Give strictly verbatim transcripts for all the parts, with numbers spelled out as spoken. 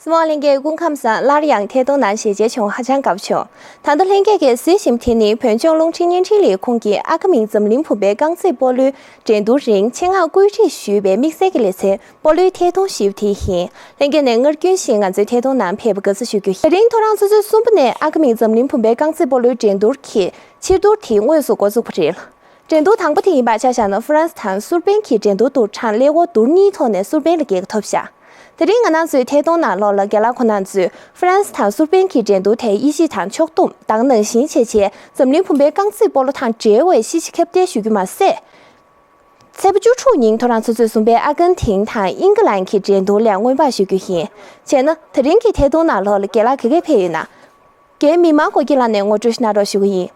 གཟིགས་མོ་བ་ལྷན་རྒྱས་སྐུ་ཁམས་བཟང་། སླར་ཡང་ཐད་གཏོང་ནང་ཞལ་མཇལ་བྱུང་། ཧ་ཅང་དགའ་བྱུང་། ད་ལྟ་ལྷན་རྒྱས་ཀྱིས་གཟིགས་བཞིན་པ་དེ་ནི་བོད་ལྗོངས་རླུང་འཕྲིན་བརྙན་འཕྲིན་ལས་ཁུངས་ཀྱི་ཨ་ཁ་མིང་འཛམ་གླིང་བུམ་པའི་རྐང་རྩེད་སྤོ་ལོའི་འགྲན་བསྡུར་རིང་ཆེད་མངགས་བཀོད་སྒྲིག་ཞུས་པའི་དམིགས་བསལ་གྱི་ལེ་ཚན་སྤོ་ལོའི་ཐད་གཏོང་ཞེས་པ་དེ་ཡིན། ལྷན་རྒྱས་ནས་སྔར་རྒྱུན་བཞིན་ང་ཚོའི་ཐད་གཏོང་ནང་ཕེབས་པར་དགའ་བསུ་ཞུ་རྒྱུ་ཡིན། དེ་རིང་ཐོ་རངས་ཆུ་ཚོད་གསུམ་པ་ནས་ཨ་ཁ་མིང་འཛམ་གླིང་བུམ་པའི་རྐང་རྩེད་སྤོ་ལོའི་འགྲན་བསྡུར་གྱི་ཕྱིར་བསྡུར་དེ་དངོས་སུ་འགོ་བཙུགས་པ་རེད། འགྲན་བསྡུར་དང་པོ་དེ་ཡིན་པ་ཆ་བཞག་ན་ཧྥ་རན་སི་དང་སུར་པན་གྱི་འགྲན་བསྡུར་དུ་གྲངས་སླེ་འོ་བསྡུར་གཉིས་ཐོག་ནས་སུར་པན་ལ་རྒྱལ་ཁ་ཐོབ་བཞག་དེ་རིང་ང་རང་ཚོའི་ཐད་གཏོང་ནང་ལོགས་ལ་རྒན་ལགས་ཁོང་རྣམ་ཚོས་ཧྥ་རན་སི་དང་སུར་པན་གྱི་འགྲན་བསྡུར་དེ་དབྱེ་ཞིབ་དང་ཕྱོགས་བསྡོམས་ད་ག་ནང་བཞིན་བྱས་རྗེས་འཛམ་གླིང་བུམ་པའི་རྐང་རྩེད་སྤོ་ལོ་དང་འབྲེལ་བའི་ཤེས་བྱ་ཁྱབ་གདལ་ཞུ་རྒྱུ་མ་ཟད། ཚེས་པ་བཅུ་དྲུག་ཉིན་ཐོ་རངས་ཆུ་ཚོད་གསུམ་པའི་ཨ་ཀན་ཐིན་དང་ཨིང་ཀི་ལན་གྱི་འགྲན་བསྡུར་ལ་སྔོན་དཔག་ཞུ་རྒྱུ་ཡིན། བྱས་ན་དེ་རིང་གི་ཐད་གཏོང་ནང་ལོགས་ལ་རྒན་ལགས་ག་གས་ཕེབས་ཡོད་ན། རྒན་མི་དམངས་སྒོ་སྐྱེས་ལགས་ནས་ངོ་སྤྲོད་ཞིག་གནང་རོགས་ཞུ་གི་ཡིན།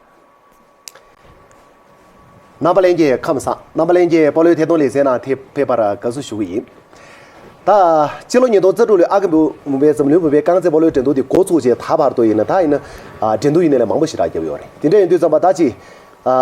རྣམ་པ་ལྷན་རྒྱས་ཁམས་བཟང་། རྣམ་པ་ལྷན་རྒྱས་སྤོ་ལོའི་ཐད་གཏོང་ལེ་ཚན་ནང་ཐེ་ཕེབས་པར་དགའ་བསུ་ཞུ་གི་ཡིན། ད་ཕྱི་ལོ་ཉིས་སྟོང་རྩ་དྲུག་ལོའི་ཨ་ཁ་བུམ་པའི་འཛམ་གླིང་བུམ་པའི་རྐང་རྩེད་སྤོ་ལོའི་འགྲན་བསྡུར་དེ་འགོ་བཙུགས་རྗེས་ད་བར་དུ་ཡིན་ན་ད་ཡིན་ན་ཨ་འགྲན་བསྡུར་ཡིན་ནའི་ལས་མང་པོ་ཞེ་དྲག་བརྒྱབ་ཡོད་རེད། དེ་འདྲ་ཡིན་དུས་ཙམ་པ་ད་ཅི་ཨ་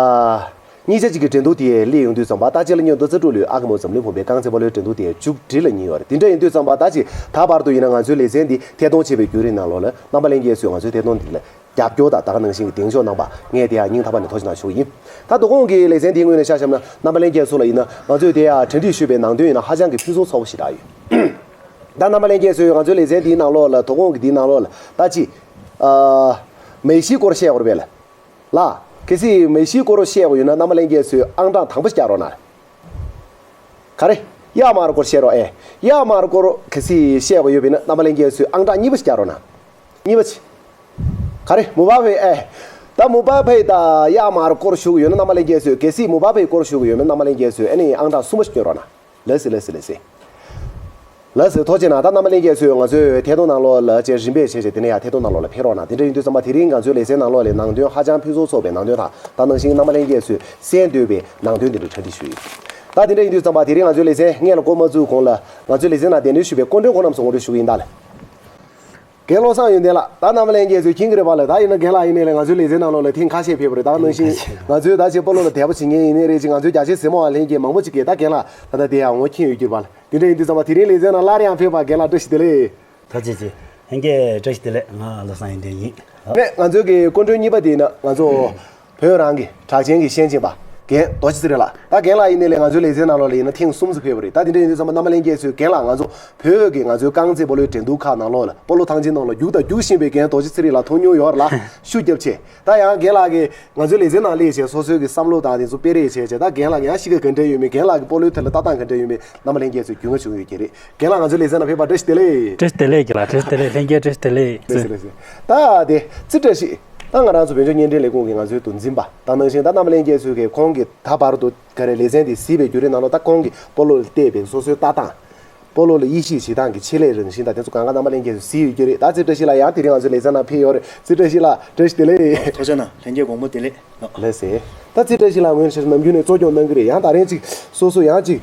གཉིས་ཆ་གཅིག་གི་འགྲན་བསྡུར་དེ་སླེབས་ཡོང་དུས་ཙམ་པ་ད་ཕྱི་ལོ་ཉིས་སྟོང་རྩ་དྲུག་ལོའི་ཨ་ཁ་བུམ་པའི་འཛམ་གླིང་བུམ་པའི་རྐང་རྩེད་སྤོ་ལོའི་འགྲན་བསྡུར་དེ་མཇུག་སྒྲིལ་ལ་ཉེ་ཡོད་རེད། དེ་འདྲ་ཡིན་དུས་ཙམ་པ་ད་ཅི་ད་བར་དུ་ཡིན་ན་ང་ཚོའི་ལེ་ཚན་འདི་ཐད་གཏོང་བྱས་པའི་བརྒྱུད་རིམ་ནང་ལོགས་ལ་རྣམ་པ་ལྷན་རྒྱས་ཚོས་ང་ཚོའི་ཐད་གཏོང་འདི་ལ་རྒྱབ་སྐྱོར་དང་ད་ག་ནང་བཞིན་གྱི་གདེང་འཇོག་གནང་པ་ངས་དེ་ཡང་སྙིང་ཐག་པ་ནས་ཐུགས་རྗེ་གནང་ཞུ་གི་ཡིན། ད་དོ་དགོང་གི་ལེ་ཚན་འདིའི་ངོས་ནས་ཆ་བཞག་ན་རྣམ་པ་ལྷན་རྒྱས་ཚོ་ལ་ཡིན་ན་ང་ཚོས་དེ་ཡང་གྲ་སྒྲིག་ཞུས་པའི་ནང་དོན་ཡིན་ན་ཧ་ཅང་གི་ཕུན་སུམ་ཚོགས་པོ་ཞེ་དྲག་ཡོད། ད་རྣམ་པ་ལྷན་རྒྱས་ཚོས་ང་ཚོའི་ལེ་ཚན་འདིའི་ནང་ལོགས་ལ་དོ་དགོང་གི་འདིའི་ནང་ལོགས་ལ་ད་ཅི་ཨ་མེ་ཤིའི་སྐོར་བཤད་དགོས་རེད་པས་ལ། ལ། གལ་སྲིད་མེ་ཤིའི་སྐོར་བཤད་དགོས་ཡོད་ན་རྣམ་པ་ལྷན་རྒྱས་ཚོས་ཨང་གྲངས་དང་པོ་ཞིག་རྒྱག་རོགས་གནང་། ག་རེ། ཡ་མ་ར་སྐོར་བཤད་རོགས་ཨེ། ཡ་མ་ར་སྐོར་གལ་སྲིད་བཤད་དགོས་ཡོད་པ་ཡིན་ན་རྣམ་པ་ལྷན་རྒྱས་ཚོས་ཨང་གྲངས་གཉིས་པ་ཞིག་རྒྱག་རོགས་གནང་། གཉིས་པ་ཅིག་ག་རེ། མུ་པ་བེ་ཨེ། ད་མུ་པ་བེ་དང་ཡ་མ་ར་སྐོར་ཞུ་གི་ཡོད་ན་རྣམ་པ་ལྷན་རྒྱས་ཚོས་གལ་སྲིད་མུ་པ་བེ་སྐོར་ཞུ་གི་ཡོད་ན་རྣམ་པ་ལྷན་རྒྱས་ཚོས་ཨ་ནི་ཨང་གྲངས་གསུམ་པ་ཞིག་སྐྱོན་རོགས་གནང་། ལགས་སེ་ལགས་སེ་ལགས་སེ། ལགས་སེ་ཐུགས་རྗེ་གནང་། ད་རྣམ་པ་ལྷན་རྒྱས་ཚོས་ང་ཚོའི་ཐད་གཏོང་ནང་ལོགས་ལ་ཅེས་རིམ་པས་བྱས་བྱས་དེ་ནས་ཡང་ཐད་གཏོང་ནང་ལོགས་ལ་ཕེབས་རོགས་གནང་། དེ་འདྲ་ཡིན་དུས་ཙམ་པ་དེ་རིང་ང་ཚོའི་ལེ་ཚན་ནང་ལོགས་ལ་ནང་དོན་ཧ་ཅང་ཕུན་སུམ་ཚོགས་པའི་ནང་དོན་དང་ད་ནང་བཞིན་རྣམ་པ་ལྷན་རྒྱས་ཚོས་གསན་འདོད་པའི་ནང་དོན་དེ་འདྲ་གྲ་སྒྲིག་ཞུས་ཡིན། ད་དེ་འདྲ་ཡིན་དུས་ཙམ་པ་དེ་རིང་ང་ཚོའི་ལེ་ཚན་སྔོན་ལ་འགོ་མ་བཙུགས་གོང་ལ་ང་ཚོའི་ལེ་ཚན་ནང་གདན་འདྲེན་ཞུས་པའི་སྐུ་མགྲོན་ཁོང་རྣམས་སུ་ངོ་སྤྲོད་ཞུ་གི་ཡིན་ད་ལ། རྒན་བློ་བཟང་ཡོན་ཏན་ལགས། ད་རྣམ་པ་ལྷན་རྒྱས་ཚོས་མཁྱེན་གྱི་རེད་པ་ལགས། ད་ཡིན་ན་རྒན་ལགས་ཡིན་ནའི་ལས་ང་ཚོའི་ལེ་ཚན་ནང་ལོགས་ལ་ཐེངས་ཁ་ཤས་ཕེབས་པ་རེད། ད་ནང་བཞིན་ང་ཚོའི་ད་ཆེ་སྤོ་ལོ་ལ་དད་པ་བྱེད་མཁན་ཡིན་ནའི་རེད་ཅིག་ང་ཚོའི་རྒྱ་ཆེ་གཟིགས་མོ་བ་ལྷན་རྒྱས་མང་པོ་ཅིག་གིས་ད་རྒན་ལགས་ད་ལྟ་དེ་ཡང་ངོ་མཁྱེན་ཡོད་ཀྱི་རེད་པ་ལགས། དེ་འདྲ་ཡིན་དུས་ཙམ་པ་དེ་རིང་ལེ་ཚན་ནང་སླར་ཡང་ཕེབས་པ་རྒན་ལགས་བཀྲ་ཤིས་བདེ་ལེགས། ཐུགས་རྗེ་ཆེ། ལྷན་རྒྱས་བཀྲ་ཤིས་བདེ་ལེགས། ང་བློ་བཟང་ཡོན་ཏན་ཡིན། ནས་ང་ཚོའི་གི་སྐུ་མགྲོན་གཉིས་པ་དེ་ཡིན་ན་ང་ཚོ་བོད་རང་གི་གྲགས་ཅན་གྱི་ཤན་འབྱེད་པ་རྒན་རྡོ་རྗེ་ཚེ་རིང་ལགས། ད་རྒན་ལགས་ཡིན་ནའི་ལས་ང་ཚོའི་ལེ་ཚན་ནང་ལོགས་ལ་ཡིན་ན་ཐེངས་གསུམ་ཙམ་ཕེབས་པ་རེད། ད་དེ་འདྲ་ཡིན་དུས་ཙམ་པ་རྣམ་པ་ལྷན་རྒྱས་ཚོས་རྒན་ལགས་ང་ཚོ་བོད་ཀྱི་ང་ཚོའི་རྐང་རྩེད་སྤོ་ལོའི་འགྲན་བསྡུར་ཁག་ནང་ལོགས་ལ་སྤོ་ལོ་ཐང་ཆེན་ནང་ལ་རྒྱུགས་དང་རྒྱུགས་བཞིན་པའི་རྒན་རྡོ་རྗེ་ཚེ་རིང་ལགས་མཐོང་མྱོང་ཡོད་རེད་ལ་ཤུགས་རྒྱབ་ཆེ། ད་ཡང་རྒན་ལགས་ཀྱིས་ང་ཚོའི་ལེ་ཚན་ནང་སླེབས་བྱས་སོ་སོའི་གི་བསམ་བློ་དང་དེ་ཚོ་སྤེལ་རེས་བྱས་བྱས་ད་རྒན་ལགས་ཀྱི་ཡང་གཤིས་ཀ་ག་འདྲ་ཡོད་མེད་རྒན་ལགས་ཀྱི་སྤོ་ལོའི་ཐད་ལ་ལྟ་སྟངས་ག་འདྲ་ཡོད་མེད་རྣམ་པ་ལྷན་རྒྱས་ཚོས་རྒྱུས་མངའ་བྱུང་ཡོད་ཀྱི་རེད། རྒན་ལགས་ང་ཚོའི་ལེ་ཚན་ནང་ཕེབས་པར་བཀྲ་ཤིས་བདེ་ལེགས། བཀྲ་ཤིས་བདེ་ལེགས་རྒན་ལགས། བཀྲ་ཤིས་བདེ་ལེགས། ལྷན་རྒྱས་བཀྲ་ཤིས་བདེ་ལེགས། ལགས་སོ་ལགས་སོ། ད་དེ་ཙི་བཀྲ་ཤིས། ད་ང་རང་ཚོ་བོད་ལྗོངས་བརྙན་འཕྲིན་ལས་ཁུངས་ཀྱི་ང་ཚོའི་འདུ་འཛིན་པ་དང་ནང་བཞིན་ད་རྣམ་པ་ལྷན་རྒྱས་ཚོས་ཀྱི་ཁོང་གི་ད་བར་དུ་ག་རེ་ལེ་ཚན་འདི་གཟིགས་པའི་བརྒྱུད་རིམ་ནང་ལོགས་ད་ཁོང་གིས་སྤོ་ལོ་ལ་བལྟས་པའི་སོ་སོའི་ལྟ་སྟངས། སྤོ་ལོ་ལ་དབྱེ་ཞིབ་བྱེད་སྟངས་ཀྱི་ཆེད་ལས་རང་བཞིན་དང་དེ་ཚོ་གང་ག་རྣམ་པ་ལྷན་རྒྱས་ཚོས་གཟིགས་ཡོད་ཀྱི་རེད། ད་ཙི་བཀྲ་ཤིས་ལགས་ཡང་དེ་རིང་ང་ཚོའི་ལེ་ཚན་ནང་ཕེབས་ཡོད་རེད། ཙི་བཀྲ་ཤིས་ལགས་བཀྲ་ཤིས་བདེ་ལེགས། ཐུགས་རྗེ་གནང་། ལྷན་རྒྱས་དགོང་མོ་བདེ་ལེགས། ལགས་སེ། ད་ཙི་བཀྲ་ཤིས་ལགས་ངོས་ནས་ནམ་རྒྱུན་ནས་གཙོ་སྐྱོང་གནང་གི་རེད། ཡང་ད་རིང་ཅིག་སོ་སོ་ཡང་ཅིག་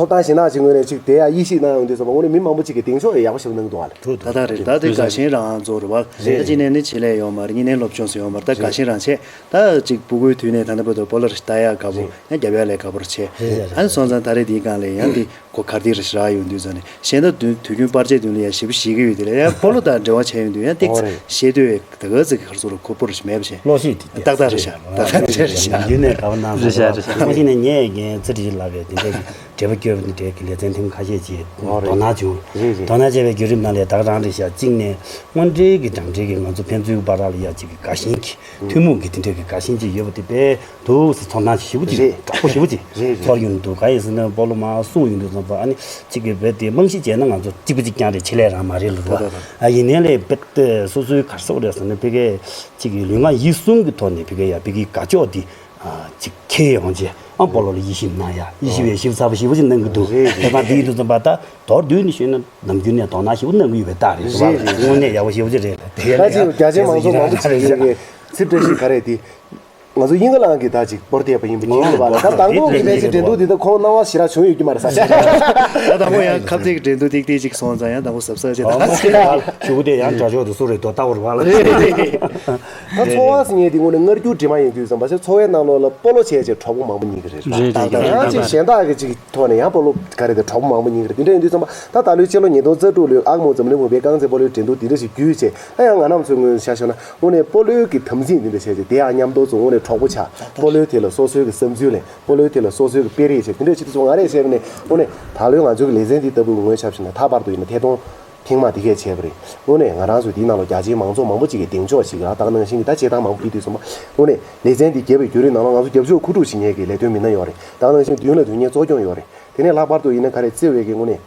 ཐོབ་ཐང་ཞེད་སྣང་ཅིག་ངོས་ནས་ཅིག་དེ་ཡང་དབྱེ་ཞིབ་གནང་ཡོང་དུས་ཙམ་པ་དངོས་གནས་མི་མང་པོ་ཅིག་གིས་གདེང་འཇོག་ཡག་པོ་ཞིག་གནང་འདུག་ཨ་ལེ། ཐུགས་ཐུགས་ཐག་རེད། ད་དེ་དགའ་ཞེན་རང་ཚོ་རེད་བ། ད་གཅིག་ནས་ནི་ཆེད་ལས་ཡོད་མ་རེད། གཉིས་ནས་སློབ་སྦྱོང་སུ་ཡོད་མ་རེད། ད་དགའ་ཞེན་རང་བྱས། ད་ཅིག་ཕྲུ་གུའི་དུས་ནས་ད་ལྟ་བར་དུ་སྤོ་ལོ་རེ་ལྟ་ཡག་དགའ་པོ་ཡང་རྒྱབ་ཡག་ལས་དགའ་པོ་རེ་བྱས། ཨ་ནི་སོང་ཙང་ད་རེས་དེའི་སྒང་ལ་ཡང་དེ་གོ་གར་དེ་རེ་ཞིག་རག་ཡོང་དུས་ཙང་ནས་གཞན་དག་དུས་དུས་རྒྱུན་པར་ཆས་དུས་ལ་ཡང་ཞེ་པོ་ཞིག་གི་ཡོད་དེ་ལ་ཡང་སྤོ་ལོ་དང་འབྲེལ་བ་བྱས་ཡོང་དུས་ཡང་ཏིག་ཙམ་ཤེས་འདོད་ད་ག་ཚོད་ཀྱི་ཁར་སོ་ལ་ཁུར་པོ་རེ་ཞིག་མེད་པ་བྱས། བློ་ཤེས་དེ་ཏག་ཏག་རེད་ཤག་ཏག་ཏག་རེད་ཤག་ཡིན་ནས་དགའ་པོ་གནང་སོང་། རེད་ཤག་རེད་ཤག་ཐོག་མ་ཞིག་ནས་ངས་རྒན་ཚེ་རིང་ལགས་ཀྱི་དེ་འདྲའི་འབྲེལ་བ་བསྐྱོན་པ་འདི་འདྲའི་གི་ལེ་ཚན་ཐེངས་ཁ་ཤས་ཅིག་དོ་སྣང་བྱུང་། རེད་རེད། དོ་སྣང་བྱས་པའི་བརྒྱུད་རིམ་ནང་ལས་ད་ག་རང་རེད་ཤག་གཅིག་ནས་དངོས་འབྲེལ་གྱི་འགྲན་བསྡུར་གྱི་ང་ཚོ་ཕན་ཚུན་བར་ལ་ཡ་གཅིག་གི་དགའ་ཞེན་གྱི་ཐུན་མོང་གི་དེ་འདྲའི་གི་དགའ་ཞེན་ཅིག་ཡོད་པ་དེ་དཔེ་འདུག་སེ་ཚོར་སྣང་ཞེ་པོ་ཅིག་རེད། དྲག་པོ་ཞེ་པོ་ཅིག་རེད་རེད། ཚོར་ཡོང་འདུག་གང་ཡིན་ཟེར་ན་སྤོ་ལོ་མར་གསུངས་ཡོང་དུས་ཙམ་པ་ཨ་ནི་གཅིག་གི་རྦད་དེ་རྨང་གཞི་བྱས་ན་ང་ཚོ་གཅིག་པ་གཅིག་རྐྱང་རེད། ཆེད་ལས་རང་མ་རེད་ལ་རེད་བ། ད་ད་ད། ཨ་ཡིན་ནའི་ལས་རྦད་དེ་སོ་སོའི་ག་རེ་ཟེར་དགོས་རེད་ཟེར་ན་ཕ་གིའི་གཅིག་གི་ལུས་ངག་ཡིད་གསུམ་གྱི་ཐོག་ནས་ཕ་གིའི་ཡ་ཕ་གིའི་དགའ་ཕྱོགས་འདི་ཨ་གཅིག་འཁྱེར་ཡོང་རྗེས་ཨ་སྤོ་ལོ་ལ་དབྱེ་ཞིབ་གནང་ཡ་དབྱེ་ཞིབ་ཡ་ཞིབ་ཚགས་པོ་ཞེ་པོ་ཅིག་གནང་གི་འདུག་རེད་དེ་རེད་བ། དེ་ཡིན་དུས་ཙམ་པ་ད་མདོར་བསྡུས་ནས་ཞུས་ན་ནམ་རྒྱུན་ནས་དོ་སྣང་ཞེ་པོ་གནང་གི་ཡོད་པའི་རྟགས་རེད་བ། རེད་རེད། དངོས་གནས་ཡག་པོ་ཞེ་པོ་ཅིག་རེད་ལ། དེ་ད་ཅིག་རྒྱ་ཆེ་མང་ཚོགས་མང་པོ་ཅིག་གིས་ཚིག་བཀྲ་ཤིས་ག་རེ་དེ། ང་ཚོ་དབྱིན་སྐད་ལའང་གི་ད་ཅིག་པོར་བལྟས་པ་ཡིན་པ་ཅིག་རེད་པ། ད་དང་པོ་གི་ཕལ་ཆེར་འགྲན་བསྡུར་འདི་ད་ཁོང་སྣང་བ་ཞེ་དྲག་བྱུང་ཡོད་ཀྱི་མ་རེད་ས་ཆ། ད་དང་པོ་ཡང་ཁ་ཚིག་འགྲན་བསྡུར་ཏིག་ཏིག་ཅིག་སོང་ཙང་ཡང་དང་པོ་གཟབ་གཟབ་བྱས་ད་ད་ཅིག་ཞུ་དེ་ཡང་དྲ་ཕྱོགས་དུ་སུ་རེད་དོ་ལྟ་བར་བ་ལ། ད་ཚོར་བ་ཟེར་མཁན་དེ་དངོས་གནས་སྔར་རྒྱུ་འདྲེས་མ་ཡིན་དུས་ཙམ་པ་ཚོར་བའི་ནང་ལོགས་ལ་སྤོ་ལོ་བྱས་བྱས་གྲོགས་པོ་མང་པོ་རྙེད་ཀྱི་རེད་རེད་རེད། ད་ཡང་ཅིག་གཞན་དག་གི་ཅིག་ཐོག་ནས་ཡང་སྤོ་ལོ་ག་རེ་དེ་གྲོགས་པོ་མང་པོ་རྙེད་ཀྱི་རེད། དེ་འདྲ་ཡིན་དུས་ཙམ་པ་ད་ད་ལོའི་སྤྱི་ལོ་ཉིས་སྟོང་རྩ་དྲུག་ལོའི་ཨ་མོ་འཛམ་གླིང་བུམ་པའི་རྐང་རྩེད་སྤོ་ལོའི་འགྲན་བསྡུར་འདི་འདྲ་ཞིག་བརྒྱུད་བྱས་ད་ཡང་ང་རང་ཚོའི་ངོས་ནས་ཆ་བཞག་ན་དངོས་གནས་སྤོ་ལོའི་གི་དམ་ཚིག་འདི་འདྲ་བྱས་བྱས་དེ་ཡང་མཉམ་དུ་ཚོ་དངོས་གནས་གྲོགས་པོ་ཆགས། སྤོ་ལོའི་ཐད་ལ་སོ་སོའི་གི་བསམ་ཚུལ་ལེན། སྤོ་ལོའི་ཐད་ལ་སོ་སོའི་གི་དཔེ་རིས་བྱས་དེ་འདྲ་བྱེད་དུས་ཚོ་ང་རས་བཤད་པ་ནས་དངོས་གནས་ད་ལོའི་ང་ཚོའི་གི་ལེ་ཚན་འདི་ལྟ་བུ་ངོས་ཆ་བཞག་ན་ད་བར་དུ་ཡིན་ན་ཐད་གཏོང་ཐེངས་མ་དེ་གས་བྱས་པ་རེད། དངོས་གནས་ང་རང་ཚོའི་འདིའི་ནང་ལ་རྒྱ་ཆེའི་མང་ཚོགས་མང་པོ་ཅིག་གིས་གདེང་འཇོག་ཞིག་ལ་ད་ག་ནང་བཞིན་གྱི་ད་བྱེད་སྟངས་མང་པོ་ཕུལ་དུས་ཙམ་པ་དངོས་གནས་ལེ་ཚན་འདི་བརྒྱབ་པའི་བརྒྱུད་རིམ་ནང་ལ་ང་ཚོ་རྒྱབ་སྐྱོར་མཁོ་སྒྲུབ་བྱེད་མཁན་གྱི་ལས་དོན་མི་སྣ་ཡོད་རེད། ད་ག་ནང་བཞིན་མདུན་ལ་དོན་གཉེར་གཙོ་སྐྱོང་ཡོད་རེད། དེ་ནས་ལྷག་པར་དུ་ཡིན་ན་ག་རེ་བརྩི་བའི་གི་དངོས་གནས་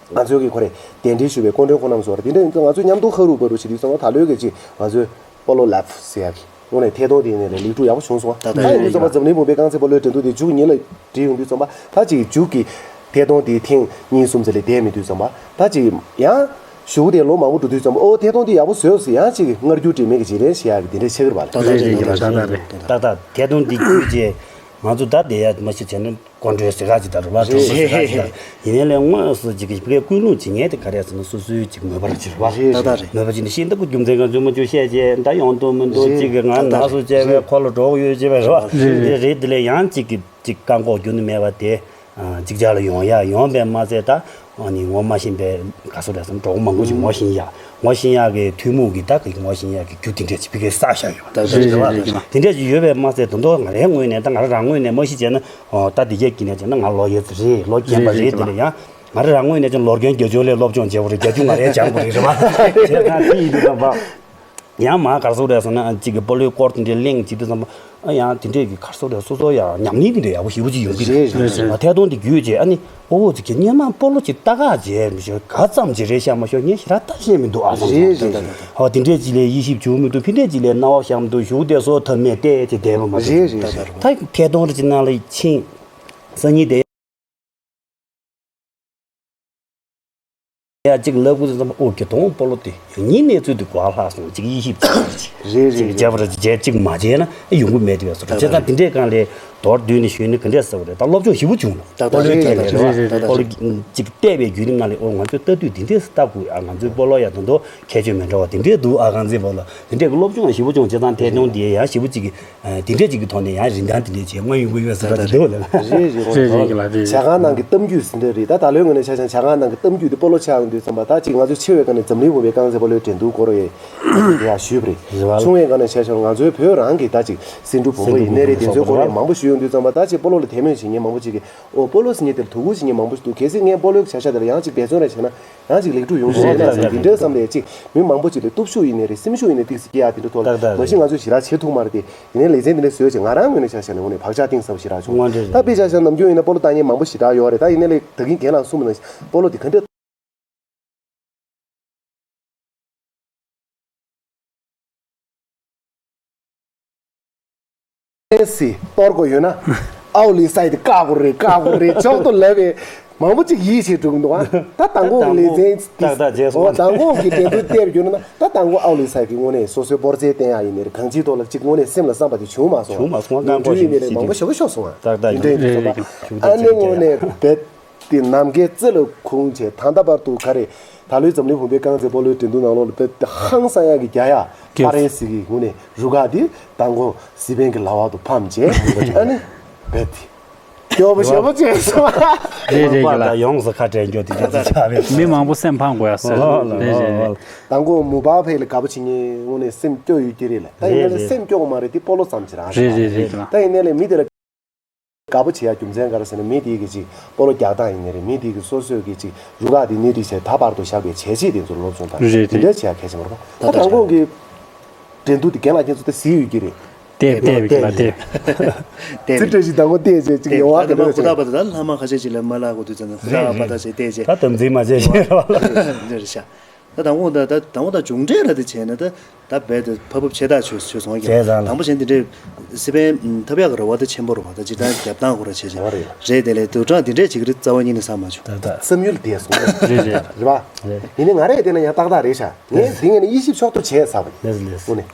ང་ཚོའི་གི་ཁོ་རེ་གདན་འདྲེན་ཞུ་བའི་སྐུ་མགྲོན་ཁོང་རྣམ་ཚོ་རེད། དེ་འདྲ་ཡིན་ཙང་ང་ཚོ་མཉམ་དུ་ཧ་རུ་བ་རུ་བྱེད་དུས་ཙམ་པ་ད་ལོའི་གི་ཅིག་ང་ཚོའི་སྤོ་ལོ་ལེབ་ཟེར་ཡ་གི་དངོས་གནས་ཐད་གཏོང་དེ་ཡིན་ནའི་རེད། ལེགས་གྲུབ་ཡག་པོ་བྱུང་སོང་། ད་ད་ཡིན་དུས་ཙམ་པ་འཛམ་གླིང་བུམ་པའི་རྐང་རྩེད་སྤོ་ལོའི་འགྲན་བསྡུར་དེ་མཇུག་གཉིས་ལ་སྒྲིལ་ཡོང་དུས་ཙམ་པ་ད་ཅིག་མཇུག་གི་ཐད་གཏོང་དེ་ཐེངས་གཉིས་གསུམ་ཙམ་ལས་བསྡད་མེད་དུས་ཙམ་པ་ད་ཅིག་ཡང་གཞུག་དེ་ལོ་མང་པོ་འགྲོ་དུས་ཙམ་པ་ཨོ་ཐད་གཏོང་དེ་ཡག་པོ་བཟོས་སོང་ཡང་ཅིག་སྔར་རྒྱུ་འདྲེས་མའི་གི་བརྗེ་ལེན་བྱེད་ཡག་གི་དེ་འདྲའི་ཆགས་ཀྱི་རེད་པ། ད་ད་རེད་རེད་རེད་ད་ད་རེད། ཏག་ཏག་ཐད་གཏོང་འདི་བརྒྱུད་རྗེས་ང་ཚོ་ད་བསྡད་ཡ་མ་ཤེས་བྱས་ན་སྐོར་འགྲོའི་ཟེར་ག་ཅིག་ད་རུ་བ་གྲོགས་པོ་ཟེར་ག་ཅིག་ད་ཡིན་ནའི་ལས་དངོས་སུ་ཅིག་གི་ཕ་གིའི་ཀུན་སློང་ཇི་སྙེད་དེ་ག་རེ་ཟེར་ན་སོ་སོའི་ཅིག་མོས་པ་ར་ཅིག་རུ་བ་ད་ད་རེད། མོས་པ་ཅིག་ནི་ཤིན་ཏུ་རྒྱུ་མཚན་གང་བྱུང་མ་བྱུང་བཤད་བྱས་ད་ཡོང་འདུག་མི་འདུག་ཅིག་གི་ང་ནག་སུ་བྱས་པའི་ཁོ་ལ་གྲོགས་ཡོད་བྱས་པའི་རུ་བ་རེད་རེད་དེ་ལས་ཡང་ཅིག་གི་ཅིག་བཀག་འགོག་རྒྱུ་ནི་མེད་པ་དེ། ཅིག་ཅར་ལ་ཡོང་ཡ་ཡོང་བས་མ་ཚད་ད་ཨ་ནི་ངོ་མ་ཤེས་པའི་ག་སོ་རེད་སམ་གྲོགས་པོ་མང་པོ་ཞིག་ངོ་ཤེས་ཡ་ངོ་ཤེས་ཡ་གི་ཐུན་མོང་གི་ད་གི་ངོ་ཤེས་ཡ་གི་རྒྱུ་དེ་འདྲས་ཅིག་ཕ་གིར་བསགས་བཞག་ཡོད་ད་རེད་རེད་རེད་རེད། དེ་འདྲས་ཅིག་ཡོད་པས་མ་ཚད་ད་དུང་ང་རའི་ངོས་ནས་ད་ང་རང་རང་ངོས་ནས་མ་གཞི་བྱས་ན་ད་དེ་གས་ཀྱི་ནས་བྱས་ན་ང་ལོ་ཡོད་ཚད་རེད་ལོ་རྒན་པ་རེད་དེ་ལ་ཡང་ང་རང་རང་ངོས་ནས་ཀྱང་ལོ་རྒན་རྒྱ་ཆུང་ལས་སློབ་སྦྱོང་བྱས་པ་རེད་རྒྱ་ཆུང་ང་རས་སྦྱང་དགོས་རེད་རེད་བ་བྱས་ཙང་དེ་ཡིན་དུས་ཙམ་པ། ཡང་མ་གར་སོགས་རེད་སོང་ན་གཅིག་གི་སྤོ་ལོའི་སྐོར་དེ་འདྲའི་གླེང་བྱེད་དུས་ཙམ་པ་ཡང་དེ་འདྲས་ཀྱི་གར་སོགས་རེད་སོ་སོ་ཡང་ཉམས་ལེན་དེ་འདྲ་ཡག་པོ་ཞེ་པོ་ཅིག་ཡོང་གི་རེད། རེད་རེད། ཐད་གཏོང་དེ་བརྒྱུད་རྗེས་ཨ་ནི་ཨོ་ཅིག་གི་སྔོན་མ་སྤོ་ལོ་ཅིག་ལྟ་ག་བྱས་མི་ཤོག་ག་ཙམ་ཅིག་རེད་ཤག་མ་ཤོག་ངས་ཞེ་དྲག་ལྟ་ཤེས་མི་འདུག་ཨ་ཟེར་རེད་རེད་རེད། ཧོ་དེ་འདྲས་ཅིག་ལས་དབྱེ་ཞིབ་བྱུང་མི་འདུག་ཕི་འདྲས་ཅིག་ལས་རྣ་བ་གཤམ་དུ་བཞུགས་བསྡད་སོ་ཐབས་མེད་བལྟས་ཅིག་བསྡད་པ་མ་རེད། རེད་རེད། ད་ཐད་གཏོང་རེ་ཅིག་ནང་ལ་ཕྱིན་སང་ཉིན་དེ། ཡ་གཅིག་ལབ་དགོས་ཙམ་ཨོ་ཀེ་དོང་སྤོ་ལོ་དེ་ཡང་ཉིན་གནས་ཚུལ་དེ་གོ་ལྷག་སོང་གཅིག་ཡིད་ཞིབ་ཅིག་རེད་རེད་ཅིག་རྒྱབ་ར་ཅིག་རྒྱབ་ཅིག་མ་བྱས་ན་ཡོང་གི་མེད་དེ་བས་སོ་བྱས་ཙང་དེ་འདྲས་གང་ལས་མདོར་བསྡུས་ནས་ཞུས་ན་ག་འདྲས་ཟེར་བ་རེད། ད་སློབ་སྦྱོང་ཞེ་པོ་བྱུང་ལ་ད་ད་སྤོ་ལོའི་རེད་ཐད་ལ་རེད་རེད་རེད། སྤོ་ལོ་ཅིག་བལྟས་པའི་བརྒྱུད་རིམ་ནང་ལས་ཨོ་ང་ཚོས་ལྟ་དུས་དེ་འདྲས་ལྟ་དགོས་ཨ་ང་ཚོའི་སྤོ་ལོ་ཡ་ད་དུང་ཁྱད་ཆོས་མི་འདྲ་བ་དེ་འདྲས་འདུག་ཨ་གང་ཚེ་བ་ལ་དེ་འདྲས་ཀྱི་སློབ་སྦྱོང་ཞེ་པོ་བྱུང་བྱས་ཙང་ཐད་གཏོང་དེ་ཡང་ཞེ་པོ་ཅིག་གི་དེ་འདྲས་ཅིག་གི་ཐོག་ནས་ཡང་རིན་ཐང་དེ་འདྲས་བྱས་དངོས་ཡོང་གི་ཡོད་ཟེར་བ་དེ་འདྲ་ལ། རེད་རེད་རེད། བྱ་དགའ་ནང་གི་གཏམ་རྒྱུད་ཟིན་འདྲ་རེད། ད་ད་ལོའི་ངོས་ནས་ཆ་བཞག་བྱ་དགའ་ནང་གི་གཏམ་རྒྱུད་དེ་སྤོ་ལོ་ཆགས་ཡོང་དུས་ཙམ་པ་ད་ཅིག་ང་ཚོ་ཆེ་བའི་སྒང་ནས་འཛམ་གླིང་བུམ་པའི་རྐང་རྩེད་སྤོ་ལོའི་འགྲན་བསྡུར་སྐོར་ཡེ་ཡ་ཞུས་པ་རེད། རེད་བ། ཆུང་བའི་སྒང་ནས་ཆ་བཞག་ང་ཚོའི་བོད་རང་གི་ད་ཅིག་སེ་འབྲུ་བུམ་པ་ཡིན་ནའི་རེད་དེ་ཚོའི་སྐོར་ཡང་མང་པོ་ཞུས་ཡོང་དུས་ཙམ་པ་ད་ཅིག་སྤོ་ལོ་ལ་དད་མོས་བྱེད་མཁན་མང་པོ་ཅིག་གིས་ཨོ་སྤོ་ལོ་ཟེར་མཁན་དེ་ལ་དོ་ཁུར་བྱེད་མཁན་མང་པོ་ཞིག་འདུག་གལ་སྲིད་ངས་སྤོ་ལོའི་བྱ་བཞག་དེ་ལ་ཡང་ཅིག་འབད་བརྩོན་རེ་བྱས་ན། ཡང་ཅིག་ལེགས་གྲུབ་ཡོང་གི་རེད་ན་ཟེར་འདི་འདྲའི་བསམ་པའི་ཅིག་མི་མང་པོ་ཅིག་ལ་སྟོབས་ཤུགས་ཡིན་ནའི་རེད་སེམས་ཤུགས་ཡིན་ནའི་ཏོག་ཙམ་སྐྱེ་ཡག་དེ་འདྲ་ཐོག་ལ་ཏག་ཏག་མ་གཞི་ང་ཚོས་ཞེ་དྲག་བྱེད་ཐུབ་མ་རེད་དེ་ཡིན་ནའི་ལེ་ཚན་འདི་འདྲ་བཟོས་བྱས་ང་རང་ངོས་ནས་ཆ་བཞག་ནས་དངོས་གནས་བག་ཆགས་གཏིང་ཟབ་ཞེ་དྲག་བྱུང་། དངོས་འབྲེལ་རེད། ད་དཔེ་ཆ་བཞག་ནམ་རྒྱུན་ཡིན་ན་སྤོ་ལོ་ལྟ་མཁན་མང་པོ་ཞེ་དྲག་ཡོད་རེད། ད་ཡིན་ནའི་ལས་ད་གིན་རྒན་ལགས་གསུངས་པ་ནང་བཞིན་སྤོ་ལོ་དེ་ག་འདྲ། ཨེ་སི་གཏོར་དགོས་ཡོད་ན། ཨའོ་ལི་སའི་དེ་བཀག་དགོས་རེད་བཀག་དགོས་རེད་ཅོག་ཏུ་ལབ་པའི་མང་པོ་ཅིག་ཡིད་ཆེས་འགྲོ་གི་འདུག་ཨ། ད་དང་པོ་གི་ལེ་ཚན་ཏག་ཏག་བྱས་སོང་། ཨོ་དང་པོ་གི་འགྲན་བསྡུར་བལྟས་པ་བརྒྱུད་ན་ད་དང་པོ་ཨའོ་ལི་སའི་གི་དངོས་གནས་སོ་སོའི་པོར་ཙེ་བསྟན་ཡག་ཡིན་ནའི་རེད་གང་ཅིའི་ཐོག་ལ་ཅིག་དངོས་གནས་སེམས་ལ་བསམ་པ་དེ་བྱུང་མ་སོང་། བྱུང་མ་སོང་། ངའི་སྐམ་པོ་ཞིག་ཞིག་ཨ་ནི་དངོས་གནས་རྦད་དེ་ནམ་མཁའི་རྩེ་ལ་ཁུངས་བྱས་ད་ལྟ་བར་དུ་ག་རེ་ད་ལོའི་འཛམ་གླིང་བུམ་པའི་རྐང་རྩེད་སྤོ་ལོའི་འགྲན་བསྡུར་ནང་ལོགས་ལ་དཔེ་ཧང་སང་ཡག་གི་རྒྱ་ཡག་ཧྥ་རན་སི་གི་ངོས་ནས་རུ་ཁག་འདི་མདང་དགོང་སི་པན་གྱི་ལ་བ་དུ་ཕམ་བྱས་ཨ་ནི་རྦད་དེ་སྐྱོ་པོ་ཞེ་པོ་བྱས་སོང་། རེད་རེད་རེད་ལ། ཡོངས་སུ་ཁ་བྲལ་འགྱོ་དེ་འདྲ་ཅིག་ཆགས་རེད། མི་མང་པོ་སེམས་ཕམ་དགོས་ཡ་སོ། ཨོ་ལ་རེད་རེད་ཨོ་རེད། མདང་དགོང་མུ་པ་ཕེ་ལ་དགའ་པོ་བྱེད་མཁན་དངོས་གནས་སེམས་སྐྱོ་ཡོད་ཀྱི་རེད་ལ། ད་ཡིན་ནའི་རེད་རེད། སེམས་སྐྱོ་གི་མ་རེད་དེ་སྤོ་ལོ་ཙམ་ཅིག་རང་རེད་རེད་རེད་རེད་ལ། ད་ཡིན་ནའི་ལས་མི་དེ་ལ། དགའ་པོ་བྱེད་ཡ་རྒྱུ་མཚན་ག་རེ་ཟེར་ན་མི་དེའི་གི་ཅིག་སྤོ་ལོ་རྒྱག་སྟངས་ཡིན་ནའི་རེད་མི་དེའི་གི་སོ་སོའི་གི་ཅིག་རུ་ཁག་དེ་སྣེ་ཁྲིད་བྱས་ད་བར་དུ་བཞག་པའི་བྱས་རྗེས་དེ་ཚོ་སློབ་སྦྱོང་དང་རེད་དེ་རེད། འདྲ་བྱེད་ཡ་གལ་ཆེན་པོ་རེད་པ། ད་དང་པོ་གི་འགྲན་བསྡུར་དེ་རྒན་ལགས་ཁྱེད་ཚོ་ད་གཟིགས་ཡོད་ཀྱི་རེད། དེབ་དེབ་ཀྱི་ལ་དེབ། དེབ་ཙི་བཀྲ་ཤིས་དང་པོ་བལྟས་བྱས་ཅིག་ཡོང་བ་ག་འདྲ་ཟེར། ད་ལྷ་མ་ཁ་ཤས་ཅིག་ལ་མ་ལག་གོ་དུས་ཙམ་ན་ཧུ་ར་པ་ད་བྱས་བལྟས་བྱས། ད་དམ་འཛིན་མ་བྱས་བྱས་རེད་པ། འདི་རེད་ཤག་ད་དང་པོ་ད་ད་དང་པོ་ད་མཇུག་འབྲས་ར་དེ་བྱས་ན་ད་ད་རྦད་དེ་ཕབ་ཕབ་ཆེ་ཐག་ཆོད་ཆོད་སོང་ཀྱང་བྱས་ཙང་ལ། དང་པོ་བྱས་འདི་འདྲའི་སི་པན་ཐབས་ཡག་གི་རེ་བ་ད་ཆེན་པོ་རེད་བ། ད་སྤྱིར་བཏང་རྒྱབ་སྟངས་ཁོ་ར་བྱས་བྱས་རེད་དེ་ལས་དུ་གྲངས་འདི་འདྲས་བྱེད་ཀྱི་རེད་རྩ་བ་ཉིད་ནས་བསམ་མ་བྱུང་། ད་ད་བསམ་ཡུལ་དེ་སོང་རེད་རེད་རེད་པ། རེད། ཡིན་ནའི་ང་རས་བལྟས་ན་ཡང་ཏག་ཏག་རེད་ཤག་ངས་འདི་ངས་ནི་དབྱེ་ཞིབ་ཕྱོགས་གཏོགས་བྱས་ཚར་བ་ཡིན། ལེས་ལེས། དངོས་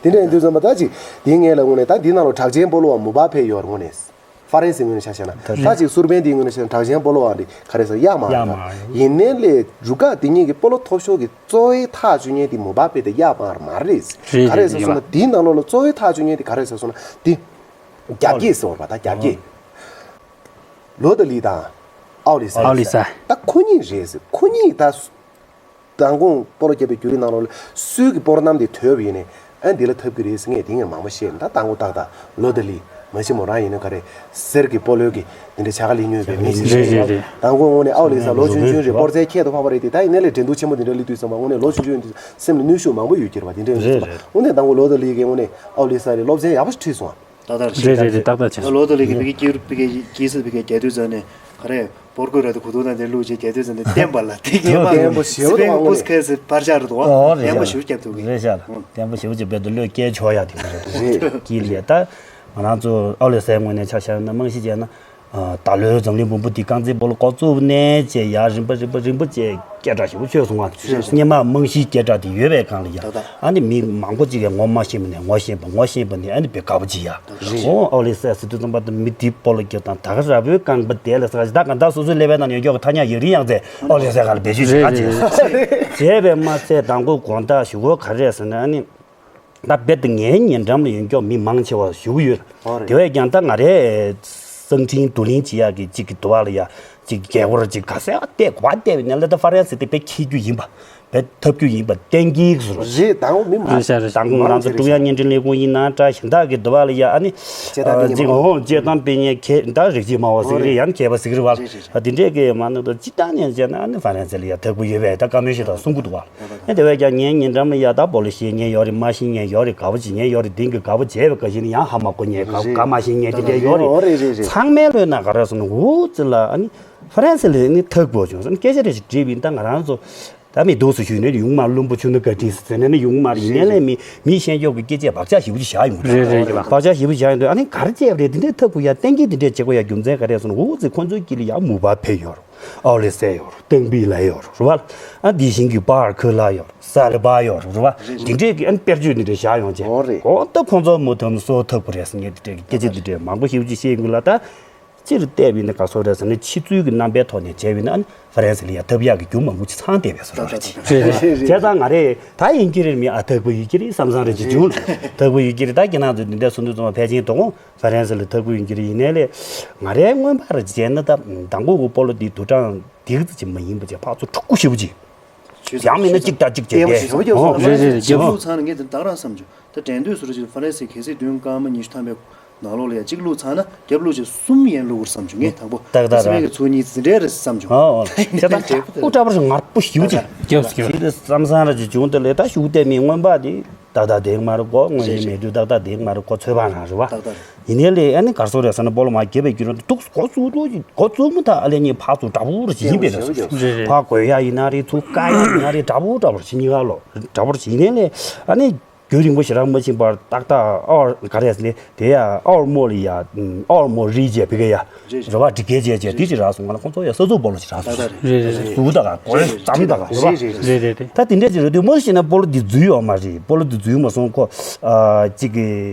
གནས། དེ་འདྲ་ཡིན་དུས་ཙམ་པ་ད་ཅིག་དེའི་སྔོན་ལ་དངོས་གནས་ད་འདི་ནང་ལ་གྲགས་ཅན་སྤོ་ལོ་བ་མུ་བ་ཕེ་ཡོད་རེད་དངོས་གནས། ཧྥ་རན་སིའི་ངོས་ནས་ཆ་བཞག་ན་ད་ཅིག་སུར་པན་འདིའི་ངོས་ནས་བཤད་ན་གྲགས་ཅན་སྤོ་ལོ་བ་འདི་ག་རེ་ཟེར་ཡ་མ་ཡ་རེད། མ་ཡིན་ནའི་ལས་རྒྱུ་སྐར་འདི་གཉིས་ཀྱི་སྤོ་ལོ་ཐོབ་ཤོར་གྱི་གཙོ་བོའི་ཐག་གཅོད་མཁན་དེ་མུ་བ་པེ་དེ་ཡ་མ་རེད་མ་རེད། རེད་ག་རེ་རེད་ཟེར་སོང་ན་རེད། འདིའི་ནང་ལོགས་ལ་གཙོ་བོའི་ཐག་གཅོད་མཁན་དེ་ག་རེ་ཟེར་སོང་ན་འདི་རྒྱ་བསྐྱེད་ཟེར་བ་ད་རྒྱ་བསྐྱེད། ལོ་ཏ་ལི་དང་ཨའོ་ལི་ས། ཨའོ་ལི་ས། ད་ཁོ་གཉིས་རེད་ཟེར། ཁོ་གཉིས་ད་མདང་དགོང་སྤོ་ལོ་བརྒྱབ་པའི་བརྒྱུད་རིམ་ནང་ལོགས་ལ་སུའི་གི་སྤོ་ལོ་གནམ་དེ་དོད་པ་ཡིན་ནའི་ཨ་འདི་ལ་ཐབས་ཀྱི་རེད་ཟེར་ངས་དེ་ངས་མང་པོ་བཤད་ད་མདང་དགོང་ཏག་ཏག་ལོ་ཏ་ལི་མ་གཞི་མོ་རང་ཡིན་ན་ག་རེ་གསེར་གྱི་སྤོ་ལོའི་གི་འདི་འདྲ་བྱ་དགའ་ལེན་མྱོང་བའི་མི་ཞིག་རེད་རེད་རེད། མདང་དགོང་དངོས་གནས་ཨའོ་ལི་ས་ལོ་ཆུང་ཆུང་རེད། སྤོ་ལོ་རྩལ་ཁྱད་དུ་འཕགས་པ་རེད་དེ། ད་ཡིན་ནའི་ལས་འགྲན་བསྡུར་ཆེན་མོ་འདི་འདྲ་སླེབས་དུས་ཙམ་པ་དངོས་གནས་ལོ་ཆུང་ཆུང་ཡིན་དུས་སེམས་ལ་གནོན་ཤུགས་མང་པོ་ཡོད་ཀྱི་རེད་པ། དེ་འདྲ་ཡིན་དུས་ཙམ་པ་དངོས་གནས་མདང་དགོང་ལོ་ཏ་ལི་གིས་དངོས་གནས་ཨའོ་ལི་ས་རེད་སློབ་ཚན་ཡག་པོ་ཞིག་ཁྲིད་སོང་ཨ། ཏག་ཏག་རེད་རེད་རེད། ཏག་ཏག་བྱས། ལོ་ཏ་ལི་གི་ཕ་གི་སྐྱེས་རབས་ཕ་གི་སྐྱེས་ས་ཕ་གི་རྒྱལ་དུས་ཙང་ནས་ག་རེ་སྤོར་གོས་ར་དེ་གོ་དོ་དང་དེ་བླུགས་རྗེས་རྒྱལ་དུས་ཙང་ནས་བསྟན་པ་ལ་དེ་ངེས་པ་བརྟན་པོ་ཞེ་པོ་སི་པེན་གི་པུས་ཁ་སི་བར་ཆགས་རེད་དོ། ཨོ་རེད་བརྟན་པོ་ཞེ་པོ་ཅིག་རེད་ཤག་ལ་བརྟན་པོ་ཞེ་པོ་ཅིག་བེད་དུ་བློས་སྐྱེལ་ཆོག་ཡ་དེ་རེད་དོ། རེད། དཀྱིལ་ལ་ད་ང་རང་ཚོ་ཨའོ་ལི་སའི་ངོས་ནས་ཆ་བཞག་ན་རྨང་གཞི་བྱས་ན་ད་ལོའི་འཛམ་གླིང་འབུམ་པོ་འདི་རྐང་འཛིན་སྤོ་ལོ་འགོ་བཙུགས་ནས་བྱས་ཡ་རིམ་པ་རིམ་པ་རིམ་པ་བྱས། སྐད་གྲགས་ཞེ་པོ་ཆོད་སོང་བ། རེད་རེད། སྔོན་མ་རྨང་གཞིའི་སྐད་གྲགས་དེ་ཡོད་པའི་སྒང་ལ་ཡ། ད་ལྟ། ཨ་ནི་མི་མང་པོ་ཅིག་གིས་ངོ་མ་ཤེས་པ་ནས་ངོ་ཤེས་པ་ངོ་ཤེས་པ་ནས་ཨ་ནི་དཔེ་དགའ་པོ་ཅིག་ཡ། རེད། ཨོ་ཨའོ་ལི་སའི་ཟེར་དུས་ཙམ་པ་དེ་མི་དེ་སྤོ་ལོ་རྒྱབ་དང་ད་ག་ར་བོའི་རྐང་པ་དེ་ལ་ས་ག་ཞིག་ད་ག་ད་སོ་སོའི་ཀླད་པའི་ནང་ཡོད་ཀྱོག་གི་ཐ་སྙད་ཡིག་རིང་ཡང་ཚེ་ཨའོ་ལི་སའི་སྒང་ལ་བེད་སྤྱོད་བྱེད་ག་རེད་ཅིག་རེད། བྱས་པས་མ་ཚད་མདང་དགོང་དགོང་དག་ཞུ་སྒོ་ག་རེ་རེད་ཟེར་ན་ཨ་ནི། ད་རྦད་དེ་ངའི་ཉེ་འགྲམ་ལ་ཡོད་ཀྱོག་མི་མང་ཆེ་བ་བཞུགས་ཡོད། ཨོ་རེད། དེ་བས་ཀྱང་ད་ང་རའི་གསང་འཕྲིན་བསྡུ་ལེན་བྱེད་ཡག་གི་གཅིག་གི་དུ་བ་ལ་ཡ་གཅིག་རྒྱལ་སྒོར་གཅིག་ག་ས་ཡ་བལྟས་གོ་བ་བལྟས་པ་ཡིན་ན་ལ་ད་ཧྥ་རན་སི་དེ་དཔེ་འཁྱེར་རྒྱུ་ཡིན་པ་དཔེ་འཐབ་རྒྱུ་ཡིན་པ་གཏན་འཁེལ་བཟོ་རོགས། རེད་དང་མི་མང་རེད་ཤག་རེད་ཤག་དང་པོ་ང་ཚོ་ཀྲུང་དབྱང་བརྙན་འཕྲིན་ལས་ཁུངས་ཡིན་ན་འདྲ་གཞན་དག་གི་དུ་བ་ལ་ཡ་ཨ་ནི་སྤྱིར་བཏང་ཨ་སྤེལ་གཅིག་མཁན་ཧོ་སྤྱིར་བཏང་སྤེལ་མཁན་མཁས་ད་རིགས་གཅིག་སྨྲ་བ་ཟིག་རེད་ཡང་མཁས་པ་ཟིག་རེད་བ། རེད་རེད་རེད། ཨ་དེ་འདྲས་ཀྱི་མ་ནུ་དང་སྤྱིར་བཏང་ནས་བྱས་ན་ཨ་ནི་ཧྥ་རན་སི་ལ་ཡ་ཐབས་ཀྱི་ཡོད་པས་ད་བཀའ་མོལ་ཞིག་དང་གསུང་གི་འདུག་བ། ཨེ་དེ་བས་ཀྱང་ངའི་ཉེ་འགྲམ་ལ་ཡ་ད་སྤོ་ལོ་ཤེས་མཁན་ཡོད་རེད། མ་ཤེས་མཁན་ཡོད་རེད། དགའ་པོ་བྱེད་མཁན་ཡོད་རེད། དེང་གི་དགའ་པོ་བྱས་པའི་སྐབས་ཤིག་ནི་ཡང་ཧ་མ་གོ་མཁན་དགའ་པོ་དགའ་མ་ཤེས་མཁན་དེ་འདྲ་ཡོད་རེད། ཨོ་རེད་རེད་རེད། ཚང་མའི་བློའི་ནང་ག་རེ་སོང་ན་འུ་ཙི་ལ་ཨ་ནི་ཧྥ་རན་སི་ལ་ནི་ཐབས་དགོས་བྱུང་སོང་སྐད་ཆ་རེ་ཞིག་དྲིས་པ་ཡིན་ད་ང་རང་ཚོ་ད་མི་འདུག་སུ་ཞུས་ནས་ཡུང་མ་བླུན་པོ་ཆུ་ནི་བཀའ་དྲིན་ཟེར་ནས་ནི་ཡུང་མ་ཡིན་ནའི་ལས་མི་མི་ཤེས་མཁན་གྱི་སྐད་ཆས་བག་ཆགས་ཞེ་པོ་ཅིག་བཞག་ཡོང་གི་རེད། རེད་རེད་རེད། བག་ཆགས་ཞེ་པོ་བཞག་ཡོང་དུས་ཨ་ནི་ག་རེ་བྱས་པ་རེད། དེ་འདྲའི་ཐབས་དགོས་ཡ་གཏན་འཁེལ་དེ་འདྲའི་བྱེད་དགོས་ཡ་རྒྱུ་མཚན་ག་རེ་རེད་ཟེར་ན་འུ་ཙི་ཁོང་ཚོའི་དཀྱིལ་ལ་ཡ་མུ་བ་ཕེ་ཡོད་རེད། ཨའོ་ལི་སེ་ཡོད་རེད། ཏེང་པི་ལེ་ཡོད་རེད་བ། ཨ་དེ་བཞིན་གྱི་པར་ཁོ་ལ་ཡོད་རེད། སཱ་ལི་བ་ཡོད་རེད་བ། དེ་འདྲས་ཀྱི་ཨ་ནི་དཔེར་བརྗོད་འདི་འདྲས་བཞག་ཡོང་བྱས། ཨོ་རེད། ཨོ་ད་ཁོང་ཚོ་མུ་མཐུད་ནས་གསོ་ཐུབ་ཀྱི་རེད་ཟེར་ངས་དེ་འདྲས་ཀྱི་སྐད་ཆ་འདི་འདྲས་མང་པོ་ཞེ་པོ་ཅིག་བཤད་ཡོང་གི་ལ་ད། སྤྱིར་བལྟས་པ་ཡིན་ན་ག་སོ་རེད་ཟེར་ན་ཕྱི་ཚུལ་གྱི་རྣམ་པའི་ཐོག་ནས་བྱས་པ་ཡིན་ན་ཨ་ནི་ཧྥ་རན་སི་ལ་ཡ་ཐབས་ཡག་གི་རྒྱུ་མང་པོ་ཅིག་ཚང་བསྡད་པའི་བཟོ་འདྲ་རེད་ཅིག་རེད་རེད། བྱས་ཙང་ང་རེད་ད་ཡིན་གྱི་རེད་མི་ཨ་ཐབས་པོ་ཡིན་གྱི་རེད་བསམ་བསམ་རེད་ཅིག་བྱུང་། ཐབས་པོ་ཡིན་གྱི་རེད་ད་ཁྱེད་རང་ཚོ་འདི་འདྲ་གསུང་དུས་ཙམ་པ་ཕལ་ཆེར་དོ་དགོང་ཧྥ་རན་སི་ལ་ཐབས་པོ་ཡིན་གྱི་རེད་ཡིན་ནའི་ལས་ང་རའི་མངོན་པ་རེད་བྱས་ན་ད་མདང་དགོང་གི་སྤོ་ལོ་འདི་དུ་གྲངས་འདི་ག་ཙམ་ཅིག་མ་ཡིན་པ་ཅིག་ཕར་ཚུར་འཁྲུག་པོ་ཞེ་པོ་ཅིག་ཡང་མིན་ན་གཅིག་དང་གཅིག་བྱས་ཏེ། ཨོ་རེད་རེད་རེད། རྒྱབ་ལོགས་ཚང་ནས་ངས་དེ་ད་ག་རང་བསམ་བྱུང་། ད་དྲན་དུས་སུ་རེ་ཅིག་ཧྥ་རན་སིའི་གལ་སྲིད་བདུན་སྐར་མ་ཉི་ཤུ་ཐམ་པའི་ནང་ལོགས་ལ་ཡ་གཅིག་བླུགས་ཚར་ན་རྒྱབ་ལོགས་ཅིག་གསུམ་ཡན་བླུགས་དགོས་བསམ་བྱུང་ངས་དང་པོ། ཏག་ཏག་ད་སེ་མེད་ཀྱི་ཚུལ་གཉིས་འཛིན་གྲྭའི་རེད་བསམ་བྱུང་། ཨོ་ཨོ་དེ་ད་ལྟ་ཁུ་ཏྲ་བར་ངར་པོ་ཞེ་པོ་ཅིག་རྒྱབ་སྐྱོར་ཅིག་རེད་བསམ་བསམ་ར་ཅིག་བྱུང་། དེ་ལས་ད་ཤུགས་བལྟས་མི་མངོན་པ་དེ་ཏག་ཏག་དེ་མ་རེད་གོ། དངོས་གཞི་མེད་དུས་ཏག་ཏག་དེ་མ་རེད་གོ། ཚོད་དཔག་རང་རེད་བ། ཏག་ཏག་རེད། ཡིན་ནའི་ལས་ཨ་ནི་གར་སོང་རེད་ཟེར་ན་སྤོ་ལོ་མ་རྒྱབ་པའི་རྒྱུ་རུ་འདུག་འགོ་བཙུགས་འགོ་བཙུགས་མུ་མཐའ་ཨ་ལས་གཉིས་ཕར་ཚུར་འདྲ་པོ་རེ་ཞིག་ཡིན་པས་རེད་ཟེར། རེད་རེད། ཕར་དགོས་ཡ་ཡིན་ན་རེད་ཚུར་བཀག་ཡ་ཡིན་ན་རེད་འདྲ་པོ་འདྲ་པོ་རེ་ཞིག་གཉིས་ཀ་ལོ་འདྲ་པོ་རེ་ཞིག་ཡིན་ནའི་ལས་ཨ་ནི་རྒྱུན་རིང་པོ་ཞེ་དྲག་མ་ཕྱིན་པར་ཏག་ཏག་ཨའོ་ག་རེ་ཟེར་ནས་དེ་ཡ་ཨའོ་མོ་ལ་ཡ་ཨའོ་མོ་རི་རྒྱས་བི་ག་ཡ་རེད་བ་འགྲིག་གལ་བྱས་བྱས་དེ་ཅི་རག་སོང་ང་ལ་ཁོང་ཚོ་ཡ་ས་ཚུགས་སྤོ་ལོ་ཅི་རག་སོང་། རེད་རེད། ཟུག་ད་ག་གོ་ཙམ་ད་ག་རེད་བ། རེད་རེད། ད་དེ་འདྲས་ཅིག་རེད་དུས་མོ་ཞིག་ན་སྤོ་ལོ་འདི་འཛུལ་ཡོད་མ་རེད། སྤོ་ལོ་འདི་འཛུལ་མ་སོང་ཁོ། ཨ་ཅིག་གི་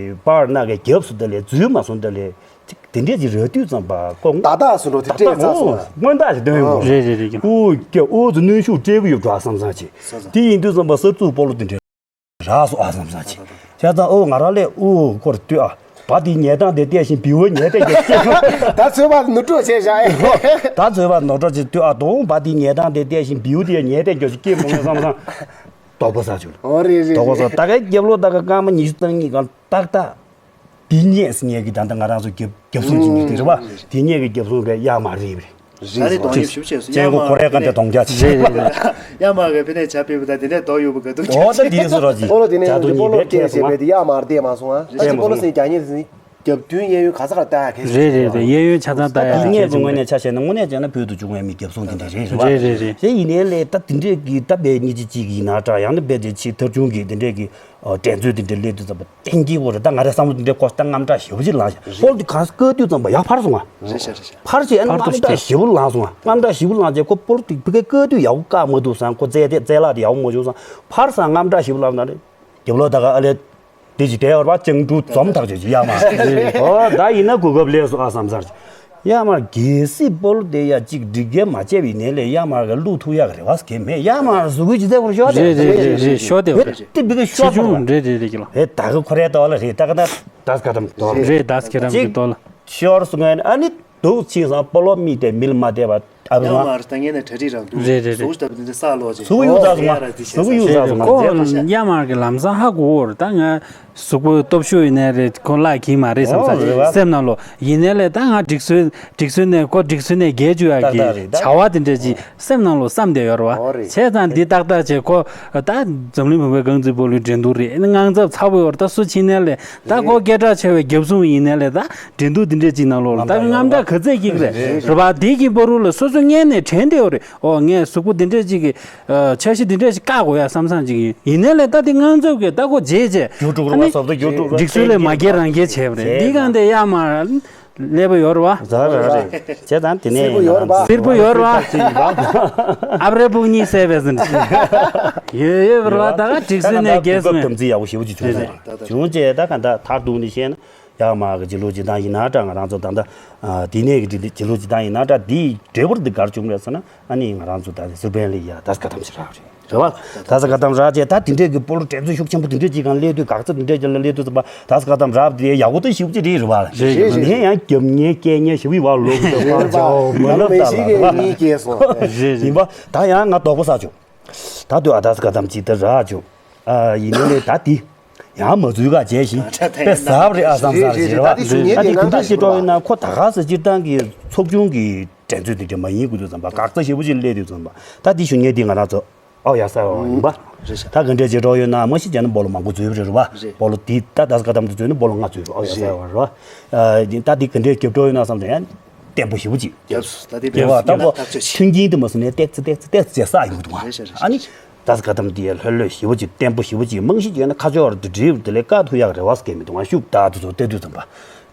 པར་ནག་གི་རྒྱབ་སུ་ད་ལས་འཛུལ་མ་སོང་ད་ལས། ཅིག་དེ་འདྲས་ཅིག་རེད་དུས་ཙམ་པ་ཁོ། ད་ད་སུ་འགྲོ་དེ་ད་སྤྲད་ཚར་སོང་། སྔོན་ད་ཞིག་སྟོན་ཡོང་གོ། རེད་རེད་རེད། ཨོ་ཀྱ་ཨོ་ཙི་གནོན་ཤུགས་སྤྲད་གི་ཡོད་འགྲོ་བསམ་བསམ་ཅིག་དེ་ཡིན་དུས་ཙམ་པ་ས་ཚུགས་སྤོ་ལོ་དེ་འདྲས་རག་སོང་ཨ་བསམ་བསམ་ཅིག་བྱས་ཙང་ཨོ་ང་རང་ལས་ཨོ་ཁོར་ལྟོས་ཨ། བ་དེ་ཉལ་སྟངས་དེ་བལྟས་ཤིང་བེའུ་ཉལ་སྟངས་ཀྱི་སྐྱེ་བོ། ད་ཚོད་པ་ནུ་སྤྲོད་བྱས་བཞག་ཨེ། ད་ཚོད་པ་ནུ་སྤྲོད་ཅིག་ལྟོས་ཨ། དོང་བ་དེ་ཉལ་སྟངས་དེ་བལྟས་ཤིང་བེའུ་དེ་ཉལ་སྟངས་ཀྱི་སྐྱེ་མོ་ངས་བསམ་བསམ། དོག་པོ་ཟ་བྱུང་། ཨོ་རེད་རེད་དོག་པོ་ཟ་རེད། ད་གའི་རྒྱབ་ལོགས་ད་ག་སྐར་མ་ཉི་ཤུ་རྩ་གཉིས་སྒང་ཏག་ཏག་དེ་ཉལ་སི་ཉལ་གི་ད་ལྟ་ང་རང་ཚོ་རྒྱབ་རྒྱབ་སྲུང་བྱེད་མཁན་དེ་རེད་བ། དེ་ཉལ་གི་རྒྱབ་སྲུང་གི་གཡའ་མ་རེད་རེད། ད་རེས་གདོང་ཡིབ་ཞིབ་བྱས་སོང་གཡའ་མ་གི་ཕི་ནས་གཡའ་མ་གི་ཕི་ནས་བྱ་ཕེབས་པ་ད་དེ་ནས་དོག་ཡོད་པ་ག་དུས་ཨོ་ད་དེ་སུ་རོ་ཅི་ཨོ་ལོ་དེ་ནས་བྱ་དུ་ཉིན་པའི་ཁྲལ་སོང་ང་། གཡའ་མ་རེད་མ་སོང་ང་། ཨ་ཅི་སྤོ་ལོ་སེ་རྒྱ་ཉེ་སི་རྒྱབ་མདུན་གཡས་གཡོན་ག་ས་ག་ལྟ་ཡ་གལ་ཆེ་རེད་རེད་རེད། གཡས་གཡོན་ཆ་ཚང་ལྟ་ཡ་གལ་ཆེ། ངས་ཀྱི་ངོས་ནས་ཆ་བཞག་ན་དངོས་གནས་བྱས་ན་བོད་དུ་བྱུང་བའི་མི་རྒྱབ་སྲུང་དེ་འདྲ་རེད་རེད་བ། རེད་རེད་རེད། དེ་ཡིན་ནའི་ལས་ད་དེ་འདྲས་ཀྱི་ད་བས་གཉིས་ཀྱི་གཅིག་ཡིན་ན་འདྲ་ཡང་ན་བས་དེ་ཕྱི་ཐབ་ཆུང་གི་དེ་འདྲས་ཀྱི་འགྲན་རྩོད་དེ་འདྲས་སླེབས་དུས་ཙམ་པ་གཏན་འཁེལ་བོ་རེད། ད་ང་རའི་བསམ་བློ་དེ་འདྲས་འཁོར་ད་དངངས་སྐྲག་ཞེ་པོ་ཅིག་ལངས་ཤག་སྤོ་ལོ་དེ་གང་བཀོལ་དུས་ཙམ་པ་ཡར་འཕར་སོང་ང་། རེད་ཤག་རེད་ཤག་འཕར་བྱས་ཨ་ནི་དངངས་སྐྲག་ཞེ་པོ་ལངས་སོང་ང་། དངངས་སྐྲག་ཞེ་པོ་ལངས་བྱས་ཁོ་སྤོ་ལོ་དེ་བཀོལ་དུས་ཡག་པོ་བཀག་མ་འདུག་བསམ། ཁོ་རྩལ་དེ་རྩལ་ལག་དེ་ཡག་པོ་མ་བྱུང་བསམ། འཕར་སོང་དངངས་སྐྲག་ཞེ་པོ་ལངས་ན་རེད། རྒྱབ་ལོགས་ད་ག་ཨ་ལས། དེ་ཅི་དེ་ཡོར་བ་ཅང་གྲུ་འཛོམས་ཐག་ཆོད་ཅི་ཡ་མ། ཨོ་ད་ཡིན་ན་གོ་སྐབས་ལས་སུ་ཨ་བསམ་ཚར་ཅི། ཡ་མ་གལ་སྲིད་སྤོ་ལོ་དེ་ཡ་གཅིག་སྒྲིག་འགལ་མ་བྱས་པའི་ནས་ལས་ཡ་མ་ག་ལུག་ཐུག་ཡག་རེ་བ་སྐྱེ་མེད་ཡ་མ་གཟུགས་གུ་ཅི་ཚད་བོར་ཤོག་རེད་རེད་རེད་རེད་ཤོ་དེ་བོར་རེད་དེ་བི་ག་ཤོ་ཆེ་ཆུང་རེད་རེད་རེད་ཀྱི་ལ་རེད་ད་ག་ཁོ་རེ་ཏོ་ལ་རེད་ད་ག་ད་དཱས་ཀ་དམ་ཏོ་རེད་དཱས་ཀ་དམ་གི་ཏོ་ལ་ཤོར་སོང་ཨ་ནི་དུག་ཕྱིན་སང་སྤོ་ལོ་མི་དེ་མིལ་མ་དེ་བ། ཨ་ཡ་མར་ད་ངས་ནས་གྲ་སྒྲིག་རང་འདུག་རེད་རེད་རེད། གཟུགས་ལྟ་བུ་འདི་འདྲ་ས་ལོག་ཅིག་གཟུགས་གཡུག་ཚར་སོང་ང་། གཟུགས་གཡུག་ཚར་སོང་ང་ཁོ་རྫས་ཐ་ཤ། ཡ་མར་གི་ལམ་སང་ཧ་གོ་བོར་ད་ང་གཟུགས་པོ་སྟོབས་ཤུགས་ཡིན་ནའི་རེད་ཁོ་བརླག་གི་མ་རེད་བསམ་ས་ཨོ་རེད་བ། སེམས་ནང་ལོག་ཡིན་ནའི་ལས་ད་ང་སྒྲིག་སྲོལ་སྒྲིག་སྲོལ་ནས་ཁོ་སྒྲིག་སྲོལ་ནས་བརྒལ་བཅུག་ཡག་གི་ཏག་ཏག་རེད་ད། བྱ་བ་དེ་འདྲ་ཅིག་སེམས་ནང་ལོག་བསམ་བསྡད་ཡོད་རེད་བ། ཨོ་རེད། བྱས་ཙང་འདི་ཏག་ཏག་བྱས་ཁོ་ད་འཛམ་གླིང་བུམ་པའི་རྐང་རྩེད་སྤོ་ལོའི་འགྲན་བསྡུར་རེད་དངངས་འཚབ་ཚ་པོ་ཡོད་རེད་ད་སུ་ཕྱིན་ནའི་ལས་ད་ཁོ་སྐད་གྲགས་ཆེ་བའི་རྒྱབ་སྲུང་ཡིན་ནའི་ལས་ད། འགྲན་བསྡུར་འདི་འདྲས་ཅིག་ནང་ལོགས་ལ་ད་གི་རྔམ་སྐྲག་ག་ཚད་ཀྱིས་རེད་རེད་རེད་པ། འདི་གི་བར་རུ་ལ་སོ་སོ་སྔས་ནས་དྲན་བསྡད་ཡོད་རེད། ཨོ་ངས་གཟུགས་པོ་འདི་འདྲས་ཅིག་གི་འཆར་གཞི་འདི་འདྲས་ཅིག་བཀག་དགོས་ཡ་བསམ་བསམ་ཅིག་ཡིན་ཡིན་ནའི་ལས་ད་འདི་དངངས་འཚབ་ཀྱིས་ད་ཁོ་བརྗེད་བྱས་རྒྱུགས་དྲུག་ར་ཨ་ནི་སོབ་ཏོ་རྒྱུགས་དྲུག་ར་སྒྲིག་སྲོལ་ལས་མ་བརྒལ་རང་བརྒལ་བྱས་པ་རེད། འདི་གང་དེ་ཡ་མ་ཀླད་པ་ཡོད་རེད་བ། ཟ་ར་རེད་བྱས་ཙང་དེ་ནས་སིར་པོ་ཡོད་རེད་བ། སིར་པོ་ཡོད་རེད་བ། ཨབ་རེ་པུག་གཉིས་བསད་པས་ཟིན་ཡོད་ཡོད་རེད་བ་ད་ག་སྒྲིག་སྲོལ་ནས་བརྒལ་སོང་ངས། དམ་ཚིག་ཡག་པོ་ཞེ་པོ་ཅིག་བྱུང་སོང་བྱུང་བྱས་ད་ག་ད་མཐར་གཏུགས་ནས་བཤད་ན། ཡག་མ་གི་རྗེས་ལུས་སྤྱིར་བཏང་ཡིན་ན་འདྲ་ང་རང་ཚོ་ད་ལྟ་ཨ་དེ་ནས་ཀྱི་རྗེས་ལུས་སྤྱིར་བཏང་ཡིན་ན་འདྲ་འདིའི་འབྲས་བུ་འདི་ག་རེ་བྱུང་རེད་ཟེར་ན་ཨ་ནི་ང་རང་ཚོ་ད་སི་པན་ལ་ཡ་དཱས་ཀ་དམ་ཞིག་རག་རེད་རེད་བ། དཱས་ཀ་དམ་རག་བྱས་ད་དེ་འདྲས་ཀྱི་སྤོ་ལོ་འགྲན་རྩོད་ཤུགས་ཆེན་པོ་དེ་འདྲས་ཅིག་གང་སླེབས་དུས་འགག་རྩ་དེ་འདྲས་ཅིག་ལ་སླེབས་དུས་ཙམ་པ་དཱས་ཀ་དམ་རག་དེ་ཡག་པོ་ད་ཞིབ་ཅིག་རེད་རེད་བ། རེད་རེད། ངས་ཡང་རྒྱབ་ཉེས་སྐྱེལ་ཉེས་ཞིབ་ཡི་བ་ལོག་ཟེར་བ་ཅོ་མ་ལབ་ད་ལ་རེད་བ། ཡིན་པ་ད་ཡང་ང་དོགས་པ་ཟ་བྱུང་། ད་དུས་ཨ་དཱས་ཀ་དམ་ཅིག་ད་རག་བྱུང་། ཨ་ཡིན་ནའི་ད་དེ། ཡང་མ་འཛུལ་ག་བྱས་ཤིང་དཔེ་ཟབ་རེད་ཨ་བསམ་ས་རེད་ཟེར་བ། ད་དེ་དུས་འདྲ་ཞིག་འགྲོ་ཡོད་ན་ཁོ་ད་ག་ཟེ་སྤྱིར་བཏང་གི་ཚོགས་ཆུང་གི་འགྲན་རྩོད་དེ་འདྲ་མ་ཡིན་དགོས་དུས་ཙམ་པ་འགག་རྩ་ཞེ་པོ་ཅིག་སླེབས་དུས་ཙམ་པ་ད་དེ་ཞུ་ཉན་དེ་ང་རང་ཚོ་ཨའོ་ཡ་ས་ཡ་ཡིན་པ། ད་ག་འདྲ་ཞིག་འགྲོ་ཡོད་ན་མ་གཞི་བྱས་ན་སྤོ་ལོ་མང་པོ་འཛུལ་རེད་རེད་བ། སྤོ་ལོ་དེ་ད་དཱས་ཀ་དམ་དུ་འཛུལ་ན་སྤོ་ལོ་ལྔ་འཛུལ་རེད་ཨའོ་ཡ་ས་ཡ་རེད་བ། ད་དེ་ག་འདྲ་རྒྱབ་འགྲོ་ཡོད་ན་བསམ་ཙང་ཡང་བརྟན་པོ་ཞེ་པོ་ཅིག་རྒྱབ་སོ་ད་དེ་རེད་བ། ད་ཁོ་མཐུན་རྐྱེན་དུ་མ་སོང་ནས་ཏེག་ཙི་ཏེག་ཙི་ཏེག་ཙི་བྱས་ས་ཡོང་གི་འདུག་ཨ་ནི། དཱས་ཀ་དམ་དེ་ལྷོད་ལྷོད་ཞེ་པོ་ཅིག་བརྟན་པོ་ཞེ་པོ་ཅིག་རྨང་གཞི་བརྒྱབ་ན་ཁ་ཕྱོགས་ར་དེ་འགྲིབ་དེ་ལས་བཀག་ཐུབ་ཡག་རེ་བ་སྐྱེ་མི་འདུག་ང་ཤུགས་ད་དུ་ཚོ་བལྟས་དུས་ཙམ་པ།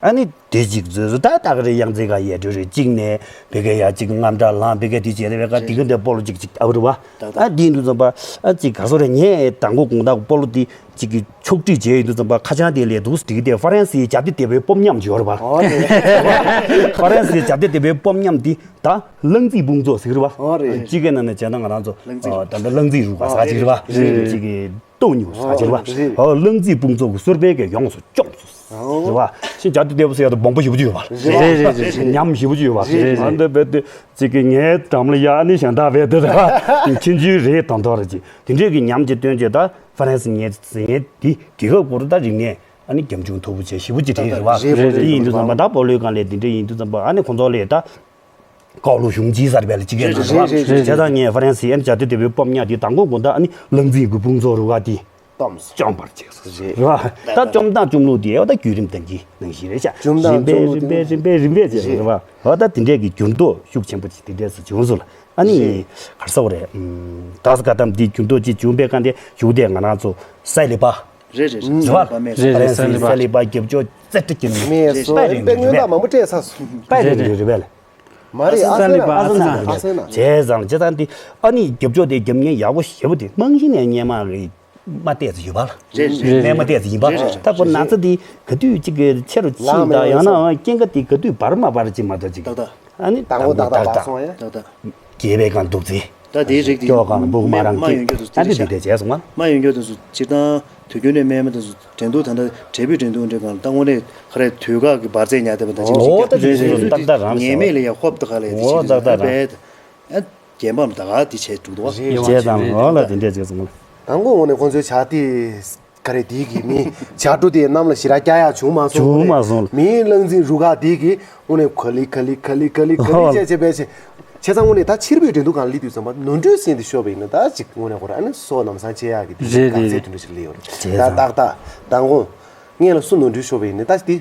ཨ་ནི་དེ་ཅིག་བཟོས་སོ་ད་ད་ག་རེ་ཡང་རྩེ་ག་ཡལ་འགྲོ་རེད་གཅིག་ནས་བེ་ག་ཡ་གཅིག་རྔམ་དྲག་ལངས་བེ་ག་དེ་བྱས་རེ་བེ་ག་དེ་ག་འདྲ་སྤོ་ལོ་གཅིག་གཅིག་ཨ་རུ་བ། ཨ་དེ་ཡིན་དུས་ཙམ་པ་ཨ་གཅིག་ག་སོ་རེ་ངས་དང་པོ་དགོང་དག་སྤོ་ལོ་དེ་གཅིག་གི་ཕྱོགས་སྒྲིག་བྱས་ཡོད་དུས་ཙམ་པ་ཁ་བྱང་དེ་ལས་འདུག་སྒྲིག་དེ་ཧྥ་རན་སིའི་རྒྱ་སྡེ་སྡེ་བའི་སྤོབས་ཉམས་ཡོད་རེད་བ། ཧྥ་རན་སིའི་རྒྱ་སྡེ་སྡེ་བའི་སྤོབས་ཉམས་དེ། ད་གླང་རྩེད་དཔུང་ཚོགས་ཟེར་གི་རེད་བ། ཨོ་རེད། སྤྱི་སྐད་ནང་ནས་བྱས་ན་ང་རང་ཚོ་གླང་རྩེད་ཨ་ད་ལྟ་གླང་རྩེད་རུ་ཁག་ཟེར་གྱི་རེད་བ། རེད་རེད། གཅིག་གི་སྟོད་སྨྱུག་ཟེར་གྱི་རེད་བ། རེད། ཨོ་གླང་རྩེད་དཔུང་ཚོགས་ཀྱི་གསོལ་དཔོན་གྱིས་ཡོངས་སུ་སྐྱོངས་སོ་ཟེར་བ། ཤིང་རྒྱ་དེ་བདེ་པོ་ཟེར་ཡ་དང་སྦོམ་པོ་ཞེ་པོ་ཅིག་ཡོད་བ། རེད་རེད་རེད། ཉམས་ཞེ་པོ་ཅིག་ཡོད་བ། རེད་རེད། ཨ་འདི་བས་དེ་གཅིག་གི་ངའི་འགྲམ་ལ་ཡ་ཨ་ནི་གཞན་དག་བས་དེ་རེད་བ། ཁྱིམ་རྒྱུད་རེད་དང་དོ་རེད་ཅིག་དེ་འདྲས་ཀྱི་ཉམས་ཀྱི་སྟོན་བྱས་ད་ཧྥ་རན་སི་ངས་ཟེར་ངས་དེ་རྒྱལ་ཁབ་སྐོར་ད་རིག་གནས། ཨ་ནི་རྒྱབ་ལྗོངས་མཐོ་པོ་བྱས་ཞེ་པོ་ཅིག་རེད་རེད་བ། རེད་རེད། དེ་ཡིན་དུས་ཙམ་པ་ད་སྤོ་ལོའི་སྒང་ལས་དེ་འདྲ་ཡིན་དུས་ཙམ་པ་ཨ་ནི་ཁོང་ཚོ་ལས་ད་ཀའོ་ལུ་གཞུང་ཅི་ཟེར་བས་ལ་ཅི་གས་ན་རེད་བ། རེད་རེད། བྱས་ཙང་ངས་ཧྥ་རན་སི་ཨ་ནི་རྒྱ་སྡེ་སྡེ་བའི་སྤོབས་ཉམས་དེ་དང་པོ་དགོང་དག་ཨ་ནི་གླང་རྩེད་ཀྱི་དཔུང་ཚོགས་རུ་ཁག་དེ་བཅོམ་པར་བྱས་སོ་རེད་བ། ད་བཅོམ་སྟངས་བཅོམ་ལུགས་དེ་ཨ་ད་བརྒྱུད་རིམ་ལྡན་གྱི་ནང་བཞིན་རེད་ཤག་རིམ་པས་རིམ་པས་རིམ་པས་རིམ་པས་བྱས་རེད་བ། ཨ་ད་དེ་འདྲས་ཀྱི་འགྱུར་ལྡོག་ཤུགས་ཆེན་པོ་ཅིག་དེ་འདྲས་སུ་བྱུང་སོང་ལ་ཨ་ནི་ག་རེ་ཟེར་དགོས་རེད། དཱས་ཀ་དམ་དེ་འགྱུར་ལྡོག་ཅིག་བྱུང་བའི་སྒང་དེ་གཞུག་དེ་ང་རང་ཚོ་སའི་ལི་པ། རེད་རེད་རེད། རེད་བ། རེད་རེད། ཧྥ་རན་སིའི་ས་ལི་པ་རྒྱབ་ཕྱོགས་རྩེ་གྲ་གྱོན་མེད་སོ་པའི་རིང་དཔེ་མངོན་རེད། པ་མང་པོ་སྤྲད་ཚར་སོང་། པའི་རིང་རེད་རེད་བས། མ་རེད། ཨ་ས་ལི་པ་ཨ་ས་ན་ཨ་ས་ན་བྱས་ཙང་ཇི་ལྟར་འདི་ཨ་ནི་རྒྱབ་ཕྱོགས་དེ་རྒྱབ་མཁན་ཡག་པོ་ཞེ་པོ་དེ་རྨང་གཞི་ནས་སྔོན་མ་རེད་མ་བལྟས་ཚོད་ཡོད་པ་ལ། རེད་རེད། སྔོན་མ་བལྟས་ཚོད་ཡིན་པ་རེད་རེད། ད་ཁོ་ན་ཚ་དེ་ག་དུས་གཅིག་གི་ཆེ་རུ་ཕྱིན་དང་ཡང་ན་རྐྱེན་ཁ་དེ་ག་དུས་བར་མ་བར་ཅིག་མ་གཏོགས་ཅིག་ཏག་ཏག་ཨ་ནི་ད་ངོ་ཏག་ཏག་བར་སོང་ཡ། ཏག་ཏག་རྒྱས་པའི་སྒང་འདུག་ཚེ། ད་དེའི་རིགས་དེ་སྐྱོ་གང་སྦུག་མ་རང་མ་ཡོང་རྒྱུ་དུ་ཨ་ནི་དེ་དེ་བྱས་སོང་ང་། མ་ཡོང་རྒྱུ་དུ་སུ་སྤྱིར་བཏང་དུས་རྒྱུན་ནས་སྨན་མ་དུ་སུ་འགྲན་བསྡུར་ད་ལྟ་འབྲས་བུ་འགྲན་བསྡུར་འདྲ་གང་ལ་ད་དངོས་གནས་ཁ་རས་དུས་བཀག་གི་འབར་རྫས་ཉར་བསྡད་པ་ད་ཅིག་ཅིག་ད་དེ་རེད་ཏག་ཏག་རང་ངེས་མེད་ལ་ཡ་ཧོབ་ཏུ་ཁ་ལ་ཡ་དེ་ཅིག་ད་བས་ཨ་རྒྱན་པའམ་ད་ག་དེ་བྱས་འདུག་དོ། བྱས་ཙང་འོ་ལ་དེ་འདྲས་བྱས་སོང་ང་། དང་པོ་འོ་ནས་ཁོང་ཚོའི་ཇ་དེ། ག་རེ་དེའི་གི་མི་ཇ་ཊུ་དེ་གནམ་ལ་ཞེ་དྲག་རྒྱག་ཡག་བྱུང་མ་སོང་། བྱུང་མ་སོང་། མིའི་གླང་རྩེད་རུ་ཁག་དེའི་གི་དངོས་གནས་ག་ལི་ག་ལི་ག་ལི་ག་ལི་ག་ལི་ཨོ་བྱས་བྱས་བྱས་བྱས་བྱས་ཙང་དངོས་གནས་ད་ཕྱིར་འབུད་འགྲན་བསྡུར་སྒང་སླེབས་དུས་ཙམ་པ་ནོར་འཁྲུལ་ཟིན་ཏེ་ཤོར་བ་ཡིན་ན་ད་ཅིག་དངོས་གནས་ཁོ་རང་ཨ་ནི་སོ་ནམ་སང་ཆེ་ཡག་གི་དེ་རེད་ག་རེད་ཚད་དེ་འདྲ་ཞིག་སླེབས་ཡོད་རེད། བྱས་ད་ཙང་ཏག་ཏག་མདང་དགོང་ངས་ལ་སུ་ནོར་འཁྲུལ་ཤོར་བ་ཡིན་ན་ད་དེ་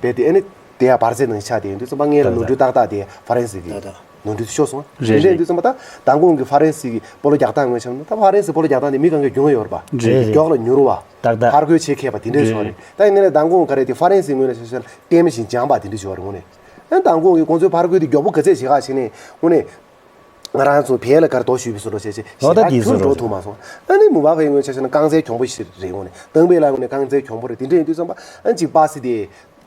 རྦད་དེ་ཨ་ནི་དེ་ཡང་བར་ཚད་ནང་ཆགས་བསྡད་ཡོད་དུས་ཙམ་པ་ངས་ལ་ནོར་འཁྲུལ་ཏག་ཏག་དེ་ཧྥ་རན་སི་གི་ད་ད། ནོར་འཁྲུལ་ཤོར་སོང་། རེད་རེད། རེད་དུས་ཙམ་པ་ད་མདང་དགོང་གི་ཧྥ་རན་སི་གི་སྤོ་ལོ་རྒྱག་སྟངས་ངོས་བྱས་ན་ད་ཧྥ་རན་སི་སྤོ་ལོ་རྒྱག་སྟངས་དེ་མི་གང་གའི་རྒྱུས་མངའ་ཡོད་རེད་པ། རེད་རེད། མགྱོགས་ལ་མྱུར་བ། ཏག་ཏག་ཕར་རྒོལ་བྱེད་མཁས་པ་དེ་འདྲས་བྱུང་བ་རེད། རེད། ད་ཡིན་ནའི་མདང་དགོང་ག་རེ་དེ་ཧྥ་རན་སིའི་ངོས་ནས་བཤད་ན་ལྟད་མོ་བཞིན་སྦྱངས་པ་དེ་འདྲས་བྱུང་བ་རེད་དངོས་གནས། ཨ་མདང་དགོང་གི་ཁོང་ཚོའི་ཕར་རྒོལ་དེ་མགྱོགས་པོ་ག་ཚད་བྱེད་ཁག་བྱས་ནས་དངོས་གནས། ང་རང་ཚོ་བལ་ལ་གར་རྡོ་གཞུས་པའི་བཟོ་འདྲ་བྱས་བྱས་ཞེ་དྲག་ཁྱོན་འགྲོ་ཐུབ་མ་སོང་། ཨ་ནི་མུ་བ་ཕེ་ངོས་ཆ་བཞག་ན་རྐང་རྩལ་གྱོང་པོ་ཞིག་རེད། འོང་ནས་ཏང་པེ་ལ་ངོས་ནས་རྐང་རྩལ་གྱོང་པོ་རེད། དེ་འདྲ་ཡིན་དུས་ཙམ་པ་ཨ་ནི་ཅིག་པ་སི་དེ་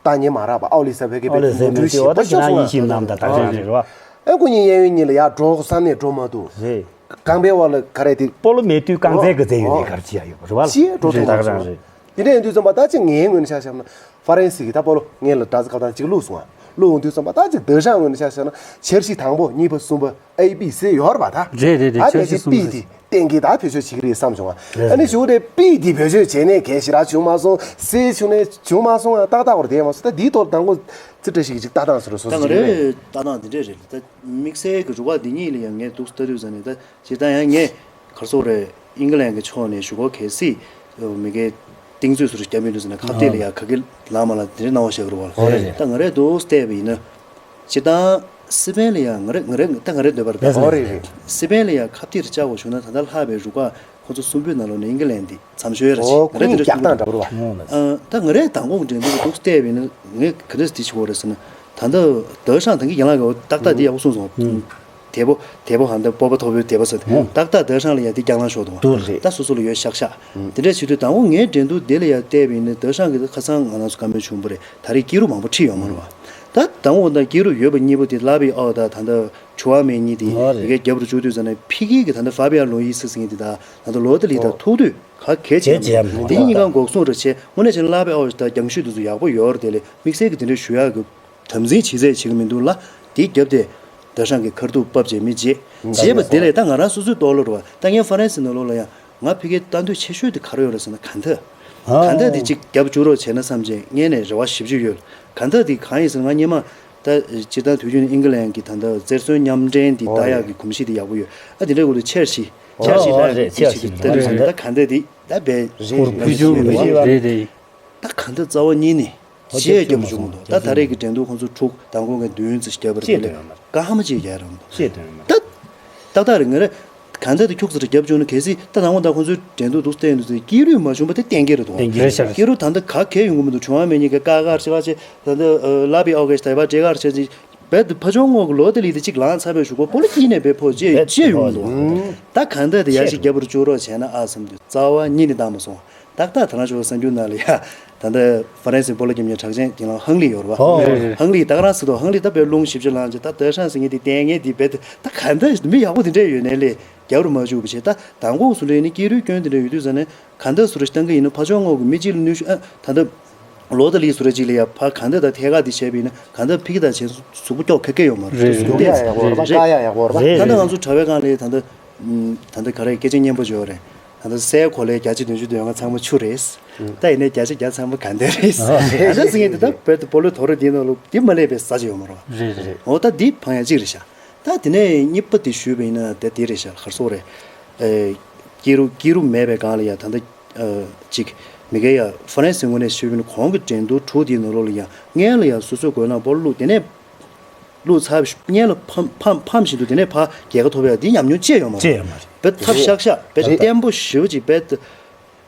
ལྟ་ཉན་མ་རག་པ་ཨའོ་ལི་ས་ཕེ་ཁེ་པེ་ཨའོ་ལི་ས་ངོ་སྤྲོད་ཞིག་པ་ཤོག་སོང་ང་། ཨ་ཁོ་གཉིས་གཡས་གཡོན་གཉིས་ལ་ཡར་འགྲོ་བསམ་ནས་འགྲོ་མ་ཐུབ། རེད། རྐང་པའི་འོག་ལ་ག་རེ་དེ། སྤོ་ལོ་མེད་དུས་རྐང་རྩལ་གྱི་རྩལ་ཡོད་ནས་ག་རེ་བྱེད་ཡ་ཡོད་པ་རེད་བ། ཅི་ཡང་འགྲོ་ཐུབ་མ་སོང་། དེ་འདྲ་ཡིན་དུས་ཙམ་པ་ད་ཅིག་ངའི་ངོས་ནས་ཆ་བཞག་ན་ཧྥ་རན་སི་གི་ད་སྤོ་ལོ་ངས་ལ་དྲ་ཚིགས་ཁ་བཏང་ཅིག་བླུགས་སོང་ང་། བླུགས་འོང་དུས་ཙམ་པ་ད་ཅིག་ཌེ་ཤང་ངོས་ནས་ཆ་བཞག་ན་འཆར་གཞི་དང་པོ་གཉིས་པ་གསུམ་པ་ཨེ་བི་སི་ཡོད་རེད་པ་ད། རེད་རེད་རེད། ཨ་འཆར་གཞི་ནས་གསུམ་པ་པི་དེ་གཏན་འཁེལ་ད་བེད་སྤྱོད་བྱེད་ཀྱི་རེད་བསམ་བྱུང་ང་། ཨ་ནི་གཞུག་དེ་པི་དེ་བེད་སྤྱོད་བྱས་ནས་གལ་ཞེ་དྲག་བྱུང་མ་སོང་། སི་བྱུང་ནས་བྱུང་མ་སོང་ང་། ཏག་ཏག་བར་བསྡད་མ་སོང་། ད་འདིའི་ཐོག་དང་པོ་ཙི་བཀྲ་ཤིས་ཀྱི་ཅིག་ལྟ་སྟངས་ཟེར་བ་སོ་སོ་ད་ང་ཅིག་རེད། རེད་ལྟ་སྟངས་འདི་འདྲས་རེད། ད་དམིགས་བསལ་གྱི་རུ་ཁག་འདི་གཉིས་ལ་ཡང་ངས་འདུག་ལྟ་དུས་ཙང་ནས་ད། སྤྱིར་བཏང་ཡང་ངས་ག་རེ་ཟེར་དགོས་རེད། ཨིང་ལན་གྱི་ཕྱོགས་ནས་ཞུ་སྒོ་གལ་སྲིད་མི་སྒེར་གཏིང་མཛོད་སུ་རུ་བརྒྱབ་མི་འདུག་ཟེར་ན་ཁ་གཏད་ལ་ཡང་ག་གེ་ལངས་མ་ལངས་དེ་འདྲའི་སྣང་བ་ཤར་གྱི་རེད་བ། ཨོ་རེད་རེད། ད་ང་རས་འདུག་བལྟས་པ་ཡིན་ན། སྤྱིར་བཏང་སི་པན་ལ་ཡང་ང་རེ་ང་རེ་ད་ང་རེ་འདོད་པ་རེད་ད། ཨོ་རེད་རེད། སི་པན་ལ་ཡང་ཁ་གཏད་བཅག་དགོས་བྱུང་ན་ད་ལྟ་ལྷག་པའི་རུ་ཁག་ཁོ་ཚོ་གསུམ་པོའི་ནང་ལོགས་ནས་ཨིང་ལན་འདི་མཚམས་སྦྱོར་ར་ཞིག་ཨོ་ང་རེ་ཁོ་དེ་གཉིས་འདྲ་རྒྱག་སྟངས་འདྲ་པོ་རེད་བ། ཨ་ད་ང་རས་མདང་དགོང་གི་འགྲན་བསྡུར་འདུག་བལྟས་པ་ཡིན་ན་ངས་ག་འདྲས་འདི་བྱེད་དགོས་རེད་ཟེར་ན། ད་ལྟ་ད་ཤང་ད་གིན་རྒན་ལགས་ཀྱིས་ཏག་ཏག་འདི་ཡག་པོ་གསུངས་སོང་། དེ་པོ་དེ་པོ་ཧ་འདི་སྤོབས་པ་མཐོ་པོའི་དེ་པོ་ཟེར། ཏག་ཏག་ད་ཤང་ལ་ཡང་འདི་རྒྱང་ལངས་ཤོར་འདུག་བ། ད་སོ་སོ་ལ་ཡོད་ཤག་ཤག་དེ་འདྲས་བྱེད་དུས་དང་པོ་ངའི་འགྲན་བསྡུར་འདི་ལ་ཡང་བལྟས་པ་ཡིན་ན་ད་ཤང་གི་ཁ་སང་ང་རང་ཚོ་བཀའ་མོལ་བྱུང་བ་རེད། ད་རེས་སྐྱིད་རུ་མང་པོ་ཁྲིད་ཡོད་མ་རེད་བ། ད་དང་པོ་ད་སྐྱིད་རུ་ཡོད་པ་གཉིས་པོ་དེ་ལ་པི་ཨའོ་ད་ད་ལྟ་ཆུ་བ་མེ་གཉིས་དེ་ཡི་གེ་རྒྱབ་རུ་བཅུག་དུས་ཙང་ནས་ཕི་གི་གི་ད་ལྟ་ཧྥ་བི་ཡ་ལོ་ཡི་སི་ཟེར་མཁན་དེ་དང་ད་ལྟ་ལོ་ཏི་ལི་དང་ཐུག་དུས་ག་གལ་ཆེ་ཡ་མ་རེད། དེ་གཉིས་ཀ་འགོག་སྲུང་རེ་བྱས་དངོས་གནས་བྱས་ན་ལ་པི་ཨའོ་ད་རྒྱང་ཤོས་དེ་ཚོ་ཡག་པོ་ཡོད་རེད། དེ་ལས་དམིགས་བསལ་གི་དེ་འདྲས་ཞུ་ཡག་གི་དམ་འཛིན་བྱེད་རྩིས་བྱེད་ཀྱི་མི་འདུག་ལ། དེ་རྒྱབ་དེ་ད་ཤང་གི་ཁར་ཐུག་ཕབ་བྱས་མི་བརྗེད། བརྗེད་པ་དེ་ལས་ད་ང་རང་སོ་སོའི་ལྟོ་ལོ་རེད་བ། ད་ངས་ཧྥ་རན་སི་ནང་ལོགས་ལ་ཡང་ང་ཕ་གིར་ལྟ་འདོད་ཆེ་ཤོས་དེ་ག་རེ་ཡོད་རེད་ཟེར་ན་གན་ཐ། གན་ཐ་དེ་གཅིག་རྒྱབ་བཅུག་རོགས་བྱས་ན་བསམ་བྱས་ངས་ནས་རེ་བ་ཞེ་པོ་ཅིག་ཡོད། གན་ཐ་དེ་གང་ཡིན་ཟེར་ན་ང་སྔོན་མ་ད་སྤྱིར་བཏང་དུས་རྒྱུན་ཨིང་ལན་གྱི་ད་ལྟ་རྩེར་སོན་མཉམ་འབྲེལ་འདི་ལྟ་ཡག་གི་གོམས་གཤིས་དེ་ཡག་པོ་ཡོད། ཨ་དེ་འདྲའི་སྐོར་དུ་ཆེར་ཞིག་ཆེར་ཞིག་ལྟ་ཡག་གི་གོམས་གཤིས་ཅིག་ད་དུས་ད་གན་ཐ་དེ་ད་བས་རེད་རེད། ད་གན་ཐ་རྩ་བ་ཉིད་ནས། ཅེས་སྐྱོན་བྱུང་མི་འདུག་ད་ད་རེས་ཀྱི་འགྲན་བསྡུར་ཁོང་ཚོ་དྲུག་དང་པོ་ངས་བདུན་ཙམ་བརྒྱབ་པ་རེད། ཅེས་སྟོན་ཡོད་མ་རེད། ཀ་ཧ་མ་ཅིག་རྒྱག་རང་འདུག་ཅེས་སྟོན་ཡོད་མ་རེད། ད་ཏག་ཏག་རེད། ང་རེ་གང་ཚད་དུ་ཁྱུག་ཙམ་རེ་བརྒྱབ་བྱུང་ན་གལ་སྲིད་ད་དང་པོ་ད་ཁོང་ཚོའི་འགྲན་བསྡུར་འདུག་བལྟས་འདུག་ཟེར་སྐྱིད་རུས་མ་བྱུང་པ་དེ་གཏན་འཁེལ་རེད་འདུག་རེད་ཤག་སྐྱིད་རུ་ད་ལྟ་ག་གེ་ཡོང་གི་མི་འདུག་བྱུང་བ་མེད་ཉིན་ག་ཀ་ཀར་ཆེ་བ་ཆེ་ད་ལྟ་ལ་པི་ཨོ་གེ་ཤ་ད་བ་ཇེ་ཀར་ཆེ་ཅིག་བེད་དུ་ཕ་ཆུང་ངོ་གི་ལོ་དེ་ལི་དེ་གཅིག་ལངས་ཚར་བའི་གཞུག་གུ་སྤོ་ལོ་དཀྱིལ་ནས་བེད་ཕོ་ཅེས་ཅེས་ཡོང་གི་འདུག་ད་གང་ལྟར་དེ་ཡ་ཞིག་རྒྱབ་པར་བཅུག་རོགས་བྱས་ན་ཨ་བསམ་དུས་རྩ་བ་ཉིད་ནས་བཏང་མ་སོང་། ཏག་ཏག་ད་ནང་ཆོག་གསར་འགྱུར་ནང་ལ་ཡ། ད་ལྟ་ཧྥ་རན་སིའི་སྤོ་ལོ་རྒྱབ་མཁན་གྲགས་ཅན་རྒན་ལགས་ཧང་ལི་ཡོད་རེད་བ། ཨོ་རེད་རེད། ཧང་ལི་ད་ག་རང་སྲིད་དོ། ཧང་ལི་ད་བེད་རླུང་ཞིབ་ཅིག་ལངས་ཅིག་ད་ལྟ་ཧྲང་ཟེར་མཁན་དེ་བསྟན་མཁན་དེ་བེད་ད་ག་འདྲ་མི་ཡག་པོ་དེ་འདྲས་ཡོད་ནའི་ལས་རྒྱབ་རུ་མ་བཅུག་པ་བྱས། ད་དང་པོ་སུ་འདྲ་ཡིན་ན་སྐྱིད་རུས་སྐྱོན་དེ་འདྲ་ཡོད་དུས་ཙང་ནས་ག་འདྲ་སུ་རེ་བཏང་གི་ཡིན་ན་ཕ་ཆུང་ངོ་གི་མི་གཅིག་ལ་གནོན་ཤུགས་ཨ་ད་ལྟ་ལོ་ད་ལི་སུ་རེ་གཅིག་ལ་ཡ་ཕ་ག་འདྲ་ད་ཐད་ཀར་དེ་བྱས་པ་ཡིན་ན་ག་འདྲ་ཕི་གི་ད་བྱས་གཟུགས་པོ་སྐྱོ་ཁེ་ཁེ་ཡོད་མ་རེད། རེད་གཟུགས་རེད་པོ་ཡག་ཡག་པོ་རེད་པ། རེད་ཀ་ཡག་ཡག་པོ་རེད་པ། ད་ལྟ་ང་ཚོ་དྲ་བའི་སྒང་ལ་ད་ལྟ། ད་ལྟ་ག་རེ་སྐད་ཆ་སྙན་པོ་བརྗོད་རེད། ད་ལྟ་སའི་གོ་ལའི་བརྒྱ་ཆ་བདུན་ཅུ་དོན་ལྔ་ཚང་མ་ཆུ་རེད། ད་ཡིན་ནའི་བརྒྱ་ཆ་བརྒྱ་ཚང་མ་ག་འདྲ་རེད། ཨ་ད་ཟེར་མཁན་དེ་ད་བོད་དུ་སྤོ་ལོ་དོ་རུ་འདིའི་ནང་ལོགས་འདི་མ་སླེབས་པའི་ས་ཆ་ཡོད་མ་རེད་བ། རེད་རེད། འོ་ད་འདི་ཕང་ཡ་གཅིག་རེད་ཤག་ད་དེ་ནས་གཉིས་པ་དེ་ཞུས་པ་ཡིན་ན་ད་དེ་རེད་ཤག་ག་རེ་ཟེར་དགོས་རེད། ཨེ། སྐྱིད་རུ་སྐྱིད་རུ་མེད་པའི་སྒང་ལ་ཡ་ད་ལྟ་ཨ་ཅིག་མི་སྒེར་ཡ་ཧྥ་རན་སིའི་ངོས་ནས་ཞུས་པ་ཡིན་ན་གོང་གི་འགྲན་བསྡུར་དྲུག་དེའི་ནང་ལོགས་ལ་ཡ་སྔོན་ལ་ཡ་སོ་སོའི་སྒོ་ནས་སྤོ་ལོ་བླུགས། དེ་ནས་བླུགས་ཚར་བའི་སྔོན་ལ་ཕམ་ཕམ་ཕམ་བཞིན་དུ་དེ་ནས་ཕར་རྒྱལ་ཁ་ཐོབ་ཡ་འདི་ཉམས་མྱོང་ཅི་ཡང་ཡོད་མ་རེད། ཅི་ཡང་མ་རེད། དཔེ་ཐབས་ཤག་ཤག་དཔེ་རེད། བརྟན་པོ་ཞེ་པོ་ཅིག་དཔེ་དེ་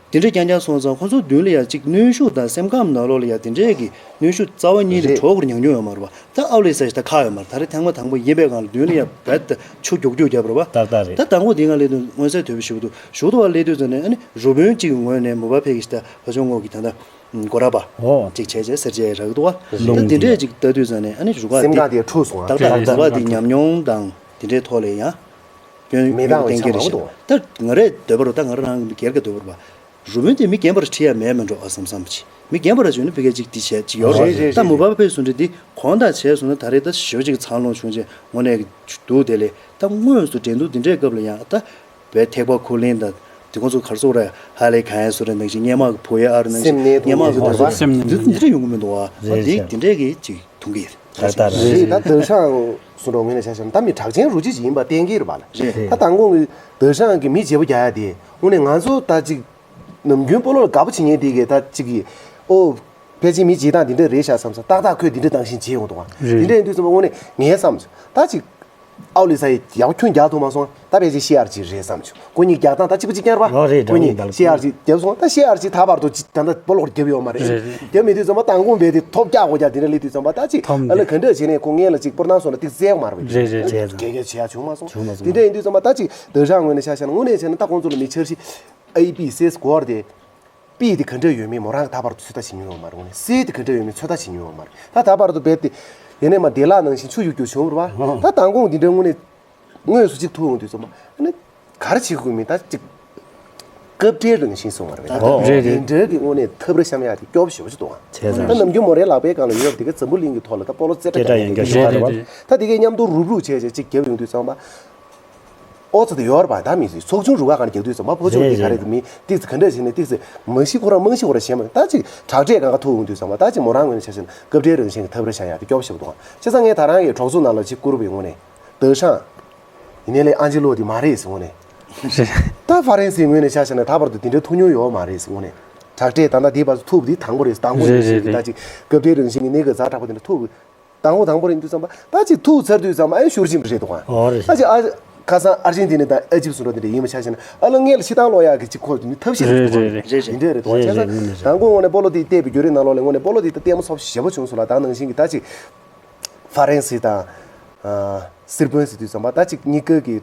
འདྲས་རྐྱང་རྐྱང་སོང་ཙང་ཁོང་ཚོ་མདུན་ལ་ཡ་ཅིག་གནོན་ཤུགས་དང་སེམས་ཁམས་ནང་ལོགས་ལ་ཡ་དེ་འདྲས་ཀྱི་གནོན་ཤུགས་རྩ་བ་ཉིད་ནས་རེད། གྲོགས་པོར་མྱོང་མྱོང་ཡོད་མ་རེད་པ། ད་ཨའོ་ལེ་ས་ཞིག་ད་ཁག་ཡོད་མ་རེད། ད་རེས་ཐེངས་མ་དང་པོ་ཡིན་པའི་སྒང་ལ་མདུན་ལ་ཡ་དཔེ་ད་ཆུ་རྒྱུག་རྒྱུག་བརྒྱབ་རེད་པ། ཏག་ཏག་རེད། ད་དང་པོ་དེའི་སྒང་ལ་མངོན་གསལ་དོད་པོ་ཞེ་པོ་འདུག་ཞུ་དོ་བ་སླེབས་དུས་ཙམ་ནས་ཨ་ནི་རུ་དཔོན་གཅིག་གི་ངོས་ནས་མུ་བ་ཕེ་གི་ཞིག་ད་ཕ་ཆུང་ངོ་གི་ད་ད། གོ་ར་པ། ཨོ། ཅིག་བྱས་བྱས་སེར་བྱས་རག་འདུག་བ། ད་དེ་འདྲས་ཅིག་ལྟ་དུས་ཙང་ནས་ཨ་ནི་རུ་ཁག་སེམས་ཁམས་དེ་འཁྲུག་སོང་ཨ། ཏག་ཏག་རུ་ཁག་དེ་ཉམས་མྱོང་དང་དེ་འདྲའི་ཐོག་ལ་ཡང་སྐྱོན་མི་བཏང་བའི་གཏན་འཁེལ་ཆ་རེད་ཤག་མང་པོ་འདུག་ད་ང་རས་འདོད་པ་རུ་ད་ང་རང་རང་གི་སྒེར་གྱི་འདོད་པ་རུ་བ། རུ་དཔོན་དེ་མི་རྒན་པར་ཁྲིད་ཡ་མེད་མི་འགྲོ་ཨ་བསམ་བསམ་ཅིག་མི་རྒན་པར་བྱོན་ན་ཕ་གི་ཅིག་དེ་བྱས་ཅིག་ཡོད་རེད། རེད་རེད་ད་རེད་མུ་པ་པའི་བཟོ་འདྲ་འདི་གོང་དང་བྱས་སོང་ན་ད་རེས་ད་ཞོ་ཅིག་འཚར་ལོངས་བྱུང་རྗེས་དངོས་གནས་འདུག་དེ་ལས་ད་དངོས་སུ་འགྲན་བསྡུར་འདི་འདྲའི་སྐབས་ལ་ཡང་ད། བའི་ཐེག་པ་ཁུ་ལིན་དང་དེ་ཁོང་ཚོ་ག་རེ་ཟེར་དགོས་རེད། ཧ་ལེ་ག་ཡན་སུ་རེ་ནང་བཞིན་སྙེ་མ་གི་ཕོ་ཡ་ཨ་རུ་ནང་བཞིན་སེམས་ནད་སྙེ་མ་གི་དོ་ཟོ་སེམས་ནད་འདི་འདི་འདྲ་ཡོང་གི་མི་འདུག་བ། རེད་འདི་ཤག་འདི་འདྲས་ཀྱི་ཅིག་ཐུང་གི་ད་ལྟ་རེད། རེད་ད་དེང་སང་སུ་འགྲོ་ངོས་ནས་ཆ་བཞག་ན་ད་མི་གྲགས་ཅན་རུ་ཅི་ཅིག་ཡིན་པ་གཏན་འཁེལ་རེད་པ་ལ། རེད། ད་དང་གོང་གི་དེང་སང་གི་མི་བརྗེ་པོ་རྒྱག་ཡ་དེ་དངོས་གནས་ང་ཚོ་ད་ཅིག་ནམ་རྒྱུན་སྤོ་ལོ་ལ་དགའ་པོ་བྱེད་མཁན་དེ་གས་ད་ཅིག་གི་ཨོ་ཕལ་ཆེར་མི་བརྗེ་སྟངས་འདི་འདྲ་རེད་ཤག་བསམ་ས་ཏག་ཏག་ཁོས་འདི་འདྲ་བཏང་བཞིན་བྱེད་ཡོང་འདུག་བ། རེད། འདི་འདྲ་ཡིན་དུས་ཙམ་པ་དངོས་གནས་ངའི་བསམ་ད་ཅིག་ཨའོ་ལི་ས་ཡིས་ཡག་པོ་ཁྱོན་རྒྱག་ཐུབ་མ་སོང་། ད་ཕལ་ཆེར་ཤི་ཨར་ཇི་རེད་བསམ་བྱུང་། ཁོ་གཉིས་རྒྱག་སྟངས་ད་གཅིག་པ་གཅིག་རྐྱང་རེད་པ། ཨོ་རེད། ཁོ་གཉིས་ཤི་ཨར་ཇི་བརྒྱབ་སོང་། ད་ཤི་ཨར་ཇི་ད་ལྟ་སྤོ་ལོ་བརྒྱབ་ཡོད་མ་རེད། རེད་རེད། བརྒྱབ་མེད་དུས་ཙམ་པ་མདང་དགོང་རྦད་དེ་ཐོབ་རྒྱག་དགོས་རྒྱག་དེ་འདྲ་སླེབས་དུས་ཙམ་པ་ད་ཅིག་ཐོབ་ཨ་ལ་ག་འདྲ་བྱས་ནས་ཁོ་སྔོན་ལ་ཅིག་སྤུར་ནང་སོང་ལ་ཏིག་བཙལ་ཡོད་མ་རེད་པས། རེད་རེད་རེད། གལ་གལ་བྱེད་ཡག་བྱུང་མ་སོང་། བྱུང་མ་སོང་། དེ་འདྲ་ཡིན་དུས་ཙམ་པ་ད་ཅིག་ད་ཞག་ངོས་ནས་ཆ་བཞག་ན་དངོས་གནས་བྱས་ན་ད་ཁོང་ཚོ་ལ་མི་འཆར་གཞི་ཨེ་བི་སི་སི་སྐོར་དེ། པི་དེ་ག་འདྲ་ཡོད་མེད་མོ་རང་གིས་ད་བར་དུ་ཚོད་ལྟ་བྱེད་མྱོང་ཡོད་མ་རེད། དངོས་གནས་སི་དེ་ག་འདྲ་ཡོད་མེད་ཚོད་ལྟ་བྱེད་མྱོང་ཡོད་མ་རེད། ད་ད་བར་དུ་རྦད་དེ་ཡིན་ནའི་མ་བདེ་བླག་ནང་བཞིན་ཆུ་རྒྱུག་རྒྱུག་བྱུང་བ་རེད་པ། ད་མདང་དགོང་འདི་འདྲའི་དངོས་གནས་དངོས་སུ་གཅིག་ཐུག་ཡོང་དུས་ཙམ་པ་ཨ་ནི་ག་རེ་བྱེད་དགོས་མིན་ད་ཅིག་སྐབས་འབྲེལ་རང་བཞིན་སོང་བ་རེད། ད་ཨོ་རེད་རེད། དེ་འདྲའི་གི་དངོས་གནས་འཐབ་ར་བཤམ་ཡག་དེ་སྐྱོ་པོ་ཞེ་པོ་ཅིག་འདུག་ཨ། བྱས་ཙང་། ད་ནམ་རྒྱུན་མོ་རའི་ལག་པའི་སྒང་ལ་ཡོད་པ་དེ་ག་འཛམ་བུ་གླིང་གི་ཐོག་ལ་ད་སྤོ་ལོ་རྩེ་གྲ་སྐད་གྲགས་ཡོད་མཁན་ཞིག་རེད་རེད་པ། རེད། ད་དེ་གའི་མཉམ་དུ་རུབ་རུབ་བྱས་བྱས་ཅིག་བརྒྱབ་ཡོང་དུས་ཙམ་པ། ཨོ་ཙི་དེ་ཡོད་རེད་པ། ད་མི་ཚོས་ཚོགས་ཆུང་རུ་ཁག་སྒང་ནས་རྒྱག་དུས་ཙམ་པ་ཕོ་ཆུང་དེ་ག་རེ་དེ་མི་ཏིག་ཙི་ག་འདྲ་བྱས་ནས་ཏིག་ཙི་མ་ཤི་ཁོ་རང་མང་ཤི་ཁོ་རང་ཞེས་མ་ད་ཅིག་དྲག་གྲས་སྒང་ག་ཐུག་ཡོང་དུས་ཙམ་པ་ད་ཅིག་མོ་རང་ངོས་ནས་ཆ་བཞག་ན་སྐབས་འབྲེལ་རང་བཞིན་གྱི་འཐབ་ར་བཤམ་ཡག་དེ་སྐྱོ་པོ་ཞེ་པོ་འདུག་ཨ། བྱས་ཙང་ངས་ད་རང་གི་གྲོགས་ཚོ་ནང་ལ་ཅིག་བསྐུར་བའི་ངོས་ནས་ཏེ་ཧྲང་ཡིན་ནའི་ལས་ཨན་ཇི་ལོ་དེ་མ་རེད་ཟེར་ངོས་ནས། ད་ཧྥ་རན་སིའི་ངོས་ནས་ཆ་བཞག་ན་ད་བར་དུ་དེ་འདྲའི་ཐུག་མྱོང་ཡོད་མ་རེད་ཟེར་ངོས་ནས། དྲག་གྲས་ད་ལྟ་དེའི་བར་དུ་ཐུག་པ་དེ་དང་པོ་རེད། དང་པོ་ཡིན་རེད་ཞེས་རེད་ད་རེད། ཅིག་སྐབས་འབྲེལ་རང་བཞིན་གྱི་གནས་སྐབས་ཛ་དྲག་པོ་དེ་འདྲ་ཐུག་དང་པོ་དང་པོ་རེད་འདུག་བསམ་པ། ད་ཅིག་ཐུག་ཚར་དུས་ཙམ་པ་ཨེ་ཤུར་བཞིན་པ་རེད་འདུག་ཨ། ཨོ་རེད། ད་ཅིག་ཨ་ཁ་སང་ཨར་ཇེན་ཏི་ནི་དང་ཨེ་ཇིབ་སུ་འགྲོ་དེ་འདྲ་ཡིན་པ་ཆ་བཞག་ན་ཨ་ལ་ངས་ལ་ཕྱི་ཐང་ལོག་ཡག་གི་ཅིག་ཁོ་དེ་ནི་ཐབས་ཤེས་རེད་འདུག་ཨ། རེད་རེད། དེ་འདྲ་རེད་འདུག་ཨ། རེད་བྱས་ཙང་རེད་རེད། དང་པོ་ངོས་ནས་སྤོ་ལོ་དེ་བལྟས་པའི་བརྒྱུད་རིམ་ནང་ལོགས་ལ་ངོས་ནས་སྤོ་ལོ་དེ་ད་ལྟད་མོ་ཚོ་ཞེ་པོ་བྱུང་སོང་ལ། ད་ནང་བཞིན་གྱི་ད་ཅིག་ཧྥ་རན་སི་དང་ཨ་སི་པན་ཟེར་དུས་ཙམ་པ་ད་ཅིག་གཉིས་ཀ་གི་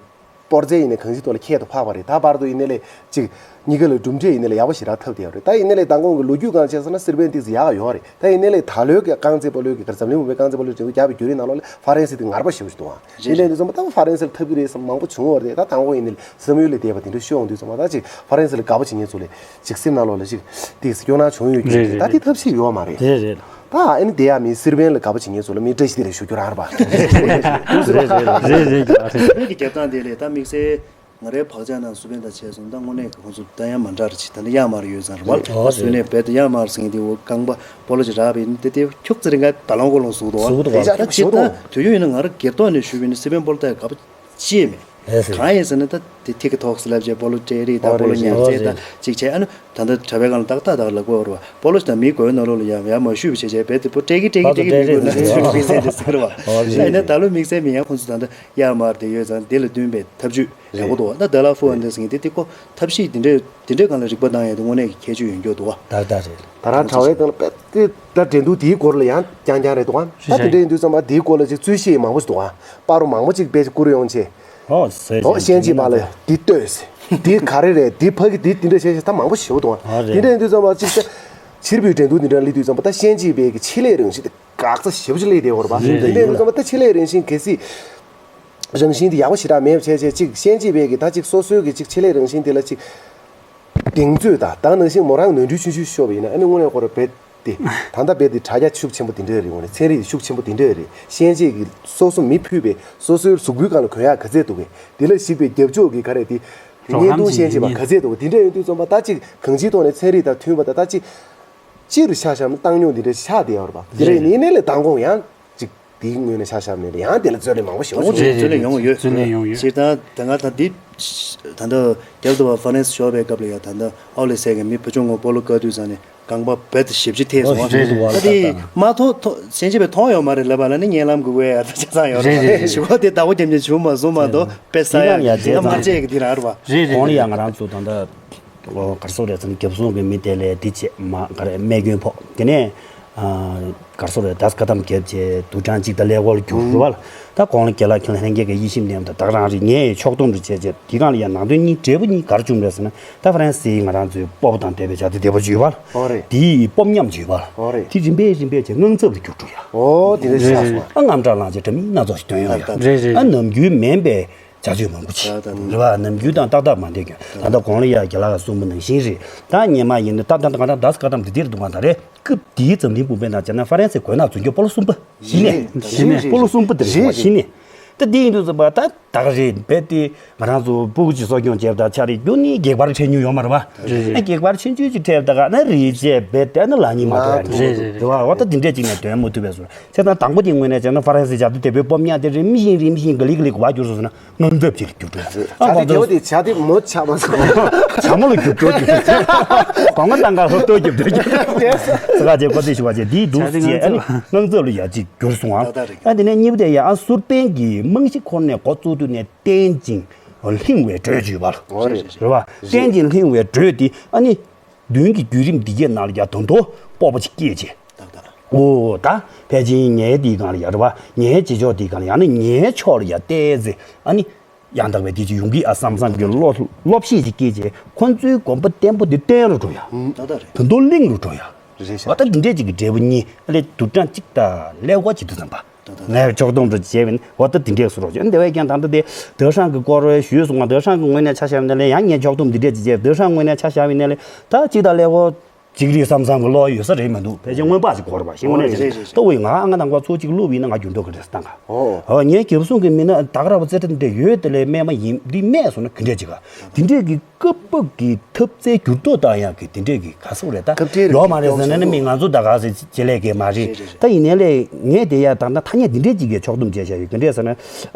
གཏོར་རྩལ་ཡིན་ནའི་གང་ཅིའི་ཐོག་ལ་ཁྱད་དུ་འཕགས་པ་རེད། ད་བར་དུ་ཡིན་ནའི་ལས་ཅིག་གཉིས་ཀ་ལ་གྲུབ་འབྲས་ཡིན་ནའི་ལས་ཡག་པོ་ཞེ་དྲག་ཐོབ་བསྡད་ཡོད་རེད། ད་ཡིན་ནའི་ལས་མདང་དགོང་གི་ལོ་རྒྱུས་སྒང་བྱས་ཟེར་ན་སི་པན་ཏོག་ཙམ་ཡག་ཡོད་རེད། ད་ཡིན་ནའི་ལས་ད་ལོའི་གི་རྐང་རྩེད་སྤོ་ལོའི་གི་འཛམ་གླིང་བུ་མོའི་རྐང་རྩེད་སྤོ་ལོའི་འགྲན་བསྡུར་བརྒྱབ་པའི་བརྒྱུད་རིམ་ནང་ལོགས་ལ་ཧྥ་རན་སི་དེ་ངར་པོ་ཞེ་པོ་ཞིག་འདུག་ཨ། རེད་དེ་ལས་འདི་ཚོ་མ་ད་ཧྥ་རན་སི་ལ་ཐབས་ཀྱི་རེད་བསམ་མང་པོ་བྱུང་བ་རེད། ད་མདང་དགོང་ཡིན་ནའི་བསམ་ཡུལ་ལས་འདས་པ་དེ་འདྲ་ཤོད་ཡོང་དུས་ཙམ་པ་ད་ཅིག་ཧྥ་རན་སི་ལ་དགའ་པོ་བྱེད་མཁན་ཚོ་ལས་ཅིག་སེམས་ནང་ལོགས་ལ་ཅིག་ཏོག་ཙམ་སྐྱོ་སྣང་བྱུང་ཡོད་རྒྱུ་རེད། རེད་རེད། ད་དེ་ཐབས་ཤེས་ཡོད་མ་རེད། རེད་རེད། ད་ཨ་ནི་དེ་ཡང་མི་སི་པན་ལ་དགའ་པོ་བྱེད་མཁན་ཚོ་ལ་མི་བཀྲ་ཤིས་བདེ་ལེགས་ཞུ་རྒྱུ་རང་རེད་པ། རེད་རེད་རེད་རེད། བོད་ཀྱི་རྒྱབ་སྟངས་དེ་ལས་ད་དམིགས་བསལ་ང་རའི་བག་ཆགས་ནང་སུ་པན་དང་བྱས་སོང་ད་དངོས་གནས་ཀྱི་ཁོང་ཚོ་ད་ཡང་མ་འདྲ་རེད་ཅིག་ད་ནི་ཡར་མར་ཡོད་ཙང་རེད་བ། རེད། སུ་ནས་རྦད་དེ་ཡར་མར་ཟིན་དེ་འོ་རྐང་པ་སྤོ་ལོ་ཅིག་རག་པ་ཡིན་དེ་དེ་ཁྱུག་ཙི་རིང་ག་ད་ལོང་གོ་ལོང་ཟུག་འདུག་བ། ཟུག་འདུག་བ། ད་ཅིག་ད་དུས་ཡུན་ཡིན་ན་ང་ར་སྒེར་ཐོག་ནས་ཞུས་པ་ཡིན་ན་སི་པན་སྤོ་ལོ་ད་དགའ་པོ་ཅི་ཡས་མེད། ཨེ་ཟེར། གང་ཡིན་ཟེར་ན་ད་དེ་ཐིག་གི་ཐོག་སི་ལབ་བྱས་སྤོ་ལོ་སྤྲད་རེས་དང་སྤོ་ལོ་ཉར་བྱས་དང་ཅིག་བྱས་ཨ་ནི་ད་ལྟ་གྲྭ་པའི་སྒང་ལ་ཏག་ཏག་ཏག་ལབ་དགོས་རེད་བ། སྤོ་ལོ་ཞིག་དང་མིའི་གོས་ནང་ལོགས་ལ་ཡང་ཡང་མ་བཞུས་པ་བྱས་བྱས་རྦད་དེ་པོ་སྤྲད་ཀྱི་སྤྲད་ཀྱི་སྤྲད་ཀྱི་མི་དགོས་ན་ཚུར་དམིགས་བསལ་དེ་ཟེར་བ། ཨ་ནི་ད་ལོ་དམིགས་བསལ་མི་ཡང་ཁོང་ཚོ་ད་ལྟ་ཡར་མར་དེ་ཡོད་ཙང་དེ་ལ་བསྟུན་པའི་ཐབས་ཇུས་ཡག་པོ་འདུག་བ། ད་ཌ་ལ་ཧྥུ་ཨན་དེ་ཟེར་མཁན་དེ་དེ་ཁོ་ཐབས་ཤེས་དེ་འདྲས་དེ་འདྲས་སྒང་ལ་རིག་པ་བཏང་ཡས་དེ་དངོས་གནས་ཀྱི་ཁྱད་ཆོས་ཡོད་མཁན་འདུག་བ། ད་ད་རེད། ད་རང་གྲྭ་པའི་སྒང་ལ་རྦད་དེ་ད་འགྲན་བསྡུར་དེའི་སྐོར་ལ་ཡང་རྐྱང་རྐྱང་རེད་འདུག་བ། ད་དེ་འདྲས་ཡིན་དུས་ཙམ་པ་དེའི་སྐོར་ལ་ཅིག་རྩོད་གཞི་མང་པོ་ཞིག་འདུག་བ། པར་མང་པོ་ཅིག་དཔེ་ཅིག་བསྐུར་ཡོང་བྱས། ཨོ་ཟེར་ཨོ་ཟེར་གཞན་གཅིག་པ་ལ་འདི་ལྟོས་ཟེར། འདི་ག་རེ་རེད། འདི་ཕ་གི་འདི་འདི་འདྲ་བྱས་བྱས་ད་མང་པོ་ཞེ་པོ་འདུག་ཨ། ཨ་རེད། འདི་འདྲ་ཡིན་དུས་ཙམ་པ་ཅིག་ད་ཕྱིར་འབུད་འགྲན་བསྡུར་འདི་འདྲ་སླེབས་དུས་ཙམ་པ་ད་གཞན་གཅིག་པའི་གི་ཆེད་ལས་རང་བཞིན་དེ་དགག་རྩ་ཞེ་པོ་ཅིག་སླེབས་བསྡད་ཡོད་རེད་པ། རེད་འདི་འདྲ་ཡིན་དུས་ཙམ་པ་ད་ཆེད་ལས་རང་བཞིན་གལ་སྲིད་རང་བཞིན་དེ་ཡག་པོ་ཞེ་དྲག་མེད་པ་བྱས་བྱས་ཅིག་གཞན་གཅིག་པའི་གི་ད་ཅིག་སོ་སོའི་གི་ཅིག་ཆེད་ལས་རང་བཞིན་དེ་ལ་ཅིག་གདེང་ཚོད་དང་ད་ག་ནང་བཞིན་མོ་རང་ནོར་འཁྲུལ་ཆུང་ཆུང་ཤོར་བ་ཡིན་ན་ཨ་ནི་དངོས་གནས་ཁོ་རང་རྦད་དེ། ད་ལྟ་རྦད་དེ་དྲ་རྒྱ་ཤུགས་ཆེན་པོ་དེ་འདྲ་རེད། འོ་ནས་ཚན་རིག་ཤུགས་ཆེན་པོ་དེ་འདྲ་རེད། ཤན་འབྱེད་ཀྱི་སོ་སོ་མི་ཕུད་པའི་སོ་སོའི་གཟུགས་པོའི་སྒང་ལ་གོན་ཡག་ག་ཚད་འདུག་གས། དེ་ལ་གཞིགས་པའི་རྒྱབ་ཕྱོགས་ཀྱི་ག་རེ་དེ་ངན་རོགས་རམ་གཏོང་ཤན་འབྱེད་པ་ག་ཚད་འདུག་གས། དེ་འདྲ་ཡིན་དུས་ཙམ་པ་ད་ཅིག་གང་ཅིའི་ཐོག་ནས་ཚན་རིག་དང་མཐུན་པ་དང་ད་ཅིག་སྤྱིར་ཆ་བཞག་ན་བཏང་སྙོམས་དེ་འདྲ་ཆགས་བསྡད་ཡོད་རེད་པ། དེ་འདྲ་ཡིན་ནའི་ལས་མདང་དགོང་ཡང་ཅིག་དེའི་ངོས་ནས་ཆ་བཞག་ནས་ཡང་དེ་ལ་རྩོད་གླེང་མང་པོ་ཞེ་པོ་ཨོ་བྱུང་། རེད་རེད། རྩོད་གླེང་ཡོང་ཡོད། རྩོད་གླེང་ཡོང་ཡོད། སྤྱིར་བཏང་ད་ང་ད་འདི་ད་ལྟ་རྒྱབ་ཏུ་བ་ཧྥ་རན་སི་ཤོར་བའི་སྐབས་ལ་ཡང་ད་ལྟ་ཨའོ་ལེ་སེ་གི་མི་བུ་ཆུང་ངུ་སྤོ་ལོ་བཀག་དུས་ཙང་ནས་རྐང་པ་རྦད་དེ་ཞེ་པོ་ཅིག་ཐེག་སོང་བ། ཨོ་རེད་རེད། ད་དེ་མ་མཐོང་མཐོང་ཞན་ཆེ་བས་མཐོང་ཡོད་མ་རེད་ལབ་པ་ལ་ནི་ངན་ལམ་གི་དབའི་ཨ་ད་ཆ་ཚང་ཡོད་རེད། རེད་རེད། ཞུ་བ་དེ་བདག་པོ་རྒྱབ་མཁན་བྱུང་མ་སོང་མ་གཏོགས་དཔེ་ས་ཡ་ད་མ་བརྗེད་གི་དེ་རང་རེད་བ། རེད་རེད། གོང་ལ་ཡང་ང་རང་ཚོ་ད་ལྟ། ཨོ་གར་སོག་རེད་ཙང་རྒྱབ་སོང་གི་མི་དེ་ལས་དེ་བྱས་མ་ག་རེ་རྨས་སྐྱོན་ཕོག་དེ་ནས་ཨ་གར་སོག་རེད་དཱས་ཀ་དམ་རྒྱབ་བྱས་དུ་གྲང་གཅིག་ད་ལས་སྐོར་རྒྱུག་རུ་བ་ལ་ད་གོང་ལ་རྒན་ལགས་ཁྱེད་ལྷན་རྒྱས་ཀྱི་ཡིད་ཞིབ་ནས་ད་ག་རང་རེད། ངས་ཕྱོགས་སྡོམ་རུ་བྱས་བྱས་དེ་གང་ལ་ཡང་ནང་དོན་གཉིས་འབྲས་བུ་གཉིས་གར་བྱུང་རེད་ཟེར་ན་ད་ཧྥ་རན་སིའི་ང་རང་ཚོའི་སྤོབས་པ་དང་ལྡན་པའི་བྱ་དེ་བདེ་པོ་བརྗོད་པ་ལ་ཨོ་རེད། དེའི་སྤོབས་ཉམས་བརྗོད་པ་ལ་ཨོ་རེད། དེ་རིམ་པས་རིམ་པས་བྱས་དངངས་འཚབ་ལ་འགྱུར་འགྲོ་ཡ་ཨོ་དེ་འདྲ་ཤག་སོང་ཨ། དངངས་སྐྲག་ལངས་བྱས་འདྲ་མིན་སྣ་ཚོགས་ཤིག་ཐོན་ཡོང་ཡ་རེད་རེད། ཨ་ནམ་རྒྱུན་མིན་པའི། བྱ་སྤྱོད་མང་པོ་ཅིག་རེད་པ། ནམ་རྒྱུན་དང་ཏག་ཏག་མ་འདྲེས་ཀྱང་ད་ལྟ་གོང་ལ་ཡ་རྒན་ལགས་ཀྱིས་གསུངས་པ་ནང་བཞིན་རེད། ད་སྔོན་མ་ཡིན་ན་ད་ད་ད་ང་རང་དཱས་ཀ་དམ་དེ་འདིར་འདུག་ག་ད་རེད། སྐབས་དེའི་འཛམ་གླིང་བུ་དཔེ་ནང་བྱས་ན་ཧྥ་རན་སིའི་མགོ་ནག་རྫུན་སྐྱོབ་སྤོ་ལོ་གསུམ་པ་གཞི་ནས་གཞི་ནས་སྤོ་ལོ་གསུམ་པ་དེ་རེད་གཞི་ནས། ད་དེ་ཡིན་དུས་ཙམ་པ་ད་ད་ག་རེད་རྦད་དེ་ང་རང་ཚོ་སྤུ་གུ་ཅིག་གསོ་སྐྱོང་བྱས་པ་དང་ཆ་རེད་རྒྱུ་ནི་གེགས་བར་འཕྲད་མྱོང་ཡོད་མ་རེད་པ། རེད་རེད། ཨ་གེགས་བར་ཆུང་ཆུང་ཅིག་འཕྲད་པ་ད་ག་ན་རེད་བྱས་རྦད་དེ་ཨ་ན་ལག་གཉིས་མ་ཐོག་ཡ་རེད་རེད་རེད། རེད་པ། འོ་ད་དེ་འདྲས་ཅིག་ནས་འདོན་མ་ཐུབ་པས་སོ། བྱས་ཙང་དང་པོ་དེའི་ངོས་ནས་བྱས་ན་ཧྥ་རན་སིའི་བྱ་དེ་དེ་བོད་སྤོབས་ཉག་དེ་རིམ་བཞིན་རིམ་བཞིན་ག་ལེ་ག་ལེ་གོ་བ་འགྱུར་སོང་ན་དངངས་འཚབ་ཅིག་འགྱུར་འགྲོ། བྱ་དེ་དེ་བོ་དེ་བྱ་དེ་མོ་ཆགས་མ་སོང་། བྱ་མོ་ལ་འགྱུར་འགྲོ་འགྱུར་འགྲོ། གོང་མ་བཏང་ག་ཧོབ་ཏོ་འགྱུར་འགྲོ་འགྱུར་འགྲོ། ས་ཁ་ཅེ་ཀོ་ཏི་ཞུ་བ་ཅེ་དེའི་འདུག་བྱ་དེ་ཅེ་ཨ་ནི་དངངས་འཚབ་ལ་ཡ་ཅིག་འགྱུར་སོང་ཨ། ད་ད་རེད། ཨ་དེ་ནས་གཉིས་པ་དེ་ཡ་ཨ་སུར་པན་གྱི་ རྨང་གཞི་ཁོ་ནས་འགོ་བཙུགས་དུས་ནས་བརྟན་ཅིང་ལྷིང་བའི་འགྲོས་བརྗོད་པ་ལ། རེད་རེད། རེད་བ། བརྟན་ཅིང་ལྷིང་བའི་འགྲོས་དེ་ཨ་ནི། མདུན་གྱི་བརྒྱུད་རིམ་འདི་གའི་ནང་ལ་ཡ་དོན་དུ་སྤོབས་པ་ཅིག་སྐྱེས་བྱས། ཏག་ཏག་ཨོ་ད་ཕལ་ཆེར་ངའི་འདིའི་སྒང་ལ་ཡ་རེད་བ། ངའི་རྗེས་ཕྱོགས་འདིའི་སྒང་ལ་ཡང་ན་ངའི་ཕྱོགས་ལ་ཡ་བལྟས་ཚེ་ཨ་ནི་ཡང་དག་པའི་འདི་ཅིག་ཡོང་གི་ཨ་བསམ་བསམ་གྱི་བློ་བློ་ཤེད་ཅིག་སྐྱེས་བྱས་ཁོ་ཚོའི་དགོན་པ་བརྟན་པོ་འདི་བརྟན་རུ་འགྲོ་ཡ། ཨུམ། ཏག་ཏག་རེད། དོན་དུ་གླིང་རུ་འགྲོ་ཡ། རེད་ཤག་འོ་ད་འདི་འདྲས་ཅིག་གི་འབྲས་བུ་གཉིས་ཨ་ལས་དུ་གྲངས་གཅིག་དང་ཀླད་ཀོར་བྱེད་དུས་ཙམ་པ། ངས་ཕྱོགས་བསྡོམས་འགྲོ་བྱས་པ་ཡིན་འོ་ད་འདི་འདྲས་སུ་རོགས་བྱས། འདི་བས་ཀྱང་ད་ལྟ་དེ་ལྡོག་ཤང་གི་སྐོར་བས་ཞུས་སོང་ང་། ལྡོག་ཤང་གི་ངོས་ནས་ཆ་བཞག་པ་ཡིན་ན་ལས་ཡང་ངས་ཕྱོགས་བསྡོམས་འདི་འདྲས་ཅིག་བྱས། ལྡོག་ཤང་ངོས་ནས་ཆ་བཞག་པ་ཡིན་ན་ལས་ད་གཅིག་དང་ཀླད་ཀོར་ཅིག་རེད་བསམ་བསམ་གི་བློ་ཡོད་ས་རེད་མི་འདུག་ཕལ་ཆེར་སྔོན་དཔག་ཅིག་འགོར་བ་ཤེས་ངོ་ནས་རེད་རེད་རེད། ལྟ་བུ་ཡིན་ང་ཨ་ང་དང་ག་ཚོ་གཅིག་བླུགས་པ་ཡིན་ན་ང་འགྱུར་འགྲོ་གི་རེད་ཟེར་བཏང་ག་ཨོ། ཨོ་ངས་རྒྱབ་སྲུང་གི་མི་སྣ་ད་ག་ར་བ་རྩེ་ཁྲ་འདི་འདྲས་ཡོད་དེ་ལས་རྨས་མ་ཡིན་འདི་རྨས་སོང་ན་ག་འདྲས་ཅིག་ག་འདི་འདྲས་ཀྱི་སྐབས་བབ་ཀྱི་ཐབས་རྩལ་འགྱུར་ལྡོག་བཏང་ཡག་གི་དེ་འདྲས་ཀྱི་ག་ཟེར་རེད་ད། སྐབས་འབྲེལ་ཡོད་མ་རེད་ཟེར་ན་ནི་མི་ང་ཚོ་ད་ག་ཟེ་བྱེད་ལས་ཀྱི་མ་རེད། རེད་རེད་རེད། ད་ཡིན་ནའི་ལས་ངས་དེ་ཡ་ད་ལྟ་ཐ་སྙད་འདི་འདྲས་ཅིག་གི་ཕྱོགས་བསྡོམས་བྱས་བཞག་ཡོད་ག་འདྲས་ཟེར་ན།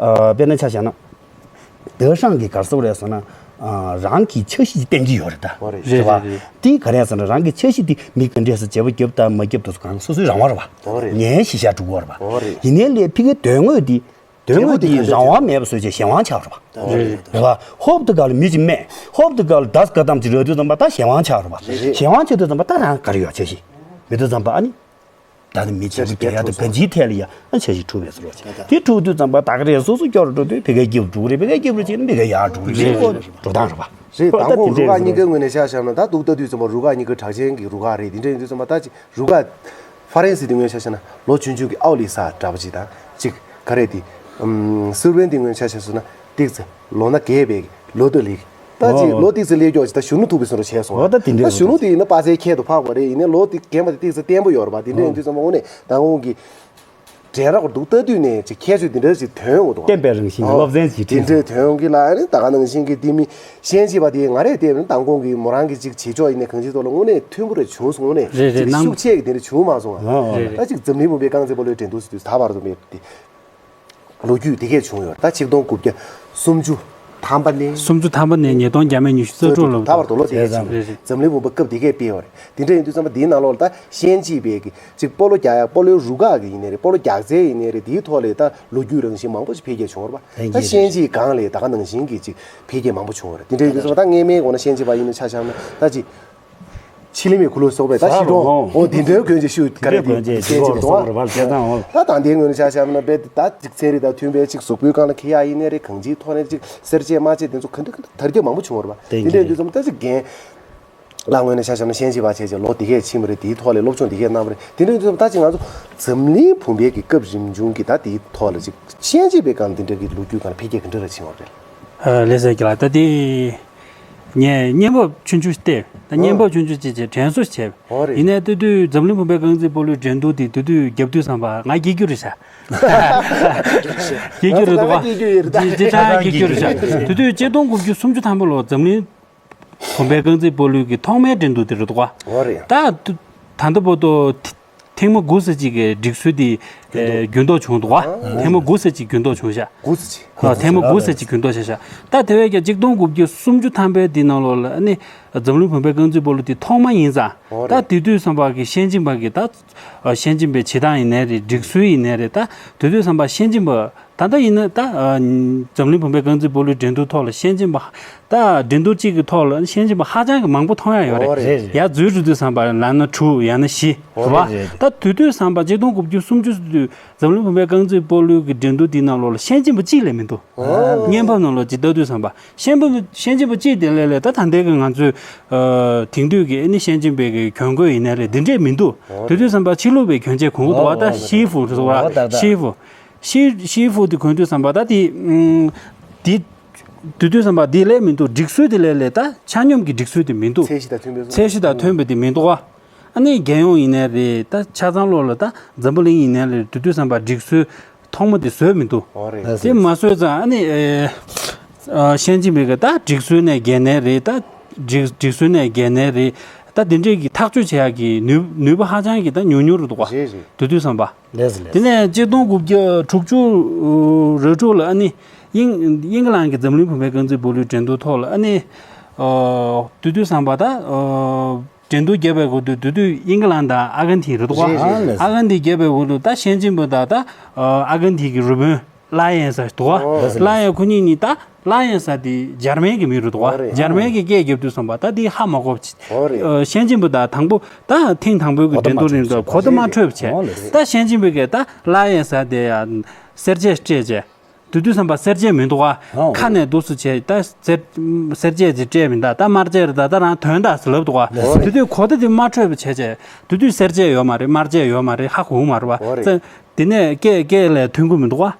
དཔེར་ན་ཆ་བཞག་ན། ལྡོག་ཤང་གི་ག་ཟེར་རེད་ཟེར་ན། རང་གི་འཆར་གཞི་བསྟན་གྱི་ཡོད་རེད་ད། ཨོ་རེད། རེད་བ། རེད་རེད། དེ་ག་རེ་ཟེར་ན་རང་གི་འཆར་གཞི་དེ་མི་ག་འདྲས་ཟེར་བྱེད་པ་རྒྱབ་དང་མ་རྒྱབ་དེ་ཚོ་གང་སོ་སོའི་རང་དབང་རེད་བ། ཨོ་རེད། ངའི་གཞི་བཞག་འགྲོ་གི་ཡོད་རེད་བ། ཨོ་རེད། ཡིན་ནའི་ལས་ཕ་གིའི་དོན་དངོས་དེ། དོན་དངོས་དེ་རང་དབང་མེད་པ་བཟོས་བྱས་གཞན་དབང་ཆགས་རེད་བ། རེད་རེད། རེད་བ། ཧོབ་ཏེ་ག་ལ་མི་གཅིག་རྨས། ཧོབ་ཏེ་ག་ལ་ད་སྐར་ཐམ་གཅིག་རག་དུས་ཙམ་པ་ད་གཞན་དབང་ཆགས་རེད་བ། རེད་རེད། གཞན་དབང་ཆགས་དུས་ཙམ་པ་ད་རང་ག་རེ་ཡོད་འཆར་གཞི། མེད་དུས་ཙམ་པ་ཨ་ནི། ད་ནི་མི་གཅིག་གི་འབྲེལ་ཡག་དང་གང་ཅིའི་ཐད་ལ་ཡང་འཆར་གཞི་གྲུབ་པའི་བཟོ་འདྲ་ཅིག་དེ་གྲུབ་དུས་ཙམ་པ་ད་ག་རེ་སོ་སོ་སྐྱོ་རུ་འགྲོ་དུས་ཕ་གིའི་སྐྱིད་པོ་འགྲོ་གི་རེད། ཕ་གིའི་སྐྱིད་པོ་རུ་བྱས་ན་ཕ་གིའི་ཡག་འགྲོ་གི་རེད། འགྲོ་སྟངས་རེད་བ། རེད། མདང་དགོང་རུ་ཁག་གཉིས་ཀའི་ངོས་ནས་ཆ་བཞག་ན་ད་འདུག་ལྟ་དུས་ཙམ་པ་རུ་ཁག་གཉིས་ཀ་གྲགས་ཅན་གྱི་རུ་ཁག་རེད། དེ་འདྲ་ཡིན་དུས་ཙམ་པ་ད་ཅི་རུ་ཁག་ཧྥ་རན་སི་དེ་ངོས་ཆ་བཞག་ན་ལོ་ཆུང་ཆུང་གི་ཨའོ་ལི་ས་འདྲ་པོ་ཅིག་དང་ཅིག་ག་རེ་དེ་སུར་པན་དེ་ངོས་ཆ་བཞག་སོང་ན་ཏིག་ཙི་ལོ་ན་རྒས་པའི་ལོ་ཏོ་ལིག་ད་ཅི་ལོ་ཏིག་ཙི་སླེབས་ཀྱོག་ཅིག་ད་གཞོན་ནུ་ཐུག་པའི་བཟོ་འདྲ་བྱས་སོང་། ད་གཞོན་ནུ་དེ་ཡིན་ན་པ་སེའི་ཁྱད་དུ་འཕགས་པ་རེད། ཡིན་ནའི་ལོ་ཏིག་རྒན་པ་དེ་ཏིག་ཙི་བརྟན་པོ་ཡོད་རེད་པ། དེ་འདྲ་ཡིན་དུས་ཙམ་པ་དངོས་གནས་མདང་དགོང་གི་འགྲན་ར་སྐོར་འདུག་ལྟ་དུས་ནས་ཅིག་ཁྱད་ཆོས་འདི་འདྲ་ཅིག་ཐོན་འོང་འདུག་བསྟན་པའི་རང་བཞིན་གྱི་སློབ་ཚན་ཞིག་དེ་འདྲ་ཐོན་འོང་གི་ལ་ཨ་ནི་ད་ག་ནང་བཞིན་གྱི་དེ་མི་ཤན་ཆེ་བ་དེ་ང་རས་བལྟས་ན་མདང་དགོང་གི་མོ་རང་གི་ཅིག་བྱེད་ཕྱོགས་ཡིན་ནའི་གང་ཅིའི་ཐོག་ལ་དངོས་གནས་མཐུན་པོ་རེ་བྱུང་སོང་། དངོས་གནས་རེད་རེད། ཅིག་ནང་ཤུགས་ཆེ་གི་དེ་འདྲ་བྱུང་མ་སོང་ང་། རེད་རེད། ད་ཅིག་འཛམ་གླིང་བུམ་པའི་རྐང་རྩེད་སྤོ་ལོའི་འགྲན་བསྡུར་ཟེར་དུས་ད་བར་དུ་མེད་དེ། ལོ་རྒྱུས་དེ་གས་བྱུང་ཡོད་རེད། ད་ཆིག་སྟོང་དགུ་བརྒྱ་སུམ་ཅུ་ཐམ་པ་ནས། སུམ་ཅུ་ཐམ་པ་ནས་ཉིས་སྟོང་བརྒྱ་མེད་ཉི་ཤུ་རྩ་དྲུག་ལོ། ད་བར་དུ་ལོ་དེ་རེད་རེད། འཛམ་གླིང་བུམ་པ་སྐབས་དེ་གས་སྤེལ་བ་རེད། དེ་འདྲ་ཡིན་དུས་ཙམ་པ་དེའི་ནང་ལོགས་ལ་ད་ཤན་གཅིག་པའི་གི་ཅིག་སྤོ་ལོ་རྒྱག་ཡག་སྤོ་ལོའི་རུ་ཁག་གི་ཡིན་ནའི་རེད། སྤོ་ལོ་རྒྱག་རྩལ་ཡིན་ནའི་རེད། དེའི་ཐོག་ལ་ད་ལོ་རྒྱུས་རང་བཞིན་མང་པོ་ཞིག་འཕེལ་རྒྱས་བྱུང་བ་རེད་པ། ད་ཤན་གཅིག་སྒང་ལ་ད་ག་ནང་བཞིན་གི་ཅིག་འཕེལ་རྒྱས་མང་པོ་བྱུང་བ་རེད། དེ་འདྲ་ཡིན་དུས་ཙམ་པ་ད་སྔས་མའི་སྒོ་ནས་ཤན་གཅིག་པ་ཡིན་ན་ཆ་བཞག་ན་ད་ཅིག་ཕྱི་གླིང་བའི་གུ་ལུ་སོགས་པའི་ད་ཤི་གྲོང་འོ་དེ་འདྲའི་གོན་ཆས་ཤུ་ག་རེ་གོན་ཆས་ཅིག་གོ་རུ་སོང་བ་རེད་པ། བྱས་ཙང་འོ། ད་ད་ལྟའི་ངོས་ནས་ཆ་བཞག་ན་དཔེ་ད་ཅིག་ཚན་རིག་དང་མཐུན་པའི་ཅིག་གཟུགས་པོའི་སྒང་ལ་འཁྱེར་ཡག་ཡིན་ནའི་རེད། གང་ཅིའི་ཐོག་ནས་ཅིག་གསེར་ཆས་དམར་ཆས་དེ་ཚོ་ག་འདྲ་ག་འདྲ་དར་ཁྱབ་མང་པོ་བྱུང་བ་རེད་པ། དེ་འདྲ་ཡིན་དུས་ཙམ་ད་ཅིག་རྒན་ལགས་ངོས་ནས་ཆ་བཞག་ན་ཤན་གཅིག་པ་བྱས་བྱས་ལོ་དེ་གས་ཕྱིན་པ་རེད། དེའི་ཐོག་ལ་སློབ་སྦྱོང་དེ་གས་གནང་བ་རེད། དེ་འདྲ་ཡིན་དུས་ཙམ་ད་ཅིག་ང་ཚོ་འཛམ་གླིང་བུམ་པའི་གི་སྐབས་རིམ་བྱུང་གི་ད་དེའི་ཐོག་ལ་ཅིག་ཤན་གཅིག་པའི་སྒང་དེ་འདྲ་གི་ལོ་རྒྱུས་སྒང་ལ་འཕེལ་རྒྱས་ག་འདྲ་རེ་ཕྱིན་པ་རེད། ལགས་སོ་རྒན་ལགས། ད་དེ། ངས་བརྙན་ཕབ་ཆུང་ཆུང་བལྟས། ད་བརྙན་ཕབ་ཆུང་ཆུང་བྱས་བྱས་དྲན་གསོ་བྱས། ཨོ་རེད། ཡིན་ནའི་ལྟ་དུས་འཛམ་གླིང་བུམ་པའི་རྐང་རྩེད་སྤོ་ལོའི་འགྲན་བསྡུར་དེ་དེ་དུས་རྒྱབ་དུས་ཙམ་པ་ང་སྐྱེ་རྒྱུ་རེད་ཤག་སྐྱེ་རྒྱུ་རེད་འདུག་ག་ང་སྐྱེ་རྒྱུ་ཡོད་རེད་ད། ཅི་ཅི་ཅང་སྐྱེ་རྒྱུ་རེད་ཤག་དེ་དུས་གཅིག་སྟོང་དགུ་བརྒྱ་སུམ་ཅུ་ཐམ་པ་ལོ་འཛམ་གླིང་བུམ་པའི་རྐང་རྩེད་སྤོ་ལོའི་གི་ཐོག་མའི་འགྲན་བསྡུར་དེ་རེད་འདུག་ག་ཨོ་རེད། ད་ད་ལྟ་བར་དུ་ཐེངས་མ་དགུ་ཙམ་ཅིག་གི་སྒྲིག་སྲོལ་དེ་འགྱུར་ལྡོག་བྱུང་འདུག་ག་ཨ། ཐེངས་མ་དགུ་ཙམ་ཅིག་འགྱུར་ལྡོག་བྱུང་ཤག་དགུ་ཙམ་ཅིག་དགུ་ཙམ་ཅིག་ཨ། ཐེངས་མ་དགུ་ཙམ་ཅིག་འགྱུར་ལྡོག་བྱུང་ཤག་ད་དེ་བས་ཀྱང་གཅིག་སྟོང་དགུ་བརྒྱ་སུམ་ཅུ་ཐམ་པའི་དེ་ནང་ལོགས་ལ་ཨ་ནི་འཛམ་གླིང་བུམ་པའི་རྐང་རྩེད་སྤོ་ལོ་དེ་ཐོག་མ་ཡིན་ཙང་། ཨོ་ད་རེད། དེ་དུས་ཙམ་པ་གི་ཤན་ཆེན་པ་གི་ད་ཤན་ཆེན་པའི་བྱེད་སྟངས་ཡིན་ནའི་རེད། སྒྲིག་སྲོལ་ཡིན་ནའི་རེད། ད་དེ་དུས་ཙམ་པ་ཤན་ཆེན་པ་ད་ལྟ་ཡིན་ན་ད་འཛམ་གླིང་བུམ་པའི་རྐང་རྩེད་སྤོ་ལོའི་འགྲན་བསྡུར་ཐོག་ལ་ཤན་ཆེན་པ་ད་འགྲན་བསྡུར་གཅིག་གི་ཐོག་ལ་ཤན་ཆེན་པ་ཧ་ཅང་གི་མང་པོ་མཐོང་ཡ་ཡོད་རེད། ཨོ་རེད། ཡར་འཛུལ་འགྲོ་དུས་ཙམ་པ་ལ་ན་དྲུག་ཡང་ན་བཞི་ཨོ་རེད་བ། རེད་རེད། ད་དེ་དུས་ཙམ་པ་གཅིག་སྟོང་དགུ་བརྒྱ་སུམ་ཅུ་སོ་དུས་འཛམ་གླིང་བུམ་པའི་རྐང་རྩེད་སྤོ་ལོའི་གི་འགྲན་བསྡུར་འདི་ནང་ལོགས་ལ་ཤན་ཆེན་པ་གཅིག་ལས་མི་འདུག་ཨོ། བརྙན་ཕབ་ནང་ལོགས་ཅིག་ལྟ་དུས་ཙམ་པ་ཤན་པ་ཤན་ཆེན་པ་གཅིག་དེ་ལས་ལས་ད་ད་ལྟའི་གི་ང་ཚོའི་ཨ་དེང་དུས་ཀྱི་ཨ་ནི་ཤན་ཆེན་པའི་གི་གྱོན་གོས་ཡིན་ནའི་རེད། འདི་འདྲས་མི་འདུག་ཨོ། དེ་དུས་ཙམ་པ་ཕྱི་ལུགས་པའི་གྱོན་ཆས་གོན་གི་འདུག་བ། ཨོ། ད་ཤི་ཧྥུ་རེད་ཟེར་བ། ཨོ། ད་ད། ཤི་ཧྥུ། ཤི་ཤི་ཧྥུ་དེ་གོན་དུས་ཙམ་པ་ད་དེ་ཨུམ་དེ་དེ་དུས་ཙམ་པ་དེ་ལས་མི་འདུག་སྒྲིག་སྲོལ་དེ་ལས་ལས་ད་ཆ་སྙོམས་ཀྱི་སྒྲིག་སྲོལ་དེ་མི་འདུག་ཚད་གཞི་དང་མཐུན་པའི་ཚད་གཞི་དང་མཐུན་པ་དེ་མི་འདུག་བ། ཨ་ནི་རྒྱལ་ཡོངས་ཡིན་ནའི་རེད། ད་ཆ་ཚང་ལོགས་ལ་ད་འཛམ་བུ་གླིང་ཡིན་ནའི་རེད། དེ་དུས་ཙམ་པ་སྒྲིག་སྲོལ་ཐོག་མ་དེ་བཟོས་མི་འདུག་ཨོ་རེད། དེ་མ་བཟོས་ཙང་ཨ་ནི་ཨེ་ཨ་ཤན་ཆེན་པའི་གི་ད་སྒྲིག་སྲོལ་ནས་འགལ་ནའི་རེད། ད་སྒྲིག་སྒྲིག་སྲོལ་ནས་འགལ་ནའི་རེད། ད་དེ་འདྲས་ཀྱི་ཐག་གཅོད་བྱེད་ཡག་གི་ནུས་ནུས་པ་ཧ་ཅང་གི་ད་ཉུང་ཉུང་རེད་འདུག་ག་རེད་རེད། དེ་དུས་ཙམ་པ། ལགས་སོ་ལགས་སོ། དེ་ནས་གཅིག་སྟོང་དགུ་བརྒྱ་དྲུག་ཅུ་རེ་དྲུག་ལ་ཨ་ནི་དབྱིན་དབྱིན་ལན་གྱི་འཛམ་གླིང་བུམ་པའི་རྐང་རྩེད་སྤོ་ལོའི་འགྲན་བསྡུར་ཐོག་ལ་ཨ་ནི་ཨ་དེ་དུས་ཙམ་པ་ད་ཨ། འགྲན་བསྡུར་བརྒྱབ་པའི་འོག་ཏུ་དེ་དུས་དབྱིན་ལན་དང་ཨ་གན་ཐི་རེད་འདུག་ག་རེད་རེད། ཨ་གན་ཐི་བརྒྱབ་པའི་འོག་ཏུ་ད་ཤན་ཆེན་པོ་དང་ད་ཨ་གན་ཐི་གི་རུ་དཔོན་ ལ་ཡན་ཟེར་འདུག་བ། ལ་ཡན་ཁོ་གཉིས་གཉིས་ད་ལ་ཡན་ཟེར་དེ་འཇར་མན་གྱི་མི་རེད་འདུག་བ། འཇར་མན་གྱི་སྐད་རྒྱབ་དུས་ཙམ་པ་ད་དེ་ཧ་མ་གོ། ཞན་ཅིན་ཕིང་ད་དང་པོ་ད་ཐེངས་དང་པོའི་གི་འགྲན་བསྡུར་རིང་དུ་གོ་བརྡ་མ་འཕྲོད་པ་བྱས། ད་ཞན་ཅིན་ཕིང་གིས་ད་ལ་ཡན་ཟེར་དེ་ཡ་གསལ་བྱེད་སྤྲད་བྱས། དེ་དུས་ཙམ་པ་གསལ་བྱེད་མི་འདུག་བ། ཁ་ནས་འདུག་སེ་བྱས་ད་གསལ་གསལ་བྱེད་དེ་སྤྲད་མི་འདུག་ད་དམར་བྱེད་རེད། ད་ད་རང་དོན་དག་ཟེར་ལབ་འདུག་བ། དེ་དུས་གོ་བརྡ་དེ་མ་འཕྲོད་པ་བྱས་བྱས་དེ་དུས་གསལ་བྱེད་ཡོད་མ་རེད། དམར་བྱེད་ཡོད་མ་རེད། ཧ་གོ་མ་རེད་བ། དེ་ནས་སྐད་སྐད་ལས་ཐོན་གི་མི་འདུག་བ།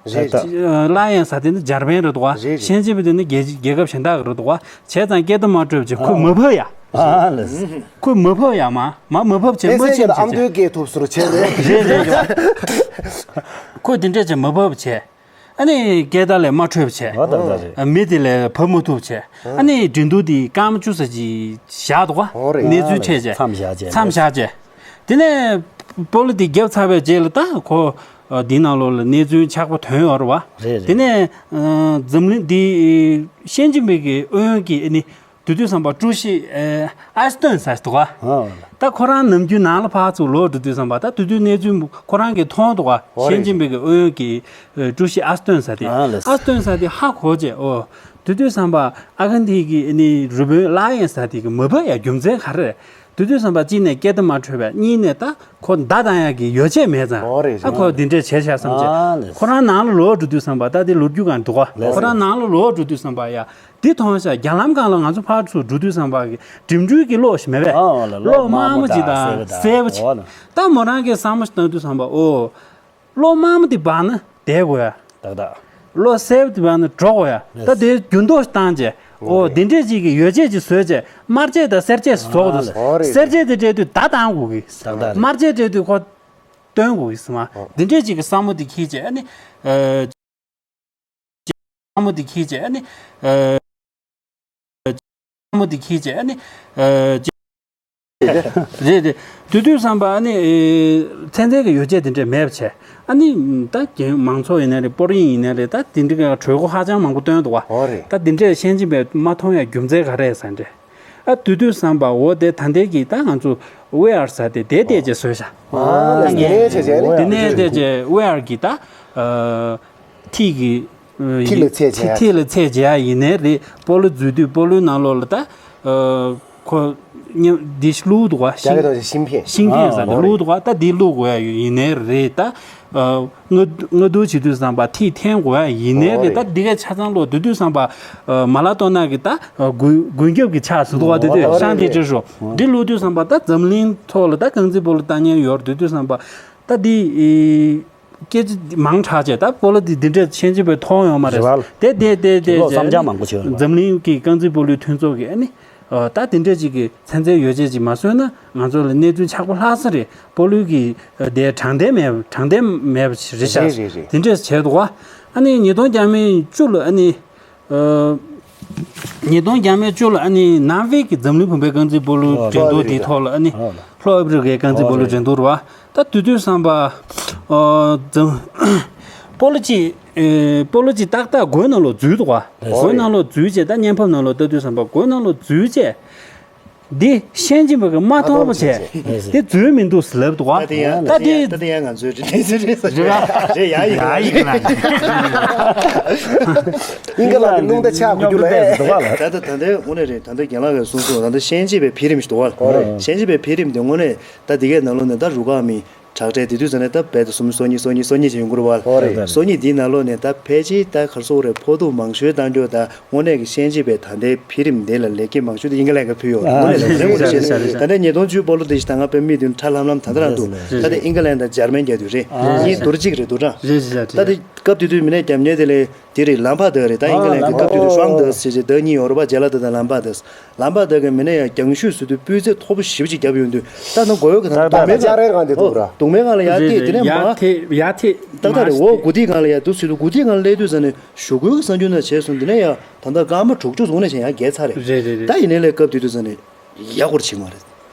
ལ་ཡན་ཟེར་དེ་ནི་འཇར་པན་རེད་འདུག་བ། ཞན་ཅིན་ཕིང་དེ་ནི་རྒྱལ་རྒྱལ་ཁབ་གཞན་དག་གི་རེད་འདུག་བ། བྱས་ཙང་སྐད་བརྡ་མ་འཕྲོད་པ་བྱས་ཁོས་མ་ཕབ་ཡ། ཁོས་མ་ཕབ་ཡ། མ་མ་མ་ཕབ་བྱས་མ་ཕྱིན་བྱས། ཨ་མདོའི་སྐད་ཐུབ་ཟེར་བྱས་རེད། རེད་རེད་རེད། ཁོས་དེ་འདྲས་བྱས་མ་ཕབ་བྱས། ཨ་ནི་སྐད་བརྡ་ལས་མ་འཕྲོད་པ་བྱས། ཨ་ད་ད་རེད། མི་དེ་ལས་ཕབ་མ་ཐུབ་བྱས། ཨ་ནི་འགྲན་བསྡུར་དེ་སྐར་མ་བཅུ་ཙམ་ཅིག་བཞག་འདུག་བ། ཨོ་རེད། གནས་ཚུལ་འཕྲད་བྱས། མཚམས་བཞག་བྱས། མཚམས་བཞག་བྱས། དེ་ནས་སྤོ་ལོ་དེ་བརྒྱབ་ཚར་བའི་རྗེས་ལ་ད་ཁོ་འདི་ནང་ལོགས་ལ་གནས་ཚུལ་ཆགས་པ་ཐོན་ཡོད་རེད་བ། རེད་རེད། དེ་ནས་འཛམ་གླིང་འདི་ཞན་ཅིན་ཕིང་གི་ཨུ་ཡོན་གྱི་ཨ་ནི། དེ་དུས་ཙམ་པ་ཀྲུའུ་ཞི་ཨ་སྟོན་ཟེར་འདུག་ག་ད་ཁོ་རང་ནམ་རྒྱུན་ནང་ལ་ཕར་ཚུར་ལོག་འགྲོ་དུས་ཙམ་པ་ད་དེ་དུས་གནས་ཚུལ་ཁོ་རང་གིས་མཐོང་འདུག་ག་ཞན་ཅིན་ཕིང་གི་ཨུ་ཡོན་གྱི་ཀྲུའུ་ཞི་ཨ་སྟོན་ཟེར་དེ། ཨ་སྟོན་ཟེར་དེ་ཧ་གོ་བྱས། ཨོ་དེ་དུས་ཙམ་པ་ཨ་ཁན་དེ་གི་ནི་རུ་དཔོན་ལ་ཡན་ཟེར་དེ་གི་མ་ཕབ་ཡ་རྒྱུ་མཚན་ག་རེ་རེད། དེ་དུས་ཙམ་པ་གཅིག་ནས་སྐད་བརྡ་མ་འཕྲོད་པས། གཉིས་ནས་ད་ཁོ་མདའ་བཏང་ཡ་གི་ཡོ་བྱད་མེད་ཙང་། ཨ་ཁོ་འདི་འདྲས་བྱས་ཤག་བསམ་བྱས། ཁོ་རང་ནང་ལ་ལོག་འགྲོ་དུས་ཙམ་པ་ད་དེ་ལོ་རྒྱུས་གང་འདུག་ག་ཁོ་རང་ནང་ལ་ལོག་འགྲོ་དུས་ཙམ་པ་ཡ། འདི་མཐོང་ཤག་རྒྱ་ལམ་སྒང་ལ་ང་ཚོ་ཕར་ཚུར་འགྲོ་དུས་ཙམ་པ་གི་འགྲིམ་འགྲུལ་གྱི་གློག་ཞིག་མེད་པས། གློག་དམར་མོ་ཅིག་དང་གསལ་པོ་ཅིག་ད་མོ་རང་གིས་བསམ་བློ་ཞིག་བཏང་དུས་ཙམ་པ་ཨོ། གློག་དམར་མོ་དེ་འབར་ན་བསྡད་དགོས་ཡ། ཏག་ཏག་གློག་སེར་པོ་དེ་འབར་ན་འགྲོ་དགོས་ཡ། ད་དེ་འགྱུར་ལྡོག་ཞིག་བཏང་རྗེས་ཨོ་དེ་འདྲས་ཅིག་གི་ཡོ་བྱད་ཅིག་བཟོས་རྗེས་དམར་ཆས་དང་སེར་ཆས་སུ་བཟོ་དགོས་འདུག་སེར་ཆས་དེ་སྤྲད་དུས་མདའ་བཏང་དགོས་གི། དམར་ཆས་སྤྲད་དུས་ཁོ་སྟོན་དགོས་གི་ཟེར་མ། དེ་འདྲས་ཅིག་གི་བསམ་བློ་དེ་འཁྱེར་རྗེས་ཨ་ནི། ཨ། བསམ་བློ་དེ་འཁྱེར་རྗེས་ཨ་ནི། ཨ། བསམ་བློ་དེ་འཁྱེར་རྗེས་ཨ་ནི། ཨ། རེད་རེད། དེ་དུས་ཙམ་པ་ཨ་ནི། ཚན་རྩལ་གྱི་ཡོ་བྱད་དེ་འདྲས་མེད་པ་བྱས། ཨ་ནི། ད་རྒན་མང་ཚོགས་ཡིན་ནའི་རེད། སྤོ་རིང་ཡིན་ནའི་རེད། ད་དེ་འདྲས་ཀྱི་གྲོས་འགོ་ཧ་ཅང་མང་པོ་བཏོན་འདུག་བ། ད་དེ་འདྲས་ཤན་ཅིན་ཕིང་མ་མཐོང་ཡ་རྒྱུ་མཚན་ག་རེ་རེད་ཟེར་འདྲས། ཨ་དེ་དུས་ཙམ་པ་འོ་དེ་ད་ལྟའི་གི་ད་ང་ཚོ་ཝེ་ཨར་ཟེར་དེ་དེ་བལྟས་རྗེས་བཟོས་ཤག་ཨ་ལས་ངས་བྱས་བྱས་ནི། དེ་ནས་བལྟས་རྗེས་ཝེ་ཨར་གི་ད། ཐིག་གི། ཐིག་ལ་ཚད་བྱས་ཡ། ཐིག་ལ་ཚད་བྱས་ཡ་ཡིན་ནའི་རེད། སྤོ་ལོ་འཛུལ་དུས་སྤོ་ལོའི་ནང་ལོགས་ལ་ད། ཁོ། མཉམ་འདི་བླུགས་འདུག་བ། རྒྱ་སྐད་ཐོག་ཤིང་ཕེན། ཤིང་ཕེན་ཟེར་འདི་བླུགས་འདུག་བ། ད་འདི་བླུགས་དགོས་ཡ་ཡིན་ནའི་རེད་ད། སྔ་སྔ་བསྡུར་བྱེད་དུས་ཙམ་པ་ཐིག་འཐེན་དགོས་ཡ་ཡིན་ནའི་རེད་ད། འདི་གའི་ཆ་ཚང་ལོ་དེ་དུས་ཙམ་པ། མ་ལ་ཏོ་ན་གི་ད། མགོན་མགོན་སྐྱབས་ཀྱི་ཕྱག་ཟེར་འདུག་བ། དེ་དུས་ཤང་དེ་ཅི་ཧྲུ། འདི་བླུགས་དུས་ཙམ་པ་ད་འཛམ་གླིང་ཐོག་ལ་ད་རྐང་རྩེད་སྤོ་ལོ་ལྟ་མཁན་ཡོད་རེད། དེ་དུས་ཙམ་པ། ད་འདི། སྐད་ཆ་མང་དྲགས་བྱས་ད་སྤོ་ལོ་འདི་འདི་འདྲས་ཤན་ཅིན་ཕིང་མཐོང་ཡོང་མ་རེད། རེད་བ། དེ་དེ་དེ་དེ་ལོ་བསམ་འཆར་མང་པོ་བྱས་ཡོད་རེད་བ། འཛམ་གླིང་གི་རྐང་རྩེད་སྤོ་ལོའི་མཐུན་ཚོགས་ཀྱིས་ཨ་ནི། ད་དེ་འདྲས་ཅིག་གི་ཚན་རྩལ་ཡོ་བྱད་ཅིག་མ་བཟོས་ན་ང་ཚོ་ལ་གནས་ཚུལ་ཆགས་པ་ལྷག་ས་རེད། སྤོ་ལོའི་གི་དེ་དྲང་བདེན་མེད་དྲང་བདེན་མེད་པ་རེད་ཤག་རེད་རེད་རེད། དེ་འདྲས་བྱས་འདུག་བ། ཨ་ནི་ཉིས་སྟོང་བརྒྱ་མེད་བཅུ་ལ་ཨ་ནི། ཉིས་སྟོང་བརྒྱ་མེད་བཅུ་ལ་ཨ་ནི་ནར་ཝེ་གི་འཛམ་གླིང་བུམ་པའི་རྐང་རྩེད་སྤོ་ལོའི་འགྲན་བསྡུར་དེའི་ཐོག་ལ་ཨ་ནི་ལྷོ་ཨ་ཕི་རི་ཀའི་རྐང་རྩེད་སྤོ་ལོའི་འགྲན་བསྡུར་བ། ད་དེ་དུས་ཙམ་པ། འཛམ། སྤོ་ལོ་གཅིག་སྤོ་ལོ་གཅིག་ཏག་ཏག་སྒོའི་ནང་ལོགས་འཛུལ་འདུག་བ། སྒོའི་ནང་ལོགས་འཛུལ་བྱས་ད་བརྙན་ཕབ་ནང་ལོགས་ལྟ་དུས་ཙམ་པ་སྒོའི་ནང་ལོགས་འཛུལ་བྱས། འདི་ཤན་ཅིན་ཕིང་གིས་མ་མཐོང་བ་བྱས། འདི་འཛུལ་མི་འདུག་ཟེར་ལབ་འདུག་བ། ད་དེ་ཡང་ད་དེ་ཡང་ད་དེ་ཡང་ང་ཚོའི་རེ་ལྟས་ཟེར་རེད་ཟེར་རེད་བ། རེད་ཡ་ཡིན་ཡ་ཡིན་ལ། ཨིན་ཀ་ལན་དེ་རླུང་རྟ་ཆག་དགོས་རྒྱུ་ལ་ཨེ། ད་ད་ད་ལྟའི་དངོས་གནས་རེད། ད་ལྟ་རྒན་ལགས་ཀྱིས་གསུངས་སོང་། ད་ལྟ་ཤན་ཅིན་ཕིང་འཕེལ་རིམ་ཞིག་འདུག་བ། ཤན་ཅིན་ཕིང་འཕེལ་རིམ་དེ་དངོས་གནས་ད་དེ་གའི་ནང་ལོགས་ནས་ད་རུ་ཁག་མི་དྲག་གྲས་དེ་དུས་ཙམ་ནས་ད་རྦད་དེ་སུམ་ཅུ་སོ་གཉིས་སོ་གཉིས་སོ་གཉིས་ཅིག་ཡོང་གི་རེད་བ། སོ་གཉིས་དེའི་ནང་ལོགས་ནས་ད་ཕལ་ཆེར་ད་ག་རེ་ཟེར་དགོས་རེད། ཕོག་ཐུག་མང་ཤོས་བཏང་རྒྱུ་ད་དངོས་གནས་ཀྱི་ཤན་ཅིན་ཕིང་ད་ལྟའི་འཕེལ་རིམ་འདི་ལ་ལེགས་སྐྱེས་མང་ཤོས་དེ་ཨིན་ཀ་ལན་གྱིས་ཕུལ་ཡོད་རེད། དངོས་གནས་ལ་རེད་ངོ་། ད་ལྟ་ཉིས་སྟོང་བཅུ་སྤོ་ལོ་འདི་ཞིག་ད་ང་དཔེ་མིག་མདུན་ཁྲ་ལྷམ་ལྷམ་ད་ལྟ་རང་འདུག་ད་ལྟ་ཨིན་ཀ་ལན་དང་འཇར་མན་རྒྱག་དུས་རེད། གཉིས་དུར་གཅིག་རེད་འདུག་ད་ལྟ་དེ་སྐབས་དེ་དུས་མི་ནས་རྒྱབ་ཉེ་དེ་ལས་དེ་རེད། ལམ་བར་དེ་རེད། ད་ཨིན་ཀ་ལན་གྱི་སྐབས་དེ་དུས་ཤོང་དེ་ཟེར་བྱས་ད་གཉིས་ཡོད་རེད་པ། ཇེ་ལ་ཏི་དང་ལམ་བར་དེ། ལམ་བར་དེ་གི་མི་ནས་ཡང་རྒྱང་ཤོས་ཟེར་དུས་སྤུས་ཚད་མཐོ་པོ་ཞེ་པོ་ཅིག་བརྒྱབ་ཡོང་དུས་ད་ནི་མགོ་བོ་གི་ད་ད་གདུང་མའི་ལྕགས་རལ་སྒང་དེ་འདུག་ར། གདུང་མའི་སྒང་ལ་ཡར་ཐེག་དེ་ནས་མར་ཡར་ཐེག་ཡར་ཐེག་ད་ལྟ་རེད། འོ་མགོ་ཐིག་སྒང་ལ་ཡར་འདུག་ཟེར་དུས་མགོ་ཐིག་སྒང་ལ་སླེབས་དུས་ཙ་ནས་གཞུག་གུའི་གི་གསར་འགྱུར་ནང་བྱས་སོང་། དེ་ནས་ཡང་ད་ལྟ་སྐར་མ་དྲུག་ཅུ་ཙམ་ནས་བྱས་ཡར་བརྒལ་ཚར་རེད། རེད་རེད་རེད། ད་ཡིན་ནའི་ལས་སྐབས་དེ་དུས་ཙ་ནས་ཡག་པོ་ཕྱིན་མ་རེད།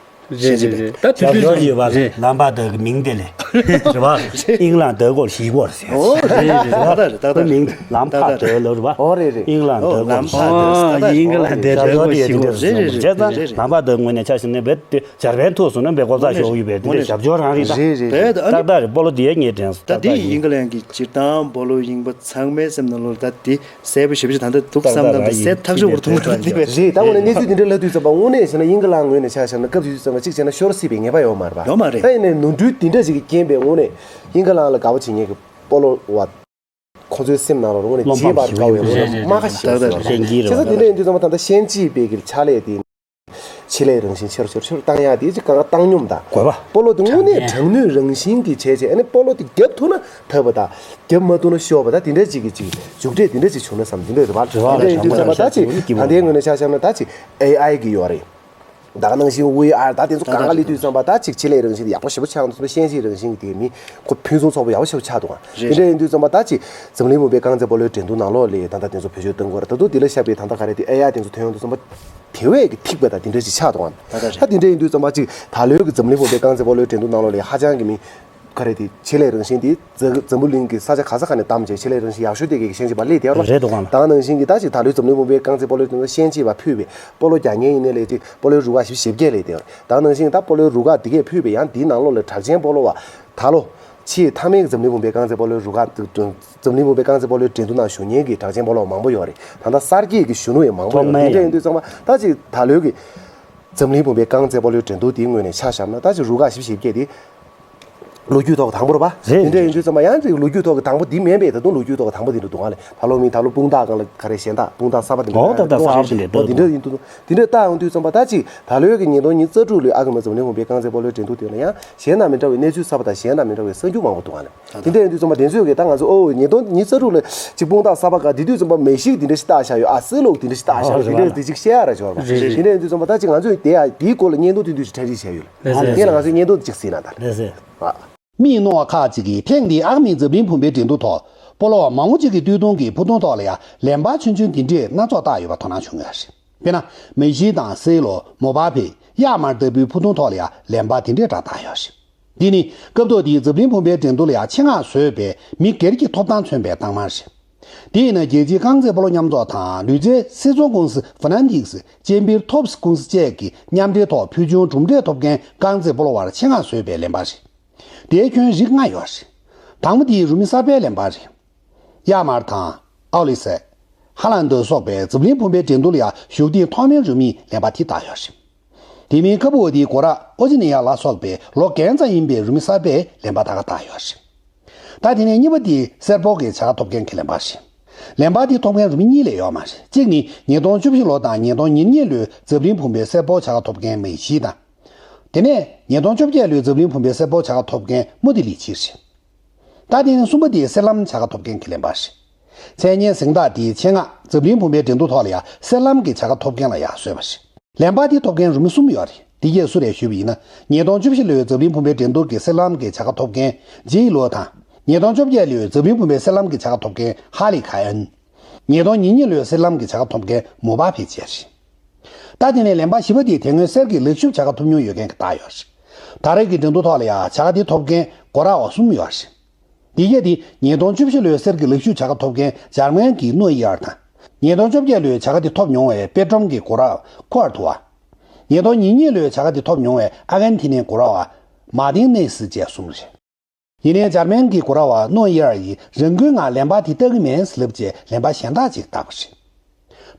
རེད་རེད་རེད། ད་དུས་ཞབས་ཚོད་ཞོར་ཡོད་པ་རེད། ལམ་བར་དོའི་མིང་དེ་ལས། རེད་པ། དབྱིན་ལང་དོའི་སྐོར་ཞིག་གོ་རེད། ཨོ་རེད་རེད་རེད། ཏག་ཏག་རེད། ཏག་ཏག་རེད། མིང་ལམ་བར་དོའི་ལོ་རེད་པ། ཨོ་རེད་རེད། དབྱིན་ལང་དོའི་སྐོར་ཞིག་གོ། ཨོ་དབྱིན་ལང་དོའི་སྐོར་ཞིག་གོ། རེད་རེད་རེད། བྱས་ཙང་ལམ་བར་དོའི་ངོས་ནས་ཆ་བཞག་ན་རྦད་དེ་འཇར་པན་ཐུག་སོང་ན་རྦད་གོ་ས་ཞོག་ཡོད་པས་དེ་འདྲའི་ཞབས་ཞོར་རང་རེད་ད། རེད་རེད། ཏག་ཏག་རེད། སྤོ་ལོ་དེ་ངས་དྲན་སོང་། ད་དེ་དབྱིན་ལང་གི་སྤྱིར་བཏང་སྤོ་ལོ་རྙིང་པ་ཚང་མའི་སེམས་ནང་ལོགས་ད་དེ། གསལ་པོ་ཞེ་པོ་ཅིག་ད་ལྟ་འདུག་བསམ་ན་ད་གསལ་ཐག་ཆོད་པོ་མཐོང་གི་འདུག་པས། རེད། ད་དངོས་གནས་གནས་ཚུལ་འདི་འདྲ་ལབ་དུས་ཙམ་པ་དངོས་གནས་བྱས་ན་དབྱིན་ལང་ངོས་ནས་ཆ་བཞག་ན་སྐབས་དེ་དུས་ཙམ་པ་གཅིག་བྱས་ན་ཤོར་སྲིད་པའི་ངེས་པ་ཡོད་མ་རེད་པ། ཡོད་མ་རེད། ད་ཡིན་ནའི་ནོར་འཁྲུལ་འདི་འདྲ་ཞིག་གི་རྐྱེན་པས་དངོས་གནས་དབྱིན་ལང་ལ་དགའ་པོ་བྱེད་མཁན་གྱི་སྤོ་ལོ་བ་ཁོང་ཚོའི་སེམས་ནང་ལ་དངོས་གནས་བརྗེད་པར་དཀའ་བའི་དངོས་གནས་རྨ་ཁ་ཞིག་བཟོས་པ་རེད། བྱས་ཙང་འདི་འདྲ་ཡིན་དུས་ཙམ་པ་ད་ལྟ་ཤན་སྤྱི་པའི་གི་ཕྱག་ལས་དེ། ཆེད་ལས་རང་བཞིན་ཆེ་རུ་ཆེ་རུ་ཆེ་རུ་བཏང་ཡག་དེ་ཅིག་གང་ག་བཏང་སྙོམས་དང་། དགོས་པ། སྤོ་ལོ་དེ་དངོས་གནས་དྲང་ནུས་རང་བཞིན་གྱི་བྱས་བྱས་ཨ་ནི་སྤོ་ལོ་དེ་རྒྱབ་ཐུབ་ན་འཐབ་པ་དང་རྒྱབ་མ་ཐུབ་ན་ཤོར་བ་དང་དེ་འདྲ་ཅིག་གི་ཅིག་མཇུག་འབྲས་དེ་འདྲ་ཅིག་བྱུང་ན་བསམ། དེ་འདྲ་རེད་པ། རེད་པ། དེ་འདྲ་ཡིན་དུས་ཙམ་པ་ད་ཅིག་ད་ལྟའི་ངོས་ནས་ཆ་བཞག་ན་ད་ཅིག་ཨེ་ཨའི་གི་ཡོད་རེད། ད་ག་ནང་བཞིན་ཝི་ཨར་ད་དེ་ཚོ་གང་ག་སླེབས་དུས་ཙམ་པ་ད་ཅིག་ཆེད་ལས་རང་བཞིན་དེ་ཡག་པོ་ཞེ་པོ་ཆགས་འདུག་ཤན་སྤྱིའི་རང་བཞིན་གྱི་དེ་མི་ཁོ་ཕུན་སུམ་ཚོགས་པོ་ཡག་པོ་ཞེ་པོ་ཆགས་འདུག་ཨ། རེད། དེ་འདྲ་ཡིན་དུས་ཙམ་པ་ད་ཅིག་འཛམ་གླིང་བུམ་པའི་རྐང་རྩེད་སྤོ་ལོའི་འགྲན་བསྡུར་ནང་ལོགས་ལ་ད་ལྟ་དེ་ཚོ་བེད་སྤྱོད་གཏོང་གི་ཡོད་རེད། ད་དུང་དེ་ལ་བཤད་པའི་ད་ལྟ་ག་རེ་དེ་ཨེ་ཨའི་དེ་ཚོ་ཐོན་ཡོང་དུས་ཙམ་པ་དེ་བས་ཀྱི་ཐིག་པ་དང་དེ་འདྲ་ཞིག་ཆགས་འདུག་ཨ། ད་ལྟ་རེད། ད་དེ་འདྲ་ཡིན་དུས་ཙམ་པ་ཅིག་ད་ལོའི་གི་འཛམ་གླིང་བུམ་པའི་རྐང་རྩེད་སྤོ་ལོའི་འགྲན་བསྡུར་ནང་ལོགས་ལ་ཧ་ཅང་གི་མི་ག་རེ་དེ་ཆེད་ལས་རང་བཞིན་དེ་འཛམ་བུ་གླིང་གི་ས་ཆ་ག་ས་ག་ནས་བདམས་བྱས་ཆེད་ལས་རང་བཞིན་ཡག་ཤོས་དེ་གའི་ཤན་སྤྱི་པ་སླེབས་བསྡད་ཡོད་རེད། རེད་འདུག་ག་ལ། ད་ག་ནང་བཞིན་གྱི་ད་ཅིག་ད་ལོའི་འཛམ་གླིང་བུམ་པའི་རྐང་རྩེད་སྤོ་ལོའི་འགྲན་བསྡུར་ཤན་སྤྱི་པ་ཕུད་པའི་སྤོ་ལོ་རྒྱག་མཁན་ཡིན་ནའི་ལས་ཅིག་སྤོ་ལོའི་རུ་ཁག་བཞི་བཅུ་ཞེ་བརྒྱད་སླེབས་བསྡད་ཡོད་རེད། ད་ག་ནང་བཞིན་གྱི་ད་སྤོ་ལོའི་རུ་ཁག་དེ་གས་ཕུད་པའི་ཡང་དེའི་ནང་ལོགས་ལ་གྲགས་ཅན་སྤོ་ལོ་བ་ད་ལོ་ཆེས་མཐའ་མའི་འཛམ་གླིང་བུམ་པའི་རྐང་རྩེད་སྤོ་ལོའི་རུ་ཁག་འཛམ་གླིང་བུམ་པའི་རྐང་རྩེད་སྤོ་ལོའི་འགྲན་བསྡུར་ནང་ཞུགས་མཁན་གྱི་གྲགས་ཅན་སྤོ་ལོ་བ་མང་པོ་ཡོད་རེད། ད་ལྟ་གསར་སྐྱེས་ཀྱི་གཞོན་ནུ་ཡང་མང་པོ་ཡོད་རེད། དེ་འདྲ་ཡིན་དུས་ཙམ་པ་ད་ཅིག་ད་ལོའི་གི་འཛམ་གླིང་བུམ་པའི་རྐང་རྩེད་སྤོ་ལོའི་འགྲན་བསྡུར་དེའི་ངོས་ནས་ཆ་བཞག་ན་ད་ཅིག་རུ་ཁག་བཞི་བཅུ་ཞེ་བརྒྱད་དེ། ལོ་རྒྱུས་ཐོག་དང་པོ་རེད་པ། རེད། དེ་འདྲ་ཡིན་དུས་ཙམ་པ་ཡང་ཅིག་ལོ་རྒྱུས་ཐོག་གི་དང་པོ་འདི་མིན་པས་ད་དུང་ལོ་རྒྱུས་ཐོག་གི་དང་པོ་འདི་འདྲ་འདུག་ག་ལ། ད་ལོ་མིན་ད་ལོ་དཔུང་རྟགས་སྒང་ལ་ག་རེ་གཞན་དག་དཔུང་རྟགས་གསར་པ་འདི་འདྲ། འོ་ད་ད་གསར་པ་འདི་འདྲ་འོ་འདི་འདྲ་ད་ལྟ་ཡོང་དུས་ཙམ་པ་ད་ཅིག་ད་ལོའི་གི་ཉིས་སྟོང་ཉི་ཤུ་རྩ་དྲུག་ལོའི་ཨ་ཁུ་མ་འཛམ་གླིང་བུམ་པའི་རྐང་རྩེད་སྤོ་ལོའི་འགྲན་བསྡུར་དེ་ལ་ཡང་གཞན་དང་མི་འདྲ་བའི་གནས་ཚུལ་གསར་པ་དང་གཞན་དང་མི་འདྲ་བའི་གསར་འགྱུར་མང་པོ་འདུག་ག་ལ། དེ་འདྲ་ཡིན་དུས་ཙམ་པ་དེ་ཚོས་གི་ད་ང་ཚོ་ཨོ་ཉིས་སྟོང་ཉི་ཤུ་རྩ་དྲུག་ལ་ཅིག་དཔུང་རྟགས་གསར་པ་ག་དེ་དུས་ཙམ་པ་མེ་ཤི་ཀ་དེ་འདྲ་ཞིག་བཏགས་བཞག་ཡོད་ཨ། སི་ལོག་དེ་འདྲ་ཞིག་བཏགས་བཞག་ཡོད། དེ་འདྲ་དེ་ཅིག་བཤད་ཡ་ར་ཅོར་བ་རེད། དེ་འདྲ་ཡིན་དུས་ཙམ་པ་ད་ཅིག་ང་ཚོས་དེ་ཡ་དེའི་སྐོར་ལ་བརྙན་ཐུང་ཐུང་ཐུང་ཞིག་ཕྲན་ཞིག་བྱས་ཡོད། ལགས་སོ། དེ་ལ་ང་ཚོས་བརྙན་ཐུང་དེ་ཅིག་གཟིགས་ན་ད། ལགས་སོ། མིས་མནོ་བ་ཁག་ཅིག་གིས་ཐེངས་འདིའི་ཨ་ཁུ་མ་འཛམ་གླིང་བུམ་པའི་འགྲན་བསྡུར་ཐོག་སྤོ་ལོ་བ་མང་པོ་ཅིག་གི་སྟོད་ཐུང་གི་ཕུ་ཐུང་ཐོག་ལ་ཡང་ལན་པ་ཆུང་ཆུང་འདི་འདྲས་སྣ་ཚོགས་བཏགས་ཡོད་པ་དོ་སྣང་བྱུང་ཡོད་རེད། དཔེར་ན། མེ་ཤི་དང་སི་ལོ། མོ་པ་ཕེ། ཡག་མར་ལྟ་བུའི་ཕུ་ཐུང་ཐོག་ལ་ཡང་ལན་པ་དེ་འདྲའི་སྒྲ་བཏགས་ཡོད་རེད། འདི་ནི་སྐབས་ཐོག་དེའི་འཛམ་གླིང་བུམ་པའི་འགྲན་བསྡུར་ལ་ཡང་ཆེད་མངགས་བཟོས་པའི་མི་སྒེར་གྱི་ཐོབ་ཐང་མཚོན་པའི་རྟགས་མ་རེད། དེ་ཡིན་ན་རྒྱལ་སྤྱིའི་རྐང་རྩེད་སྤོ་ལོ་མཉམ་ཚོགས་དང་ལུས་རྩལ་སིལ་ཚོང་ཀུང་སི་ཧྥ་ནན་ཏིག་སི་ཅེམ་པིར་ཐོབ་སི་ཀུང་སི་བཅས་ཀྱི་མཉམ་འབྲེལ་ཐོག་ཕུལ་བྱུང་གྲུབ་འབྲས་ཐོབ་མཁན་རྐང་རྩེད་སྤོ་ལོ་བར་ཆེད་མངགས་བཟོས་པའི་ལན་པ་རེད། དེའི་ཁྱོན་རིགས་ལྔ་ཡོད་རེད། དང་པོ་དེ་རུ་མི་གསར་པའི་ལན་པ་རེད། ཡག་མར་དང་། ཨའོ་ལི་སེ། ཧ་ལན་ཏོ་སོགས་པའི་འཛམ་གླིང་བུམ་པའི་འགྲན་བསྡུར་ལ་ཡང་ཞུགས་ཐེངས་ཐོག་མའི་རུ་མིས་ལན་པ་དེ་བཏགས་ཡོད་རེད། དེ་མིན་ཁ་བུ་བ་དེའི་སྐོར་ར་ཨོ་ཅི་ནི་ཡ་ལ་སོགས་པའི་ལོ་རྒན་ཙམ་ཡིན་པའི་རུ་མི་གསར་པས་ལན་པ་ད་ག་བཏགས་ཡོད་རེད། ད་དེ་ནས་གཉིས་པ་དེ་སེར་པོ་གི་བྱ་དགའ་ཐོབ་མཁན་གྱི་ལན་པ་རེད། ལན་པ་དེ་ཐོབ་མཁན་རུ་མི་གཉིས་ལས་ཡོད་མ་རེད། གཅིག་ནི་ཉིས་སྟོང་བཅུ་བཞི་ལོ་དང་ཉིས་སྟོང་ཉེར་གཉིས་ལོའི་འཛམ་གླིང་བུམ་པའི་སེར་པོ་བྱ་དགའ་ཐོབ་མཁན་མེ་ཤི་དང་། དེ་ནས་ཉིས་སྟོང་བཅོ་བརྒྱད་ལོའི་འཛམ་གླིང་བུམ་པའི་སེར་པོ་བྱ་དགའ་ཐོབ་མཁན་མུ་ཏི་ལི་ཆི་རེད། ད་དེ་ནས་གསུམ་པ་དེ་སེར་ལམ་བྱ་དགའ་ཐོབ་མཁན་གྱི་ལན་པ་རེད། མཚན་སྙན་གཟེངས་རྟགས་དེའི་ཆེད་མངགས་འཛམ་གླིང་བུམ་པའི་འགྲན་བསྡུར་ཐོག་ལ་ཡང་སེར་ལམ་གྱི་བྱ་དགའ་ཐོབ་མཁན་ལ་ཡང་བཟོས་པ་རེད། ལན་པ་དེ་ཐོབ་མཁན་རུ་མི་གསུམ་ཡོད་རེད། དེ་གས་སུ་རེད་ཞུས་པ་ཡིན་ན། ཉིས་སྟོང་བཅུ་བཞི་ལོའི་འཛམ་གླིང་བུམ་པའི་འགྲན་བསྡུར་གྱི་སེར་ལམ་གྱི་བྱ་དགའ་ཐོབ་མཁན་ཇེ་ལོ་དང་། ཉིས་སྟོང་བཅོ་བརྒྱད་ལོའི་འཛམ་གླིང་བུམ་པའི་སེར་ལམ་གྱི་བྱ་དགའ་ཐོབ་མཁན་ཧ་ལི་ཁ་ཨན། ཉིས་སྟོང་ཉེར་གཉིས་ལོའི་སེར་ལམ་གྱི་བྱ་དགའ་ཐོབ་མཁན་མོ་པ་ཕེ་བཅས་རེད། ད་དེ་ནས་ལན་པ་བཞི་པ་དེ་དེ་སྔོན་གསེར་གྱི་ལེགས་ཤོས་བྱ་དགའ་ཐོབ་མྱོང་ཡོད་མཁན་གྱི་རྟགས་ཡོད་རེད། ད་རེས་ཀྱི་འགྲན་བསྡུར་ཐོག་ལ་ཡང་བྱ་དགའ་དེ་ཐོབ་མཁན་གོ་ར་བ་གསུམ་ཡོད་རེད། འདི་གས་དེ་ཉིས་སྟོང་བཅུ་བཞི་ལོའི་གསེར་གྱི་ལེགས་ཤོས་བྱ་དགའ་ཐོབ་མཁན་འཇར་མན་གྱི་ནོ་ཡི་ཨར་དང་། ཉིས་སྟོང་བཅོ་བརྒྱད་ལོའི་བྱ་དགའ་དེ་ཐོབ་མྱོང་བའི་པེ་ཀྲོམ་གྱི་གོ་ར་བ་ཁོ་ཨར་ཐུ་བ། ཉིས་སྟོང་ཉེར་གཉིས་ལོའི་བྱ་དགའ་དེ་ཐོབ་མྱོང་བའི་ཨར་ཇན་ཊི་ནའི་གོ་ར་བ་མར་ཏིན་ནེ་སི་བཅས་གསུམ་རེད། ཡིན་ནའི་འཇར་མན་གྱི་གོ་ར་བ་ནོ་ཡེར་ཡིས་རང་འགུལ་ངང་ལན་པ་དེ་བཏགས་ཀྱི་མེད་ཟེར་ལབ་རྗེས་ལན་པ་གཞན་དག་ཅིག་བཏགས་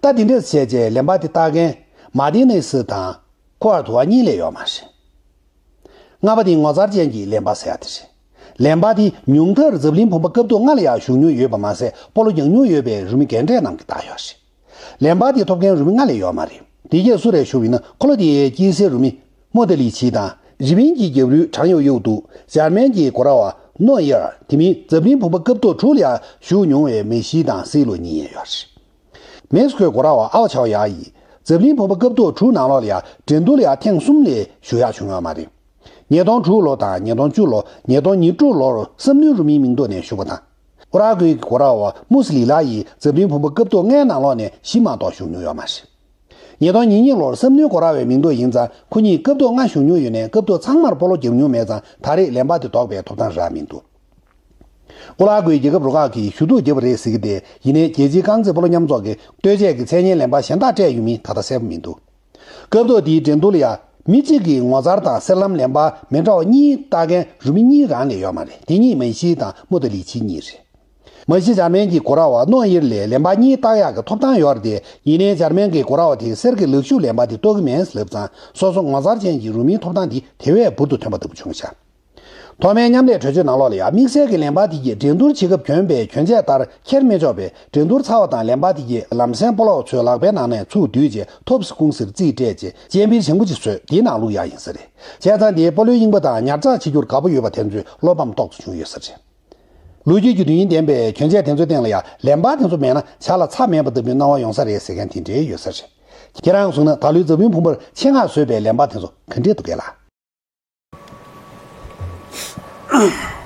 པ་རེད། ད་དེ་འདྲས་བྱས་རྗེས་ལན་པ་དེ་བཏགས་མཁན་མར་ཏིན་ནེ་སི་དང་ཁོ་ཨར་ཐུ་བ་གཉིས་ལས་ཡོད་མ་རེད། ལྔ་པ་དེ་ངོ་མཚར་ཅན་གྱི་ལན་པ་ཟེར་ཡ་དེ་རེད། ལན་པ་དེ་ཉུང་མཐར་འཛམ་གླིང་བུམ་པ་སྐབས་ཐོག་ལྔ་ལ་ཡང་ཞུགས་མྱོང་ཡོད་པ་མ་ཟད་སྤོ་ལོ་རྒྱག་མྱོང་ཡོད་པའི་རུ་མི་རྒན་གྲས་རྣམས་ཀྱི་རྟགས་ཡོད་རེད། ལན་པ་དེ་ཐོབ་མཁན་རུ་མི་ལྔ་ལས་ཡོད་མ་རེད། དེ་གས་སུ་རེད་ཞུ་བ་ཡིན་ན་ཁོ་ལོ་དེའི་དཀྱིལ་སའི་རུ་མི་མོ་ཏེ་ལི་ཆི་དང་། རི་པིན་གྱི་རྒྱབ་རུའི་གྲངས་ཡོད་ཡོད་འདུག་འཇར་མན་གྱི་གོ་ར་བ་ནོ་ཡེར། དེ་མིན་འཛམ་གླིང་བུམ་པ་སྐབས་ཐོག་དྲུག་ལ་ཡང་ཞུགས་མྱོང་བའི་མེ་ཤི་དང་སི་ལོ་གཉིས་ཡང་ཡོད་རེད། མེག་སི་ཀོའི་གོ་ར་བ་ཨའོ་ཆའོ་ཡ་ཡིས་འཛམ་གླིང་བུམ་པ་སྐབས་ཐོག་དྲུག་ནང་ལོགས་ལ་ཡང་འགྲན་བསྡུར་ལ་ཡང་ཐེངས་གསུམ་ལས་ཞུགས་ཡག་བྱུང་ཡོད་མ་རེད། ཉིས་སྟོང་དྲུག་ལོ་དང་ཉིས་སྟོང་བཅུ་ལོ། ཉིས་སྟོང་ཉེར་དྲུག་ལོར་བསམ་ནུས་རུ་མིའི་མིང་ཐོག་ནས་ཞུགས་པ་དང་། ཨུ་ར་གུའི་གོ་ར་བ་མུ་སི་ལི་ལ་ཡིས་འཛམ་གླིང་བུམ་པ་སྐབས་ཐོག་ལྔའི་ནང་ལོགས་ནས་བཞི་མ་གཏོགས་ཞུགས་མྱོང་ཡོད་མ་རེད། ཉིས་སྟོང་ཉེར་གཉིས་ལོར་བསམ་ནུས་གོ་ར་བའི་མིང་ཐོ་ཡིན་ཙང་ཁོ་གཉིས་སྐབས་ཐོག་ལྔ་ཞུགས་མྱོང་ཡོད་ནའི་སྐབས་ཐོག་ཚང་མར་སྤོ་ལོ་བརྒྱབ་མྱོང་མེད་ཙང་ད་རེས་ལན་པ་དེ་ལྡོག་པའི་ཐོབ་ཐང་རག་མི་འདུག་ཨུ་ལ་གུའི་རྒྱལ་ཁབ་རུ་ཁག་གིས་ཞུ་གཏུག་བརྒྱབ་པ་རེད་ཟེར་གྱི་འདུག་ཡིན་ནའི་རྒྱལ་སྤྱིའི་རྐང་རྩེད་སྤོ་ལོ་མཉམ་ཚོགས་ཀྱིས་ལྟོས་བཅས་ཀྱི་མཚན་སྙན་ལན་པ་གཞན་དག་སྤྲད་ཡོད་མིན་ད་ལྟ་གསལ་པོ་མི་འདུག་སྐབས་ཐོག་དེའི་འགྲན་བསྡུར་ལ་ཡང་མི་གཅིག་གིས་ངོ་མཚར་དང་གསེར་ལམ་ལན་པ་མི་འདྲ་བ་གཉིས་བཏགས་མཁན་རུ་མི་གཉིས་རང་ལས་ཡོད་མ་རེད། དེ་གཉིས་མ་ཤི་དང་མུ་ཏ་ལི་ཆི་གཉིས་རེད། མ་གཞི་འཇར་མན་གྱི་གོ་ར་བ་ནོ་ཡེར་ལས་ལན་པ་གཉིས་བཏགས་ཡག་གི་ཐོབ་ཐང་ཡོད་རེད་དེ། ཡིན་ནའི་འཇར་མན་གྱི་གོ་ར་བ་དེས་གསེར་གྱི་ལག་ཤུབས་ལན་པ་དེ་གཏོགས་ཀྱི་མེད་ལབ་ཙང་སོ་སོ་ངོ་མཚར་ཅན་གྱི་རུ་མིའི་ཐོབ་ཐང་དེ་དེ་བས་འབུར་དུ་ཐོན་པ་ལྟ་བུ་བྱུང་ཤག་ཐོག་མའི་མཉམ་ལས་གྲོས་ཆོད་ནང་ལོགས་ལ་ཡང་དམིགས་བསལ་གྱི་ལན་པ་དེ་གྱིས་འགྲན་བསྡུར་བྱེད་སྐབས་གྱོན་པའི་གྱོན་ཆས་ལྟར་འཁྱེར་མི་ཆོག་པས། འགྲན་བསྡུར་ཚར་བ་དང་ལན་པ་དེ་གྱིས་ལམ་སེང་སྤོ་ལོ་བ་ཚོའི་ལག་པའི་ནང་ནས་ཚུར་བསྡུས་རྗེས་ཐོབ་སི་ཀུང་སིར་རྩིས་སྤྲད་རྗེས་སྤྱན་འབུལ་བྱང་བུ་ཅིག་བཟོས་དེའི་ནང་བླུགས་ཡག་ཡིན་ས་རེད། བྱས་ཙང་དེས་སྤོ་ལོའི་རྙིང་པ་དང་ཉར་ཚགས་བྱེད་རྒྱུར་དགའ་པོ་ཡོད་པ་དེ་ཚོས་བློ་ཕམ་ཏོག་ཙམ་བྱུང་ཡོད་ས་རེད། ལོ་རྒྱུས་ཀྱི་དུས་ཡུན་ལྡན་པའི་གྱོན་ཆས་དེ་ཚོའི་སྟེང་ལ་ཡང་ལན་པ་དེ་ཚོ་མེད་ན་ཇ་ལ་ཚྭ་མེད་པ་ལྟ་བུའི་སྣང་བ་ཡོང་ས་རེད་ཟེར་མཁན་དེ་འདྲའི་ཡོད་ས་རེད། ཁྱེད་རང་གསུངས་ན་ད་ལོའི་འཛམ་གླིང་ཕུང་པོར་ཆེད་མངགས་བཟོས་པའི་ལན་པ་དེ་ཚོ་ག་འདྲས་འདུག་གས་ལགས།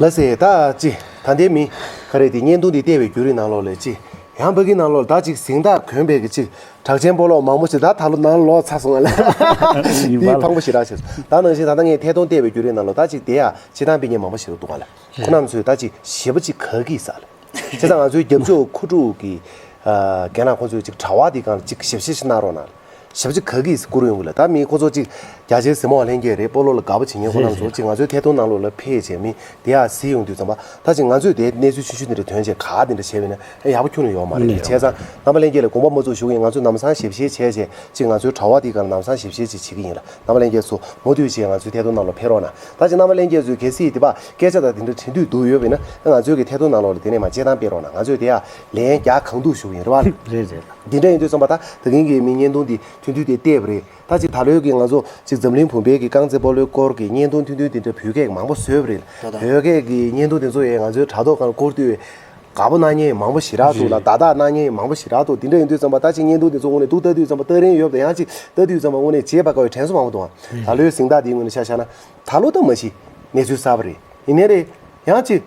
ལགས་སེ། ད་ཅི་ད་ལྟའི་མི་ག་རེ་དེ་བརྙན་ཐུང་འདི་བལྟས་པའི་བརྒྱུད་རིམ་ནང་ལོགས་ལ་ཅི་ཡང་ཕ་གི་ནང་ལོགས་ད་ཅིག་གཟེངས་རྟགས་གྱོན་པའི་གི་ཅིག་གྲགས་ཅན་སྤོ་ལོ་མང་པོ་ཞིག་ད་ད་ལོ་ནང་ལོག་ཚར་སོང་ང་ལ། འདི་ཕངས་པོ་ཞེ་དྲག་བྱས་སོང་། ད་ནང་བཞིན་ད་ལྟ་ངས་ཐད་གཏོང་བལྟས་པའི་བརྒྱུད་རིམ་ནང་ལོགས་ད་ཅིག་དེ་ཡ་ཕྱི་ཐང་སྤེལ་མཁན་མང་པོ་ཞིག་འདུག་ག་ལ། ཁོ་རྣམ་ཚོས་ད་ཅིག་ཞེ་པོ་ཅིག་ག་གི་ས་ལ། བྱས་ཙང་ང་ཚོའི་རྒྱབ་ཕྱོགས་ཁུ་ཀྲུག་གི་རྒན་ལགས་ཁོང་ཚོས་ཅིག་དྲ་བ་འདི་སྒང་ལ་ཅིག་ཞིབ་བཤེར་ཞིག་གནང་རོགས་གནང་། ཞེ་པོ་ཅིག་ག་གི་ས་བསྐུར་ཡོང་གི་ལ། ད་མི་ཁོ་ཚོ་ཅིག་རྒྱ་ཆེའི་གཟིགས་མོ་བ་ལྷན་རྒྱས་རེད། སྤོ་ལོ་ལ་དགའ་པོ་བྱེད་མཁན་ཁོ་རྣམ་ཚོ་ཅིག་ང་ཚོའི་ཐད་གཏོང་ནང་ལོགས་ལ་ཕེབས་བྱས་མི་དེ་ཡ་གཟིགས་ཡོང་དུས་ཙམ་པ་ད་ཅིག་ང་ཚོས་དེ་གནས་ཚུལ་ཆུང་ཆུང་དེ་འདྲ་དོན་ཆེ་ག་དེ་འདྲ་བྱས་པས་ན་ཡག་པོ་ཁྱོན་ནས་ཡོད་མ་རེད། བྱས་ཙང་རྣམ་པ་ལྷན་རྒྱས་ལ་དགོངས་པ་མ་ཚོམ་ཞུ་གི་ཡིན། ང་ཚོས་ལམ་སང་ཞིབ་བཤེར་བྱས་བྱས་ཅིག་ང་ཚོའི་དྲ་བ་དེ་སྒང་ལ་ལམ་སང་ཞིབ་བཤེར་ཅིག་བྱེད་ཀྱི་ཡིན་ལ། རྣམ་པ་ལྷན་རྒྱས་ཚོ་མུ་མཐུད་བྱས་ང་ཚོའི་ཐད་གཏོང་ནང་ལ་ཕེབས་རོགས་གནང་། ད་ཅི་རྣམ་པ་ལྷན་རྒྱས་ཚོས་གལ་སྲིད་དེ་བ་སྐད་ཆ་དང་དེ་འདྲ་དྲན་འདོད་འདུག་ཡོད་པས་ན་ང་ཚོའི་གི་ཐད་གཏོང་ནང་ལོགས་ལ་དེ་ནས་མ་བྱེད་སྟངས་སྤེལ་རོགས་གནང་། ང་ཚོས་དེ་ཡ་ལན་རྒྱག་གང་ཐུབ་ཞུ་གི་ཡིན་རེད་བ། རེད་རེད། འདི་འདྲ་ཡིན་དུས་ཙམ་པ་ད་ད་གིན་གི་མི་བརྙན་ཐུང་འདི་ཐུང་ཐུང་དེ་བལྟས་པ་རེད། ད་ཅི་ད་ལོའི་གི་ང་ཚོ་ཅིག་འཛམ་གླིང་བུམ་པའི་གི་རྐང་རྩེད་སྤོ་ལོའི་སྐོར་གི་བརྙན་ཐུང་ཐུང་ཐུང་དེ་འདྲ་བོད་སྐད་མང་པོ་བཟོས་པ་རེད། ད་ད་བོད་སྐད་གི་བརྙན་ཐུང་དེ་ཚོ་ཡས་ང་ཚོའི་དྲ་ཐོག་སྒང་བསྐུར་དུས་དགའ་པོ་གནང་མཁན་མང་པོ་ཞེ་དྲག་འདུག་ལ། བརྡ་རྟགས་གནང་མཁན་མང་པོ་ཞེ་དྲག་འདུག་དེ་འདྲ་ཡིན་དུས་ཙམ་པ་ད་ཅི་བརྙན་ཐུང་དེ་ཚོ་དངོས་གནས་སྡུག་ལྟ་དུས་ཙམ་པ་ལྟ་རིན་ཡོད་པ་དང་ཡང་ཅིག་ལྟ་དུས་ཙམ་པ་དངོས་གནས་བརྗེད་པ་དཀའ་བའི་དྲན་གསོ་མང་པོ་འདུག་ད་ལོའི་གཟེངས་རྟགས་དེའི་ངོས་ནས་ཆ་བཞག་ན་ད་ལོ་ད་མ་གཞི་གནས་ཚུལ་གསར་པ་རེད། ཡིན་ནའི་རེད། ཡང་ཅིག་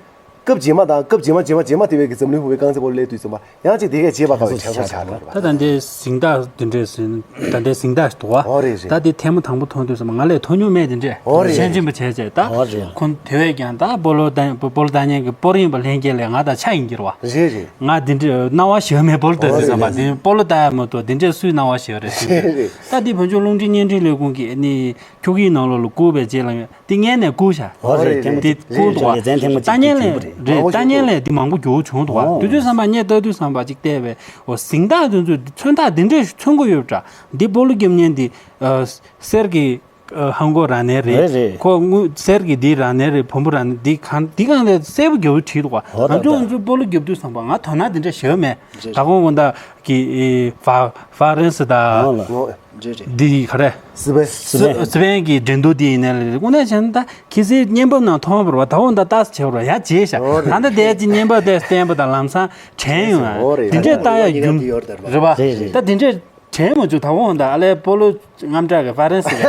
སྐབས་རྗེས་མ་དང་སྐབས་རྗེས་མ་རྗེས་མ་རྗེས་མ་དེ་བས་ཀྱི་འཛམ་གླིང་བུ་བའི་རྐང་རྩེད་སྤོ་ལོ་སླེབས་དུས་ཙམ་པ་ཡང་ཅིག་དེ་གས་བརྗེད་པ་དཀའ་བའི་དྲན་གསོ་ཆགས་འགྲོ་བ་རེད་པ། ད་ད་ལྟའི་གཟེངས་རྟགས་འདི་འདྲས་ཟིན། ད་ལྟའི་གཟེངས་རྟགས་འདུག་བ། ཨོ་རེད་རེད། ད་དེ་ཐེངས་མ་དང་པོ་མཐོང་དུས་ཙམ་པ་ང་ལས་མཐོང་མྱོང་མེད་དེ་འདྲས། ཨོ་རེད། ཤན་ཆེན་པོ་བྱས་བྱས་ད། ཨོ་རེད། ཁོང་དེ་བས་ཀྱང་ད་སྤོ་ལོ་ད་སྤོ་ལོ་ལྟ་མཁན་གྱི་སྤོ་རིང་བ་ལྷན་རྒྱས་ལས་ང་དང་ཆ་ཡིན་གྱི་རེད་བ། རེད་རེད། ང་དེ་འདྲས་སྣང་བ་ཞེ་པོ་མེད། སྤོ་ལོ་ལྟ་དུས་ཙམ་པ་ཨོ་རེད་རེད། དེ་སྤོ་ལོ་ལྟ་ཡ་མ་གཏོགས་དེ་འདྲས་སུའི་སྣང་བ་ཞེ་པོ་རེད་ཟེར། རེད་རེད། ད་དེ་བོད་ལྗོངས་རླུང་འཕྲིན་བརྙན་འཕྲིན་ལས་ཁུངས་ཀྱིས་ནི་ཁྱུག་ཡིག་ནང་ལོགས་ལ་བསྐུར་བའི་རྗེས་ལ་དེ་སྔོན་ནས་བསྐུར་ཤག་ཨོ་རེད། ཐེངས་མ་དེ་བསྐུར་འདུག་བ། ལེ་ཚན་ཐེངས་མ་གཅིག་ལྟ་མཁན་ལས་བསྐུར་བ་རེད། རེད། ལྟ་མཁན་ལས་དེ་མང་པོ་མང་པོ་ཞིག་བསྐུར་བ་རེད། བསྐུར་བ། ཨོ། དུས་ཚོད་བསམ་པ་ངས་ལྟ་དུས་བསམ་པ་ཅིག་བལྟས་པས། འོ་གཟེངས་རྟགས་དེ་ཚོས་མཚོན་རྟགས་དེ་འདྲས་མཚོན་གྱི་ཡོད་པ་འདྲ། འདི་སྤོ་ལོ་རྒྱབ་མཁན་འདི་ཨ་གསེར་གྱི་ཨ་ཧང་གོ་ར་ནས་རེད། རེད་རེད། ཁོ་དངུལ་གསེར་གྱི་འདི་ར་ནས་རེད། བོན་པོ་ར་ནས་འདི་གང་འདི་གང་ལས་གསལ་པོ་རྒྱབ་བྲིས་འདུག་བ། འོ་ད་ང་ཚོ་ད་ང་ཚོ་སྤོ་ལོ་རྒྱབ་དུས་བསམ་པ་ང་དོ་སྣང་དེ་འདྲས་ཞེ་པོ་མེད། རེད། ད་གོང་དགོང་དག་གི་ཨེ་ཧྥ་ཧྥ་རན་སི་དང་། ཨོ་ལ། ཨོ། རེད་རེད། འདི་ག་རེ། སི་པན། སི་སི་པན། སི་པན་གྱི་འགྲན་བསྡུར་འདི་ཡིན་ནའི་ལས་དངོས་གནས་བྱས་ན་ད་གལ་སྲིད་བརྙན་པར་ནང་མཐོང་བ་རེད་བ། ད་འོ་ད་ལྟ་བྱས་པ་རེད་བ། ཡ་བརྗེད་ཤག་ཨོ་རེད། ད་ལྟ་དེ་ཅི་བརྙན་པར་དེ་བསྟན་པ་དང་ལམ་སང་དྲན་ཡོང་ཨ། ཨོ་རེད། དེ་འདྲས་ལྟ་ཡ་རྒྱུ་རེད་བ། རེད་རེད། ད་དེ་འདྲས་དྲན་མ་བྱུང་། ད་འོ་ད་ཨ་ལས་སྤོ་ལོ་དངངས་སྐྲག་གི་ཧྥ་རན་སི་གི་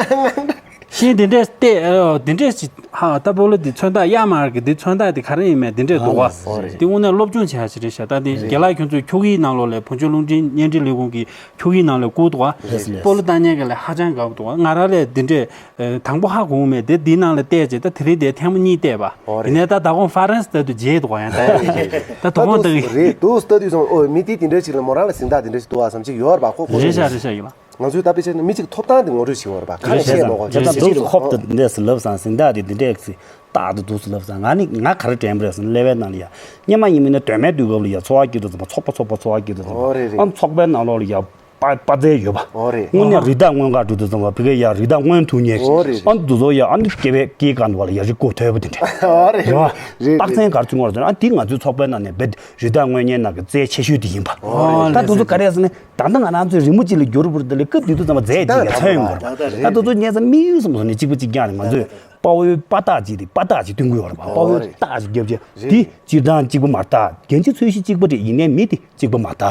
ཤིང་དེ་འདྲས་བལྟས། ཨོ་དེ་འདྲས་ཤིག་ཧ་ད་སྤོ་ལོ་འདི་མཚོན་རྟགས་གཡའ་མར་གི་འདི་མཚོན་རྟགས་འདི་ག་རེ་ཡིན་མེད་དེ་འདྲས་འདུག་བ། ཨོ་རེད། དེ་དངོས་གནས་སློབ་སྦྱོང་བྱེད་ཡ་ཞིག་རེད་ཤག་ད་འདི་རྒན་ལགས་ཁྱོད་ཚོས་ཁྱུག་ཡིག་ནང་ལོགས་ལས་བོད་ལྗོངས་རླུང་འཕྲིན་བརྙན་འཕྲིན་ལས་ཁུངས་ཀྱི་ཁྱུག་ཡིག་ནང་ལ་བསྐུར་འདུག་བ། ལགས་སོ་ལགས་སོ། སྤོ་ལོ་ལྟ་མཁན་གྱི་ལ་ཧ་ཅང་དགའ་པོ་འདུག་བ། ང་རང་ལས་འདི་འདྲས་ཨ་དང་པོ་ཧ་གོ་མེད་དེ། འདིའི་ནང་ལ་བལྟས་རྗེས་ད་དེ་རིང་དེ་ཐེངས་མ་གཉིས་བལྟས་པ། ཨོ་རེད། ཡིན་ནའི་ད་ད་གོང་ཧྥ་རན་སི་ལྟ་དུས་བརྗེད་འདུག་བ། ཡང་ད་ཡང་ད་དོ་དགོང་ད་གི་རེད་འདུག་ལྟ་དུས་ཙམ་ཨོ་མི་དེ་དེ་འདྲས་ཞིག་ལ་མོ་རང་ལ་གཟེངས་རྟགས་དེ་འདྲས་ཞིག་འདུག་བ་བསམ་གྱི་ཡོད་རེད་པ། ཁོ་ཁོ་རེད་ཤག་རེད་ཤག་ཡིན་ལ། ང་ཚོའི་ད་དཔེ་ཆ་ནི་མི་གཅིག་ཐོབ་ཐང་དེ་ངོ་སྤྲོད་བྱེད་དགོས་རེད་པ། ག་ནས་བཤད་མ་དགོས་ཁྱེད་ཚོ་འདུག་ཁོབ་ཏུ་འདས་སུ་ལབ་སང་གཟེངས་རྟགས་དེ་འདི་འདྲས་ཀྱི་རྟགས་དེ་འདུག་སུ་ལབ་སང་ང་ནི་ང་ག་རེ་དྲན་པ་རེད་ཟེར་ན་ཀླད་པའི་ནང་ལ་ཡ་སྔོན་མ་ཡིན་མིན་ན་དོན་མེད་དུས་སྐབས་ལ་ཡ་འཚོ་བ་སྐྱེལ་དུས་ཙམ་པ་ཚོགས་པ་ཚོགས་པ་འཚོ་བ་སྐྱེལ་དུས་ཙམ་པ་ཨོ་རེད་རེད། ཨ་ཚོགས་པའི་ནང་ལོགས་ལ་ཡ་པ་པ་ཙེ་ཡོད་པ། ཨོ་རེད། དངོས་གནས་རི་དྭགས་རྔོན་གར་འགྲོ་དུས་ཙམ་པ་བི་གའི་ཡ་རི་དྭགས་རྔོན་ཐུག་ཉེ་ཨོ་རེད་རེད། ཨ་འདུ་ཚོགས་ཡ་ཨ་འདི་སྐེད་པའི་སྐེ་ག་འདུག་བ་ལ་ཡ་རི་མགོ་མཐོ་པོ་དེ་འདྲ་ཨོ་རེད་རེད་བ། རེད་རེད། རྟགས་མཚན་ག་རེ་བྱུང་བ་རེད་ཟེར་ན་ཨ་འདི་ང་ཚོའི་ཚོགས་པའི་ནང་ནས་རྦད་རི་དྭགས་རྔོན་མཁན་ནང་གི་རྩལ་ཆེ་ཤོས་དེ་ཡིན་པ། ཨོ་ད་འདུ་ཚོགས་ག་རེ་ཟེར་ན། ད་ལྟ་ང་རང་ཚོའི་རི་མོ་གཅིག་ལ་བསྒྱུར་བར་དེ་ལ་སྐབས་དེ་དུས་ཙམ་པ་རྫས་གཅིག་གི་ཚད་ཡོང་དགོས་རེད། ད་དུས་ཚོད་ཉལ་ས་དམིགས་ཡུལ་སོང་ནས་གཅིག་པ་གཅིག་རྐྱང་རེད། ང་ཚོས་དཔའ་བོའི་དཔའ་རྟགས་གཅིག་དེ་དཔའ་རྟགས་གཅིག་སྟོན་གྱི་ཡོད་རེད་པ། དཔའ་བོའི་རྟགས་གཅིག་བརྒྱབ་རྗེས་དེ་སྤྱིར་བཏང་གཅིག་པ་མ་རེད། ད་རྒྱན་ཆ་ཚོས་གཞི་གཅིག་པ་རེད། ཡིན་ནའི་མི་དེ་གཅིག་པ་མ་རེད།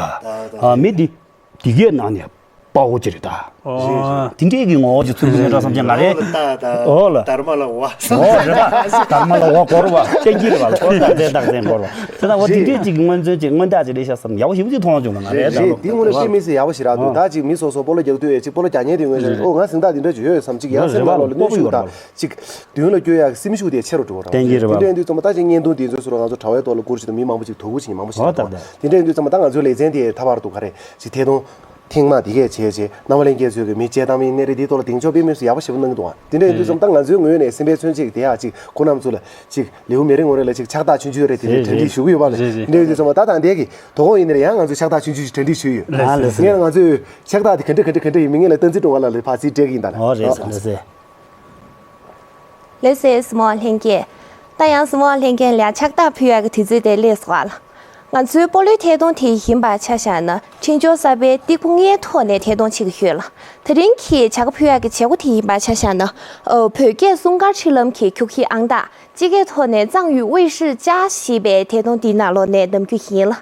ཨ་མི་དེ་དེ་གའི་ནང་ནས་ དཔའ་བོ་ཅིག་རེད་ད། ཨོ། དེ་འདྲས་ཀྱི་ངོ་བོ་ཅིག་མཚོན་གྱི་མེད་འགྲོ་བསམ་གྱི་ང་རེད། ད་ད་ཨོ་ལ། དར་མ་ལ་བ། ཨོ་རེད་པ། དར་མ་ལ་བ་སྐོར་བ་སྤྱན་གྱི་རེད་པ་ལ་སྐོར་རྟགས་མཚན་རྟགས་མཚན་སྐོར་བ། དེ་ད་འོ་དེ་འདྲས་ཅིག་གི་མངོན་མཚོན་ཅིག་མངོན་རྟགས་ཅིག་རེད་ཤག་བསམ་ཡག་པོ་ཞེ་པོ་ཅིག་མཐོང་བྱུང་ང་རེད་ད། རེད། འདི་དངོས་གནས་དཔེ་མི་སྲིད་ཡག་པོ་ཞིག་རེད་འདུག་ད་ཅིག་མི་སོ་སོ་སྤོ་ལོ་རྒྱག་དུས་ཡས་ཅིག་སྤོ་ལོ་རྒྱག་མཁན་དེ་ངོས་ནས་ཨོ་ང་གཟེངས་རྟགས་འདི་འདྲ་ཅིག་ཡོད་བསམ་ཅིག་ཡང་སེམས་ནང་ལོགས་ལ་གནོན་ཤུགས་དང་ཅིག་མདུན་ལ་སྐྱོད་ཡག་གི་སེམས་ཤུགས་དེ་ཆེ་རུ་འགྲོ་བ་རེད། བསྟན་གྱི་རེད་པ། དེ་འདྲ་ཡིན་དུས་ཙམ་པ་ད་ཅིག་བརྙན་ཐུང་དེ་ཚོའི་ཟུར་ང་ཚོ་དྲ་བའི་ཐོག་ལ་བསྐུར་བྱེད་དུ་མི་མང་པོ་ཅིག་དོ་ཁུར་བྱེད་མཁན་མང་པོ་ཞིག་ཨོ་ད་འདུག་ད་དེ་འདྲ་ཡིན་དུས་ཙམ་པ་ད་ང་ཚོའི་ལེ་ཚན་དེ་ད་བར་དུ་ག་རེ་ཅིག་ཐད་གཏོང་ཐེངས་མ་དེ་གས་བྱས་བྱས་རྣམ་པ་ལྷན་རྒྱས་ཚོས་ཀྱི་མི་བྱེད་སྟངས་མི་གནས་རེད། དེའི་ཐོག་ལ་གདེང་འཇོག་དཔེ་མི་སྲིད་ཡག་པོ་ཞེ་པོ་གནང་གི་འདུག་དེ་འདྲ་ཡིན་དུས་ཙམ་ད་ང་ཚོའི་ངོས་ནས་སེམས་པའི་མཚོན་བྱེད་དེ་ཡག་ཅིག་ཁོ་རྣམ་ཚོ་ལ་ཅིག་ལེའུ་མེ་རི་ངོ་རེ་ལ་ཅིག་ཕྱག་རྟགས་ཆུང་ཆུང་རེ་དེ་འདྲའི་གྲ་སྒྲིག་ཞུ་གི་ཡོད་པ་ལ། དེ་འདྲ་ཡིན་དུས་ཙམ་པ་ད་ད་ལྟའི་གི་དོ་དགོང་ཡིན་ན་ཡང་ང་ཚོས་ཕྱག་རྟགས་ཆུང་ཆུང་ཞིག་གྲ་སྒྲིག་ཞུས་ཡོད། ལགས་སོ། ངས་ང་ཚོས་ཕྱག་རྟགས་དེ་ག་འདྲ་ག་འདྲ་ག་འདྲ་ཡིན་མིན་ངས་ལ་བསྟན་འཛིན་སྒྲོལ་དཀར་ལགས་ལ་ཕར་ཅིག་སྤྲད་ཀྱི་ཡིན་ད། ཨོ་རེད་ཟེར་ལགས་སོ། ལགས་སོ་གཟིགས་མོ་ལྷན་རྒྱས། ད་ཡང་གཟིགས་མོ་ལྷན་རྒྱས་ལ་ཕྱག་རྟགས་ཕུལ་ཡག་གི་དུས་ཚོད་དེ་སླེབས་སོང་ཨ་ལ། ང་ཚོའི་སྤོ་ལོའི་ཐད་གཏོང་དེ་ཡིན་པ་ཆ་བཞག་ན་འཕྲིན་སྦྱོར་གསར་པའི་སྟེགས་བུ་ལྔའི་ཐོག་ནས་ཐད་གཏོང་བྱེད་ཀྱི་ཡོད་ལ། དེ་རིང་གི་བྱ་དགའ་ཕུལ་ཡག་གི་བྱེད་སྒོ་དེ་ཡིན་པ་ཆ་བཞག་ན། ཨ། བོད་སྐད་སྲུང་སྐར་འཕྲིན་ལམ་གྱི་ཁྱུག་ཁྱི་ཨང་རྟགས་སྤྱི་སྐད་ཐོག་ནས་藏语卫视加ཞེས་པའི་ཐད་གཏོང་འདིའི་ནང་ལོགས་ནས་གནང་རྒྱུ་ཡིན་ལ།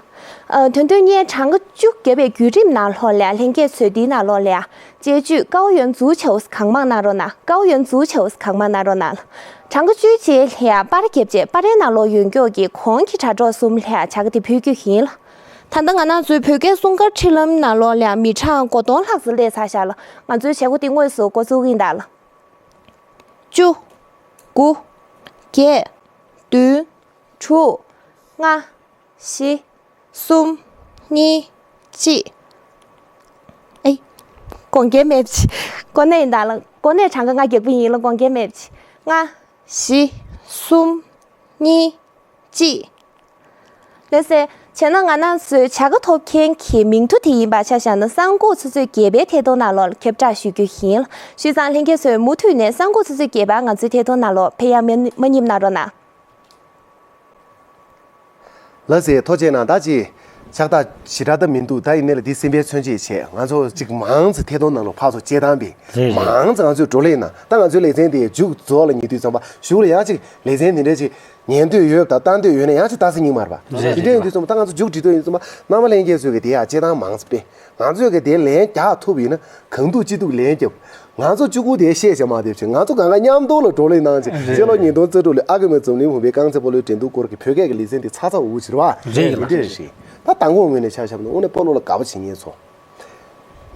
ཨ། དོན་དུ་ངས་གྲངས་ཀ་བཅུ་བརྒྱབ་པའི་བརྒྱུད་རིམ་ནང་ལོགས་ལ་ལྷན་རྒྱས་ཚོས་འདིའི་ནང་ལོགས་ལ་དཔྱད་བརྗོད་高原足球གང་མང་གནང་རོགས་གནང་། 高原足球གང་མང་གནང་རོགས་གནང་། གྲངས་ཀ་བཅུའི་རྗེས་ལ་པར་བརྒྱབ་རྗེས་པར་རིས་ནང་ལོགས་ཡོད་མཁན་གྱི་གོང་གི་དྲ་གྲོགས་གསུམ་ལ་བྱ་དགའ་དེ་ཕུལ་རྒྱུ་ཡིན་ལ། ད་ལྟ་ང་རང་ཚོའི་བོད་སྐད་སྲུང་སྐར་འཕྲིན་ལམ་ནང་ལོགས་ལ་མི་གྲངས་དགུ་སྟོང་ལྷག་ཙམ་སླེབས་ཚར་ཤག་ལ། ང་ཚོའི་བྱེད་སྒོ་དེ་དངོས་སུ་འགོ་འཛུགས་ཀྱི་ཡིན་ད་ལ། བཅུ། དགུ། བརྒྱད། བདུན། དྲུག། ལྔ། བཞི། གསུམ། གཉིས། གཅིག་ཨེ། དགོངས་འགལ་མེད་པ་ཅིག་དངོས་གནས་ཡིན་ད་ལ། དངོས་གནས་གྲངས་ཀ་ལྔ་བརྒྱབ་པ་ཡིན་ལ་དགོངས་འགལ་མེད་པ་ཅིག་ལྔ། བཞི། གསུམ། གཉིས། གཅིག་ལགས་སོ། བྱས་ན་ང་རང་ཚོའི་བྱ་དགའ་ཐོབ་མཁན་གྱི་མིང་ཐོ་དེ་ཡིན་པ་ཆ་བཞག་ན་གསར་འགོད་ཆུ་ཚོད་བརྒྱད་པའི་ཐད་གཏོང་ནང་ལོགས་ཁྱབ་བསྒྲགས་ཞུ་རྒྱུ་ཡིན། བྱས་ཙང་ལྷན་རྒྱས་ཚོས་མུ་མཐུད་ནས་གསར་འགོད་ཆུ་ཚོད་བརྒྱད་པ་ང་ཚོའི་ཐད་གཏོང་ནང་ལོགས་ཕེབས་ཡག་མ་མ་བསྙེལ་གནང་རོགས་གནང་། ལགས་སོ། ཐུགས་རྗེ་གནང་། ད་ཅི་ཕྱག་རྟགས་ཞེ་དྲག་ད་མི་འདུག་ད་ཡིན་ནའི་ལ་འདི་སེམས་པའི་མཚོན་བྱེད་བྱས་ང་ཚོ་ཅིག་མང་ཙམ་ཐད་གཏོང་ནང་ལོགས་ཕར་ཚུར་བཅད་བཏང་པས། རེད་རེད། མང་ཙམ་ང་ཚོས་བགྲོ་གླེང་གནང་། ད་ང་ཚོའི་ལེ་ཚན་དེ་མཇུག་རྫོགས་ལ་ཉེ་དུས་ཙམ་པ་གཞུག་ལ་ཡང་ཅིག་ལེ་ཚན་འདི་འདྲ་ཅིག་ཉན་འདོད་ཡོད་དང་ལྟ་འདོད་ཡོད་ན་ཡང་ཅིག་ལྟ་ས་སྙིང་མ་རེད་པ། རེད་དེ་འདྲ་ཡིན་དུས་ཙམ་པ་ད་ང་ཚོ་མཇུག་སྒྲིལ་འདོད་ཡིན་ཙམ་པ་རྣམ་པ་ལྷན་རྒྱས་ཚོས་ཀྱི་དེ་ཡང་བཅད་བཏང་མང་ཙམ་སྤེལ། ང་ཚོས་ཀྱི་དེ་ལན་རྒྱག་ཐུབ་ཡིན་ན་གང་ཐུབ་ཅི་ཐུབ་ལན་རྒྱབ། ང་ཚོ་གཅིག་པུ་དེ་བཤད་བྱ་མ་བསྡད་བྱས་ང་ཚོ་གང་ག་མཉམ་དུ་ལ་བགྲོ་གླེང་གནང་བྱས། རེད། སྤྱི་ལོ་ཉིས་སྟོང་རྩ་དྲུག་ལོའི་ཨ་ཀ་མེ་འཛམ་གླིང་བུམ་པའི་རྐང་རྩེད་སྤོ་ལོའི་འགྲན་བསྡུར་སྐོར་གྱི་བོད་སྐད་ཀྱི་ལེ་ཚན་དེ་ཚ་ཚ་འུར་འུར་བྱེད་རོགས། རེད་རེད། དེ་འདྲ་རེད། ད་མདང་དགོང་ངོས་ནས་ཆ་བཞག་ན་དངོས་གནས་སྤོ་ལོ་ལ་དགའ་པོ་བྱེད་མཁན་ཚོ།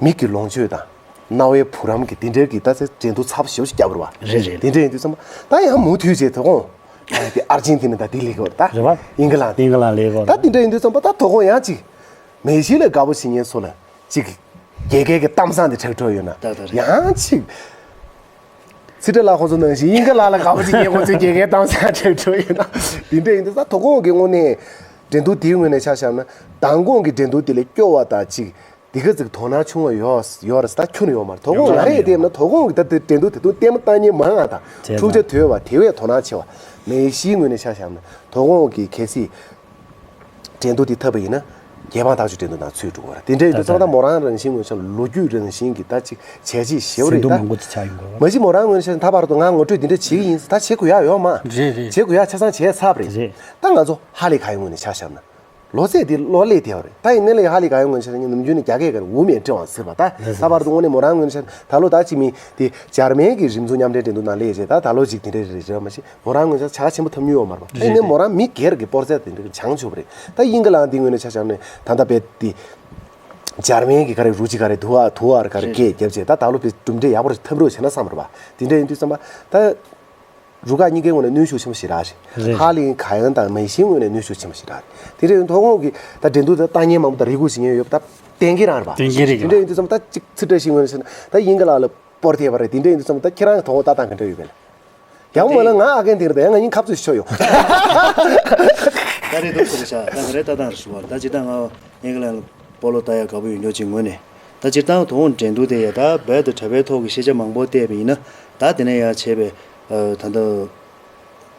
མིག་གི་ལོངས་སྤྱོད་དང་རྣ་བའི་བུ་རམ་གྱི་དེ་འདྲའི་གི་ད་ཚེ་འགྲན་བསྡུར་ཚ་པོ་ཞེ་པོ་ཞིག་བརྒྱབ་རེད་བ། རེད་རེད། དེ་འདྲ་ཡིན་དུས་ཙམ་པ་ད་ཡང་མུ་མཐུད་བྱས་དོ་དགོང་། ཨ་དེ་ཨར་ཇེན་ཐི་ན་ད་དེ་ལེགས་གོ་ད། རེད་བ། ཨིང་ག་ལན། ཨིང་ག་ལན་ལེགས་གོ་ད། དེ་འདྲ་ཡིན་དུས་ཙམ་པ་ད་དོ་དགོང་ཡང་ཅིག་མེ་ཤི་ལ་དགའ་པོ་བྱེད་མཁན་ཚོ་ལ་ཅིག་རྒྱལ་ཁའི་གི་གཏམ་བཟང་དེ་ཁྲག་ཁྲོ་ཡོད་ན། ད་ད་རེད། ཡང་ཅིག་ཚི་ཏྲ་ལ་ཁོང་ཚོ་ནང་བཞིན་ཨིང་ག་ལན་ལ་དགའ་པོ་བྱེད་མཁན་ཁོང་ཚོའི་རྒྱལ་ཁའི་གཏམ་བཟང་ཁྲག་ཁྲོ་ཡོད་ན། དེ་འདྲ་ཡིན་དུས་ད་དོ་དགོང་གི་དངོས་གནས་འགྲན་བསྡུར་དེའི་ངོས་ནས་ཆ་བཞག་ན་མདང་དགོང་གི་འགྲན་བསྡུར་དེ་ལས་སྐྱོ་བ་དང་ཅིག་དེ་ག་ཅིག་དོ་སྣང་ཆུང་བ་ཡོད་ཡོད་རེད་ཟེར་ད་ཁྱོན་ནས་ཡོད་མ་རེད། དོ་དགོང་ང་རེ་ཡིན་བལྟས་ན་དོ་དགོང་གི་ད་དེ་འགྲན་བསྡུར་དེ་དུས་ལྟད་མོ་ལྟ་མཁན་མང་ང་དང་ཐུགས་རྗེ་དོད་པ་དེ་བས་དོ་སྣང་ཆེ་བ། མེ་ཤིའི་ངོས་ནས་ཆ་བཞག་ན་དོ་དགོང་གི་གལ་སྲིད་འགྲན་བསྡུར་དེ་འཐབ་པ་ཡིན་ན་རྒྱལ་འབངས་ཐག་གཅོད་འགྲན་བསྡུར་ནང་ཚུད་འགྲོ་གི་རེད། དེ་འདྲ་ཡིན་དུས་ཙང་ད་མོ་རང་རང་བཞིན་ངོས་ཆ་ལོ་རྒྱུས་རང་བཞིན་གྱི་ད་ཅིག་བྱས་རྗེས་ཞེ་པོ་རེད་ད། མང་པོ་ཅིག་ཆགས་ཡོང་གི་རེད། མ་གཞི་མོ་རང་ངོས་ནས་ཆ་ད་བར་དུ་ང་ངོ་སྤྲོད་དེ་འདྲ་བྱེད་ཀྱི་ཡིན་ད་བྱེད་དགོས་ཡག་ཡོད་མ་རེད། རེད་རེད། བྱེད་དགོས་ཡག་ཆ་ཚང་བྱས་ཚར་བ་རེད། རེད། ད་ང་ཚོ་ཧ་ལས་ག་ཡོད་ངོས་ནས་ཆ་བཞག་ན། ལོ་ཚད་དེ་ལོ་ལས་དེ་བ་རེད། ད་ཡིན་ནའི་ལས་ཧ་ལས་ག་ཡོད་ངོས་ནས་ཆ་ནམ་རྒྱུན་ནས་རྒྱ་སྐད་ཀྱི་ཝུ་མེན་ཊི་ཝང་ཟེར་བ་ད་ལས་ད་བར་དུ་དངོས་གནས་མོ་རང་ངོས་ནས་ཆ་ད་ལོ་ད་ཅི་མིན་དེ་འཇར་མན་གྱི་རིག་མཛོད་མཉམ་འབྲེལ་འགྲན་བསྡུར་ནང་སླེབས་རྗེས་ད་ད་ལོ་ཅིག་དེ་འདྲ་རེད་རེད་མ་གཞི་མོ་རང་ངོས་ནས་ཆ་ཆེན་པོ་ཐོབ་མྱོང་ཡོད་མ་རེད་པ། ད་ཡིན་ནའི་མོ་རང་མི་སྒེར་གྱི་པོར་ཚད་དེ་འདྲ་བྱང་ཆུབ་པ་རེད། ད་དབྱིན་ག་ལན་འདི་ངོས་ནས་ཆ་བཞག་ནས་ད་ལྟ་བས་དེ་འཇར་མན་གྱི་ག་རེ་རུ་ཅི་ག་རེ་དུ་བ་དུ་བར་ག་རེ་སྐད་རྒྱབ་བྱས་ད་ད་ལོ་བས་གྲུབ་འབྲས་ཡག་པོ་རེ་ཐོབ་རོགས་བྱས་ན་བསམ་པ་རེད་པ། དེ་འདྲ་ཡིན་དུས་བསམ་པ་ད། རུ་ཁག་གཉིས་ཀའི་ངོས་ནས་གནོན་ཤུགས་ཆེན་པོ་ཞིག་རག་རེད། རེད། ཧ་ལིང་ག་ཡོན་དང་མེ་ཤིའི་ངོས་ནས་གནོན་ཤུགས་ཆེན་པོ་ཞིག་རག་རེད། དེ་འདྲ་ཡིན་དུས་དོ་དགོང་གི་ད་འགྲན་བསྡུར་ད་ལྟ་ཉན་མང་པོ་དང་རེ་སྒུག་བྱེད་མཁན་ཡོད་པ་ད་གཏན་འཁེལ་རང་རེད་པ། གཏན་འཁེལ་རེད། དེ་འདྲ་ཡིན་དུས་ཙམ་ད་གཅིག་ཚིག་བཀྲ་ཤིས་ངོས་ནས་བཤད་ན་ད་དབྱིན་ག་ལ་ལ་སྤོར་ཐེབས་པ་རེད། དེ་འདྲ་ཡིན་དུས་ཙམ་ད་ཁྱེད་རང་གི་དོ་དགོང་ལྟ་སྟངས་ག་འདྲ་ཡོད་པས་ལ། ཡང་མ་ལ་ང་ཨ་རྒན་དེ་རེད་ད་ཡང་ང་གཉིས་ཁ་རྩོད་ཤོར་ཡོང་། ད་རེད་འདུག་ཟེར་ཤག་ད་ག་རེ་ལྟ་སྟངས་རེད་ཞུ་བ་ད་ཇི་ལྟར་ང་། ཨིང་ག་ལན་ལ་སྤོ་ལོ་ལྟ་ཡག་དགའ་པོ་ཡོད་མྱོང་ཅིག་ངོས་ནས། ད་སྤྱིར་བཏང་དོ་དགོང་འགྲན་བསྡུར་དེ་ཡ་ད་རྦད་དེ་དྲ་བའི་ཐོག་གི་ཤེས་བྱ་མང་པོ་བལྟས་པ་ཡིན་ན་ད་དེ་ནས་ཡ་བྱས་པའི་ད་ལྟ་ད་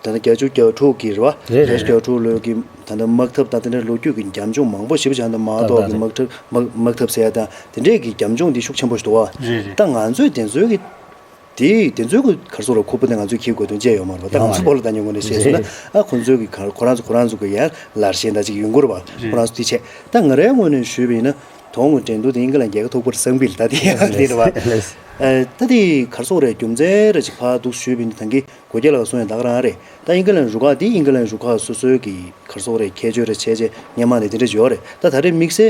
ལྟ་བརྒྱད་ཅུ་གྱ་དྲུག་གི་རེད་བ། རེད་རེད། བརྒྱད་ཅུ་གྱ་དྲུག་ལོའི་གི་ད་ལྟ་དམག་འཐབ་དང་དེ་འདྲའི་ལོ་རྒྱུས་ཀྱི་རྒྱབ་ལྗོངས་མང་པོ་ཞེ་པོ་ཅིག་ད་ལྟ་མ་གཏོགས་ཀྱི་དམག་འཐབ་དམག་དམག་འཐབ་ཟེར་ཡ་དང་དེ་འདྲའི་གི་རྒྱབ་ལྗོངས་འདི་ཤུགས་ཆེན་པོ་ཞིག་འདུག་བ། རེད་རེད། ད་ང་ཚོས་དེ་ཚོའི་གི་དེ་དེ་ཚོའི་གི་ག་རེ་ཟེར་རོ་ཁུར་པོ་དེ་ང་ཚོས་འཁྱེར་དགོས་དོན་ཅི་ཡང་ཡོད་མ་རེད་བ། ད་ང་ཚོ་སྤོ་ལོ་ལྟ་མཁན་ངོས་ནས་བཤད་སོང་ན་ཨ་ཁོང་ཚོའི་གི་ག་ཁོ་རང་ཚོ་ཁོ་རང་ཚོ་གི་ཡ་ལར་ཞེན་ད་ཅིག་ཡོང་གི་རེད་བ། ཁོ་རང་ཚོ་དེ་བྱས་ད་ང་རའི་ངོས་ནས་ཞུས་པ་ཡིན་ན། དོན་དངོས་འགྲན་བསྡུར་དེ་དབྱིན་ཇི་ལན་རྒྱལ་ཁ་ཐོབ་པར་བསམ་གི་ལ་ད་དེ་ཡང་དེ་རེད་བ། ལགས། ཨ་ད་དེ་ག་རེ་ཟེར་དགོས་རེད། རྒྱུ་མཚན་རེ་ཅིག་ཕར་འདུག་ཞུས་པ་ཡིན་ན་ད་གིན་གོ་རྒྱལ་ལགས་གསུངས་ཡ་ད་ག་རང་རེད། ད་དབྱིན་ཇི་ལན་རུ་ཁག་དེ་དབྱིན་ཇི་ལན་རུ་ཁག་སོ་སོའི་གི་ག་རེ་ཟེར་དགོས་རེད། ཁྱད་ཆོས་རེ་བྱས་རྗེས་སྔོན་མ་ནས་དེ་འདྲ་ཡོད་རེད། ད་ད་རེས་དམིགས་བསལ་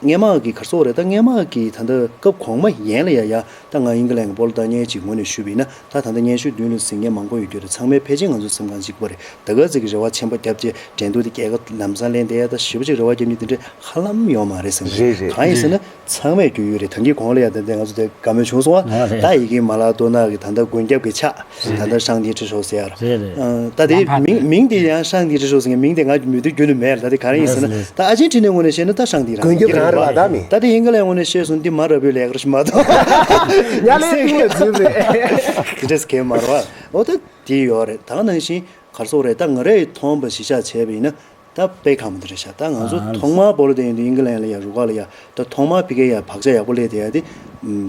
སྔོན་མ་གི་ག་རེ་ཟེར་དགོས་རེད། ད་སྔོན་མ་གི་ད་ལྟ་སྐབས་གོང་མ་ཡན་ལ་ཡ་ཡ་ད་ང་དབྱིན་ཇི་ལན་གི་སྤོ་ལོ་ལྟ་མཁན་ཅིག་ངོས་ནས་ཞུས་པ་ཡིན་ན། ད་ད་ལྟ་སྙན་ཞུ་མདུན་ལ་ཟིན་མཁན་མང་པོ་ཡོད་རྒྱུ་རེད། ཚང་མས་ཕལ་ཆེར་ང་ཚོ་སེམས་ཁམས་གཅིག་པ་རེད། ད་ག་ཚོད་ཀྱི་རེ་བ་ཆེན་པོ་བརྒྱབ་རྗེས་འགྲན་བསྡུར་དེ་རྒྱལ་ཁ་ལམ་སང་ལེན་བསྡད་ཡ་ད་ཞེ་པོ་ཅིག་རེ་བ་བརྒྱབ་མཁན་དེ་འདྲ་ཧ་ལམ་ཡོད་མ་རེད་བསམ་གི། རེད་རེད། གང་ཡིན་ཟེར་ན་ཚང་མས་རྒྱུས་ཡོད་རེད། ད་གིན་གོང་ལ་ཡ་ད་ལྟ་ང་ཚོ་དེ་བཀའ་མོལ་བྱུང་སོང་བ། ཨ་རེད། ད་ཡི་གེ་མ་ལག་ཏོ་ནག་གི་ད་ལྟ་མགོན་སྐྱབས་ཀྱི་ཕྱག་ད་ལྟ་ཧྲང་ཏི་ཁྲི་ཤོག་ཟེར་ཡ་ར། རེད་རེད། ད་དེ་ལམ་ཕར་མིང་ཕར་མིང་དེ་ཡང་ཧྲང་ཏི་ཁྲི་ཤོག་ཟེར་མཁན་མིང་དེ་ང་མི་འདོད་རྒྱུན་ནས་མེད་ལ། ད་དེ་ག་རེ་ཡིན་ཟེར་ན། ད་ཨ་ཇེན་ཁྲི་ནའི་ངོས་ནས་བཤད་ན་ད་ཧྲང་ཏི་རང་མགོན་སྐྱབས་རང་རེད་བ། ད་མི་ད་དེ་དབྱིན་ཇི་ལན་ངོས་ནས་བཤད་སོང་དེ་མ་རབ་པའི་ལས་ཀ་རེད་མ་གཏོགས། ཉ་ལས་ཀུན་ལ་འཛུལ་རེད། དེ་འདྲས་གལ་མ་རེད་བ། འོ་ད་དེ་ཡོད་རེད། ད་ག་ནང་བཞིན་ག་རེ་ཟེར་དགོས་རེད། ད་ང་རས་མཐོང་བ་གཞི་བཞག་བྱས་པ་ཡིན་ན། ད་པེ་ཁམ་དེ་རེད་ཤག་ད་ང་ཚོ་ཨ་ཐོག་མར་སྤོ་ལོ་དེ་ཡིན་དུས་དབྱིན་ཇི་ལན་ལ་ཡ་རུ་ཁག་ལ་ཡ་ད་ཐོག་མར་ཕ་གིར་ཡ་བག་ཆགས་ཡག་པོ་སླེབས་བསྡད་ཡ་དེ།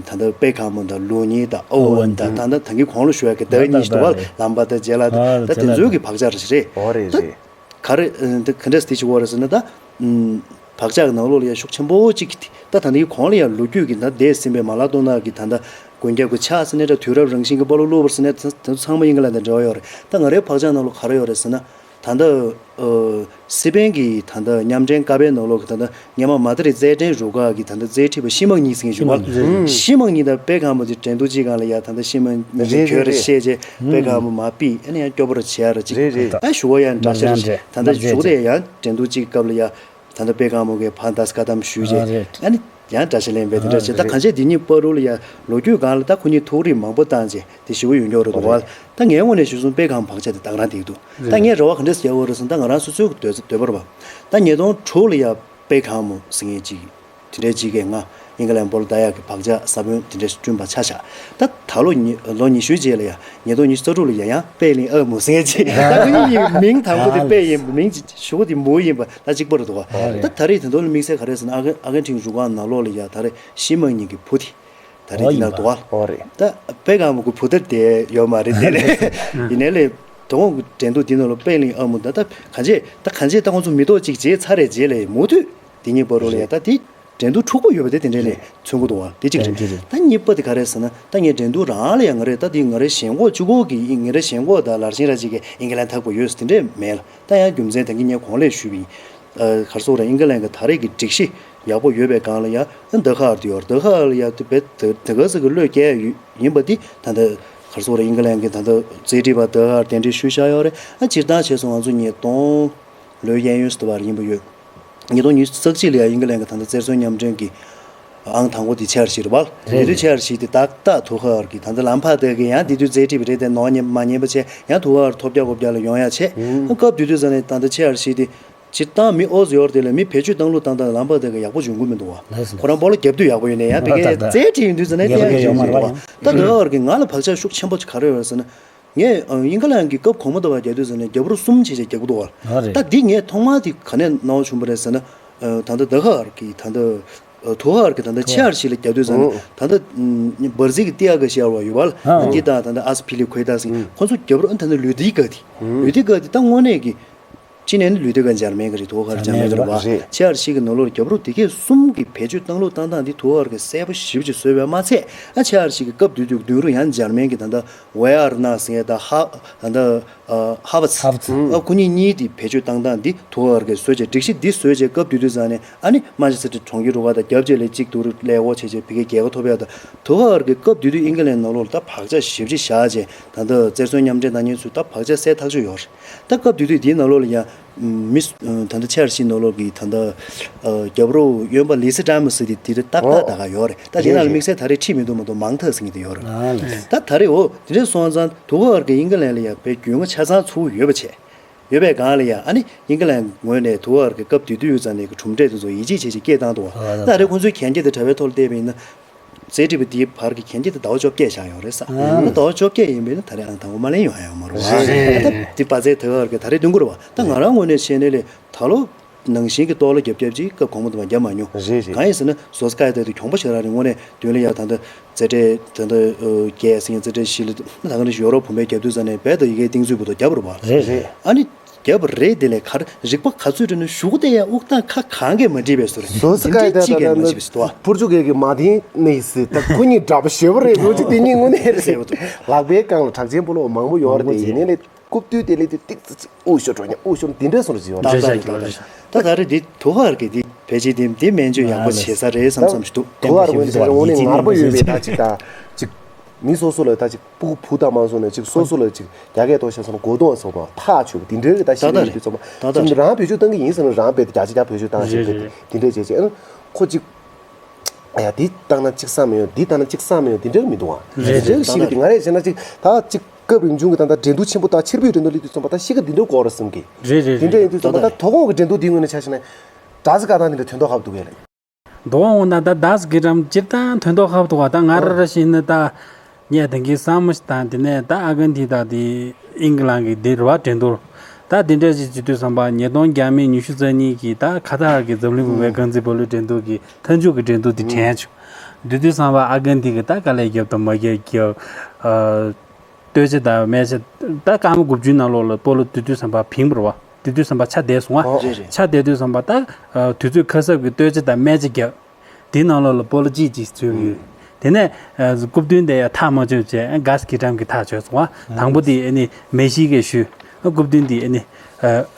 ད་ལྟ་པེ་ཁམ་དང་ལུའུ་ཉིན་དང་ཨོ་ཝན་དང་ད་ལྟ་ད་གིན་གོང་ལ་ཞུ་ཡ་གི་ད་གཉིས་ཤིག་འདུག་བ། ལམ་པ་དང་ཇེ་ལ་དང་ད་དེ་ཚོའི་གི་བག་ཆགས་རེད་རེད། ཨོ་རེད་ད་རེད། ག་རེ་ད་ག་འདྲས་དེ་ཞིག་འོ་རེད་ཟེར་ན། ད་བག་ཆགས་ཀྱི་ནང་ལོགས་ལ་ཡ་ཤུགས་ཆེན་པོ་གཅིག་གི་ད་ད་ལྟ་གི་གོང་ལ་ཡ་ལོ་རྒྱུས་ཀྱི་ད་འདས་ཟིན་པའི་མ་ལག་ཏོ་ནག་གི་ད་ལྟ་མགོན་སྐྱབས་ཀྱི་ཕྱག་ཟེར་ནས་ད་དུས་རབས་རང་བཞིན་གྱི་སྤོ་ལོ་བླུགས་པ་ཟེར་ནས་ད་ཚང་མ་དབྱིན་ཇི་ལན་དང་འབྲེལ་བ་ཡོད་རེད། ད་ང་རའི་བག་ཆགས་ནང་ལོགས་ག་རེ་ཡོད་རེད་ཟེར་ན། ད་ལྟ་ཨ་སི་པན་གྱི་ད་ལྟ་མཉམ་འབྲེལ་ཀ་པའི་ནང་ལོགས་ཀྱི་ད་ལྟ་སྔོན་མ་མ་ད་རི་རྩེད་འགྲན་རུ་ཁག་གི་ད་ལྟ་རྩེད་ཁྲི་པ་ཤི་མང་ཉིན་ཟེར་མཁན་བཞུགས་པ། ཤི་མང་ཉིན་དང་པེ་ཁམ་པོ་དེ་འགྲན་བསྡུར་གཅིག་སྒང་ལ་ཡ་ད་ལྟ་ཤི་མང་ཉིན་གྱི་རེད་གྱོད་རེ་རེད་བཤད་རྗེས་པེ་ཁམ་པོ་མར་ཕུད། ཨ་ནི་ཡང་སྐྱོ་པོ་རེ་བྱེད་ཡ་ར་ཅིག་རེད་རེད། ཨ་ཞུ་བ་ཡང་འདྲ་ཤ་རེ་ཞིག་ད་ལྟ་ཞུ་བ་དེ་ཡང་འགྲན་བསྡུར་གཅིག་སྐབས་ལ་ཡ། ད་ལྟ་པེ་ཁམ་པོ་གིས་ཕར་འདྲ་བཀའ་གདམས་ཞུས་རྗེས། ཨ་རེད། ཨ་ནི་ཡང་འདྲ་ཞིག་ལེན་པའི་དེ་འདྲ་བྱས། ད་གང་བྱས་འདི་གཉིས་བར་དུ་ལ་ཡ་ལོ་རྒྱུས་སྒང་ལ་ད་ཁོ་གཉིས་ཐུགས་རེ་མང་པོ་བཏང་རྗེས་དེ་ཞེ་པོ་ཡོང་གི་ཡོད་རེད་འདུག་བ། ད་ངའི་ངོས་ནས་ཞུས་སོང་པེ་ཁམ་པོ་བག་ཆགས་དེ་ད་ག་རང་དེ་འདུག་ད་ངས་རེ་བ་ག་འདྲས་རྒྱག་གི་ཡོད་རེད་ཟེར་ན། ད་ང་རང་སོ་སོའི་འདོད་འདོད་པ་རེད་བ། ད་ཉིས་སྟོང་དྲུག་ལ་ཡ་པེ་ཁམ་པོ་ཟེར་མཁན་ཅིག་དེ་འདྲའི་ཅིག་གིས་ང་དབྱིན་ཇི་ལན་སྤོ་ལོ་ལྟ་ཡག་གི་བག་ཆགས་ས་བོན་དེ་འདྲ་ཞིག་བསྐྲུན་པ་ཆ་བཞག་ད་ད་ལོ་ཉི་ལོ་ཉི་ཤུའི་རྗེས་ལ་ཡ་ཉིས་སྟོང་ཉི་ཤུ་རྩ་དྲུག་ལ་ཡ་ཡང་པེ་ལིང་ཨ་མུ་ཟེར་མཁན་ཅིག་ད་ཁོ་གཉིས་ཀྱི་མིང་དང་པོ་དེ་པེ་ཡིན་པ། མིང་གཞུག་གུ་དེ་མུ་ཡིན་པ་ད་གཅིག་པ་རེད་འདུག་བ། ད་ད་རེས་དེ་ཚོ་ལ་དམིགས་བསལ་ག་རེ་ཟེར་ན། ཨ་ཁེ་ཨ་ཁེན་ཁྲིན་རུ་ཁག་ནང་ལོགས་ལ་ཡ་ད་རེས་ཤི་མང་ཉིན་གྱི་བུ་དེ་ད་རེས་དེ་ན་འདུག་བ། ད་པེ་ཁམ་པོ་གི་བུ་ད་དེ་ཡོད་མ་རེད། དེ་ལས་ཡིན་ནའི་ལས་དོ་དགོང་གི་འགྲན་བསྡུར་དེ་ནང་ལ་པེ་ལིང་ཨ་མུ་ད་ད་གང་བྱས་ད་གང་བྱས་ད་ཁོང་ཚོ་མི་ཐོག་གཅིག་བྱས་ཚར་རེད། རྗེས་ལ་མུ་མཐུད་དེ་གཉིས་བར་དུ་ལ་ཡ་ད་དེ་འགྲན་བསྡུར་འཁྲུག་པོ་ཡོད་པ་དེ་དེ་འདྲས་ལས་མཚོན་གྱི་འདུག་བ། དེ་གཅིག་རེད། ད་གཉིས་པ་དེ་ག་རེ་ཟེར་ན། ད་ངས་འགྲན་བསྡུར་རང་ལ་ཡང་ང་རེ་ད་དེ་ང་རེ་ཞེན་ཁོག་གཅིག་པོ་གི་ང་རེ་ཞེན་ཁོག་ད་ལར་ཞེན་ར་གཅིག་གི་དབྱིན་ཇི་ལན་ཐག་པ་ཡོད་ཟེར་དེ་འདྲས་མེད་ལ། ད་ཡང་རྒྱུ་མཚན་ད་གིན་ངས་གོང་ལས་ཞུས་པ་ཡིན། ཨ་ག་རེ་ཟེར་དགོས་རེད། དབྱིན་ཇི་ལན་གྱི་ད་རེས་ཀྱི་སྒྲིག་གཞི་ཡག་པོ་ཡོད་པའི་སྒང་ལ་ཡང་ད་ཧ་ཨར་དེ་ཡོད་རེད། ད་ཧ་ཨར་ལ་ཡང་དེ་བས་ད་ད་ག་ཟེར་གི་བློས་འགེལ་ཡིན་པ་དེ་ད་ད་ག་རེ་ཟེར་དགོས་རེད། དབྱིན་ཇི་ལན་གྱི་ད་ད་རྩེད་འགྲན་པ་ད་ཧ་ཨར་གདན་འདྲེན་ཞུས་བཞག་ཡོད་རེད། ཨ་སྤྱིར་བཏང་བྱས་སོང་ང་ཚོ་ཉིས་སྟོང་ལོའི་གཡས་གཡོན་ཟེར་བ་རེད་ཡིན་པ་ཡོད། ཉིས་སྟོང་ཉི་ཤུ་རྩ་གཅིག་ལ་ཡང་དབྱིན་ཇི་ལན་གྱི་ད་ལྟ་རྩེད་མཚོན་མཉམ་འབྲེལ་གྱི་ཨང་དང་པོ་དེ་ཆེ་ཨར་ཤི་རེད་བ། རེད། དེ་དུས་ཆེ་ཨར་ཤི་དེ་ཏག་ཏག་ཐུ་ཧ་ཨར་གྱི་ད་ལྟ་ལམ་ཕ་ཏེ་གི་ཡང་དེ་དུས་རྩེད་འགྲན་པ་རེད་དེ། ནོར་ཉེ་མ་ཉན་པ་བྱས་ཡང་ཐུ་ཧ་ཨར་ཐོབ་རྒྱག་གོ་རྒྱག་ལ་ཡོང་ཡ་བྱས། ཨ་སྐབས་དེ་དུས་ཙ་ནས་ད་ལྟ་ཆེ་ཨར་ཤི་དེ་སྤྱིར་བཏང་མི་ཨོ་ཟི་ཡོར་དེ་ལ་མི་བེད་སྤྱོད་བཏང་ལུགས་བཏང་སྟངས་ལམ་ཕ་ཏེ་གི་ཡག་པོ་བྱུང་གི་མི་འདུག་བ། ལགས་སོ། ཁོ་རང་སྤོ་ལོ་རྒྱབ་དུས་ཡག་པོ་ཡོད་ནས་ཡང་ཕ་གིའི་རྩེད་འགྲན་ཡིན་དུས་ཙ་ནས་ཡག་པོ་ཡོད་མ་རེད་བ། ད་ཐུ་ཧ་ཨར་གྱི་ང་ལ་བག་ཆགས་ཤུགས་ཆེན་པོ་ག་རེ་ཡོད་ཟེར་ན། ངས་ཨ་དབྱིན་ཇི་ལན་གྱི་སྐབས་གོང་མ་ལྟ་བུ་རྒྱག་དུས་ཙ་ནས་རྒྱབ་རོགས་གསུམ་བྱས་བྱས་རྒྱག་གི་འདུག་བ། ཨ་རེད། ད་འདི་ངས་ཐོག་མར་དེ་ག་ནས་སྣང་བ་བྱུང་བ་རེད་ཟེར་ན། ཨ་ད་ལྟ་ད་ཧ་ཨར་གྱི་ད་ལྟ་ཨ་ཐུ་ཧ་ཨར་གྱི་ད་ལྟ་ཆེ་ཨར་ཤི་ལ་རྒྱག་དུས་ཙ་ནས། ཨོ། ད་ལྟ་ཨ་འབར་ཟིག་གི་ཏི་ཨ་ག་ཤི་ཨར་བ་ཡོད་བ་ལ། ཨ་འདི་དང་ད་ལྟ་ཨ་སི་ཕི་ལི་ཁོའི་ད་ཟིན་ཁོང་ཚོ་རྒྱབ་རོགས་ཨ་ད་ལྟ་ལུས་འདི་ག་དེ་ལུས་འདི་ག་དེ་ད་དངོས་གནས་ཀྱི། ཅི་ནས་ནི་ལུས་འདི་ག་འཇར་མན་གྱི་རེད། ཐུ་ཧ་ཨར་འཇར་མན་གྱི་རེད་བ། རེད། ཆེ་ཨར་ཤི་གི་ནང་ལོགས་རྒྱབ་རོགས་དེ་གས་གསུམ་གྱི་བེད་སྤྱོད་བཏང་ལུགས་བཏང་སྟངས་འདི་ཐུ་ཧ་ཨར་གྱི་གསལ་པོ་ཞིབ་ཅིག་བཟོས་པ་མ་ཚད། ཨ་ཆེ་ཨར་ཤི་གི་སྐབས་དེ་དུས་མདུན་རུ་ཡང་འཇར་མན་གྱི་ད་ལྟ་ཝེ་ཨར་ན་ཟེར་ཡ་ད་ཧ་ད་ལྟ་ཨ་ཧ་ཝ་ཚ། ཧ་ཝ་ཚ། ཨ་ཁོ་གཉིས་གཉིས་དེ་བེད་སྤྱོད་བཏང་སྟངས་འདི་ཐུ་ཧ་ཨར་གྱིས་བཟོས་བྱས། སྒྲིག་གཞི་འདི་བཟོས་བྱས་སྐབས་དེ་དུས་ཙ་ནས་ཨ་ནི་མན་ཆེ་སི་ཊར་གྲོང་ཁྱེར་རུ་ཁག་དང་རྒྱབ་བྱས་ལས་གཅིག་ཏུ་ལས་འགོ་བྱས་བྱས་ཕ་གིའི་རྒྱལ་ཁ་ཐོབ་ཡ་ད། ཐུ་ཧ་ཨར་གྱི་སྐབས་དེ་དུས་དབྱིན་ཇི་ལན་ནང་ལོགས་ལ་ད་བག་ཆགས་ཞེ་པོ་ཅིག་བཞག་བྱས་ད་ལྟ་རྩེད་མཚོན་མཉམ་འབྲེལ་ནང་ཉན་ཚུལ་ད་བག་ཆགས་གསལ་ཐག་ཆོད་ཡོད་རེད། ད་སྐབས་དེ་དུས་དེའི་ནང་ལོགས་ལ་ཡང་མི་ད་ལྟ་ཆེ་ཨར་ཤི་ནང་ལོགས་ཀྱི་ད་ལྟ་རྒྱབ་རོགས་གཡོན་པ་ལི་སི་ཀྲན་མོ་ཟེར་དེ་དེ་དུས་ཏག་ཏག་ད་ག་ཡོད་རེད། ད་དེ་ནང་ལ་དམིགས་བསལ་ད་རེས་ཁྲིད་མི་འདུག་མ་གཏོགས་མང་ཐག་ཟེར་མཁན་དེ་ཡོད་རེད། ད་ད་རེས་འོ་དེ་འདྲ་སོང་ཙང་ཐུ་ཧ་ཨར་གྱིས་དབྱིན་ཇི་ལན་ལ་ཡང་དཔེ་རྒྱུས་མངའ་ཆ་ཚང་ཚུགས་ཡོད་པ་བྱས། ཡོད་པའི་སྒང་ལ་ཡང་ཨ་ནི་དབྱིན་ཇི་ལན་ངོས་ནས་ཐུ་ཧ་ཨར་གྱི་སྐབས་དེ་དུས་ཙ་ནས་ཀྱི་གྲུབ་འབྲས་དེ་ཚོ་ཡིད་ཆེས་བྱས་བྱས་སྐད་བཏང་འདུག་བ། ད་ད་རེས་ཁོང་ཚོའི་གན་རྒྱ་དེ་དྲ་བའི་ཐོག་ལ་བལྟས་པ་ཡིན་ན། རྩེད་འགྲན་པ་དེའི་བར་གྱི་གན་རྒྱ་དེ་ཟླ་བ་བཅོ་བརྒྱད་བཞག་ཡོད་རེད་ས། ཨ་ཟླ་བ་བཅོ་བརྒྱད་ཡིན་པས་ན་ད་རེས་ཨང་དང་པོ་མ་ལེན་ཡོང་ཡ་ཡོད་མ་རེད་བ། རེད། ད་དེ་པ་ཚའི་ཐུ་ཧ་ཨར་གྱིས་ད་རེས་འདོན་གྱི་རེད་བ། ད་ང་རང་ངོས་ནས་བཤད་ན་ལས་ད་ལོ་ནང་བཞིན་གྱི་ཏོག་ལ་རྒྱབ་རྒྱབ་ཅིག་སྐབས་གོང་མ་དུ་མ་བརྒྱབ་མ་མྱོང་། རེད་རེད། གང་ཡིན་ཟེར་ན་བཟོ་ས་ཀ་ཡ་ད་དེ་གྱོང་པོ་ཞེ་དྲག་རེད། དངོས་གནས་དོན་ལ་ཡ་ད་ད་རྩེད་འགྲན་ད་ད་རྒྱལ་སྲིད་རྩེད་འགྲན་བཞི་ལ་ད་ག་ནང་བཞིན་ཡོ་རོབ་བུད་མེད་རྒྱབ་དུས་ཙ་ནས་རྦད་དེ་ཡ་གིའི་རྟིང་རྩོད་བར་དུ་བརྒྱབ་རེད་བ། རེད་རེད། ཨ་ནི། རྒྱབ་རེད། དེ་ལས་གར་རིག་པ་ག་ཚོད་རེད་ན་གཞུག་གུ་དེ་ཡང་དབུགས་ཐག་ཁ་གང་གས་མ་འགྲིག་པའི་བཟོ་རེད། སོ་སི་དེ་ཀའི་འདྲ་ཅིག་གས་མ་ཤེས་པའི་བཟོ་བ། པུར་ཅུ་གལ་གི་མ་དེ་ནི་སི་ད་ཁོ་གཉིས་འདྲ་པོ་ཞེ་པོ་རེད་འདུག་ཅིག་དེ་གཉིས་དངོས་གནས་རེད། ལག་པའི་སྒང་ལ་གྲགས་ཅན་སྤོ་ལོ་མང་པོ་ཡོད་རེད། དེ་ཡིན་ནའི་ལས་རྐུབ་བསྟུད་དེ་ལས་དེ་ཏིག་ཙི་ཅིག་དབུགས་ཤོར་འགྲོ་ཉ་དབུགས་ཤོར་འདི་འདྲ་སོང་རེད་ཟེར་བ་རེད། ད་ད་རེད་དེ་དུ་ཧར་གི་དེ་ཕལ་ཆེར་དེ་དེ་སྨན་བཅོས་ཡག་པོ་བྱེད་ས་རེད་བསམ་བསམ་ཞིག་འདུག་དུ་ཧར་དེ་ངོས་ནས་ངར་པོ་ཡོད་པའི་ད་ཅིག་ད་ཅིག་མི་སོ་སོ་ལ་ད་ཅིག་སྤུ་གུ་བུ་དང་མ་སོང་ནས་ཅིག་སོ་སོ་ལ་ཅིག་རྒྱ་སྐད་ཐོག་བཤད་སོང་ན་མགོ་སྟོང་སོགས་པ་ཐག་ཆོད་པ་དེ་འདྲའི་ད་ཤེས་ཡོན་དེ་ཚོ་མ་ད་ད་ཅིག་རང་བེད་སྤྱོད་བཏང་གི་ཡིན་ཟེར་ན་རང་བེད་རྒྱ་ཆེ་རྒྱ་བེད་སྤྱོད་བཏང་ཞིག་རེད་བེད་རེད། དེ་འདྲས་བྱས་བྱས་ཨ་ཁོ་ཅིག་ཨ་ཡ་འདི་བཏང་ན་ཅིག་བསམ་མི་ཡོང་འདི་བཏང་ན་ཅིག་བསམ་མི་ཡོང་དེ་འདྲའི་མི་འདུག་ཨ། རེད་རེད། ཤེས་ཀྱི་དེ་ང་རས་བྱས་ན་ཅིག་ད་ཅིག་སྐབས་རིམ་བྱུང་གི་ད་ད་འགྲན་བསྡུར་ཆེན་པོ་ད་ཕྱིར་འབུད་འགྲན་བསྡུར་སླེབས་དུས་ཙམ་པ་ད་ཤེས་ཀྱི་འདི་འདྲའི་སྐོར་ར་བསམ་གི། རེད་རེད་དེ་འདྲ་རེད། ཡིན་དུས་ཙམ་པ་ད་ད་དོ་དགོང་གི་འགྲན་བསྡུར་འདིའི་ངོས་ནས་ཆ་བཞག་ན་དྲ་ཚིགས་བཀའ་ཐང་འདི་འདྲ་དོན་ཐོག་ཧ་པ་འདུག་གས་ལ། མདོ་དབང་ན་ད་དཱས་ཀི་ཀྲམ་སྤྱིར་བཏང་དོན་ཐོག་ཧ་པ་འདུག་བ། ད་ང་ར་ར་ཤེས་ན་ད་ངས་དེང་གི་བསམ་བློ་ཞིག་བཏང་དེ་ནས་ད་ཨ་གན་དྷི་དང་དེ་ཨིང་གི་ལན་གི་དེ་རེད་བ་འགྲན་བསྡུར་ད་དེ་འདྲ་ཞིག་བྱེད་དུས་ཙམ་པ་ཉིས་སྟོང་བརྒྱ་མེད་ཉི་ཤུ་རྩ་གཉིས་ཀྱི་ད་ཁ་ཐར་གི་འཛམ་གླིང་བུ་བའི་རྐང་རྩེད་སྤོ་ལོའི་འགྲན་བསྡུར་གི་མཐའ་མཇུག་གི་འགྲན་བསྡུར་དེ་དྲན་བྱུང་། དེ་དུས་ཙམ་པ་ཨ་གན་དྷི་གི་ད་དཀའ་ལས་རྒྱབ་དང་མ་རྒྱབ་རྒྱབ་ཨ། སྟོད་ཆ་དང་སྨད་ཆ་ད་སྐར་མ་དགུ་བཅུའི་ནང་ལོགས་ལ་སྤོ་ལོ་དེ་དུས་ཙམ་པ་ཕིང་པར་བ་དེ་དུས་ཙམ་པ་ཆ་བསྡད་སོང་ཨ། ཨོ་རེད་རེད། ཆ་བསྡད་དུས་ཙམ་པ་ད་དུས་ཚོད་ཁ་གསབ་ཀྱི་སྟོད་ཆ་དང་སྨད་ཆ་རྒྱབ། དེའི་ནང་ལོགས་ལ་སྤོ་ལོ་གཅིག་གཅིག་འཛུལ་གྱི་ཡོད། དེ་ནས་རྐུབ་སྟོན་དེ་ཡང་ཐག་མ་ཆོད་བྱས་གཱས་ཀི་ཀྲམ་གྱི་ཐག་ཆོད་སོང་ཨ། དང་པོ་དེ་ཨ་ནི་མེ་ཤི་གིས་ཞུས། རྐུབ་སྟོན་དེ་ཨ་ནི་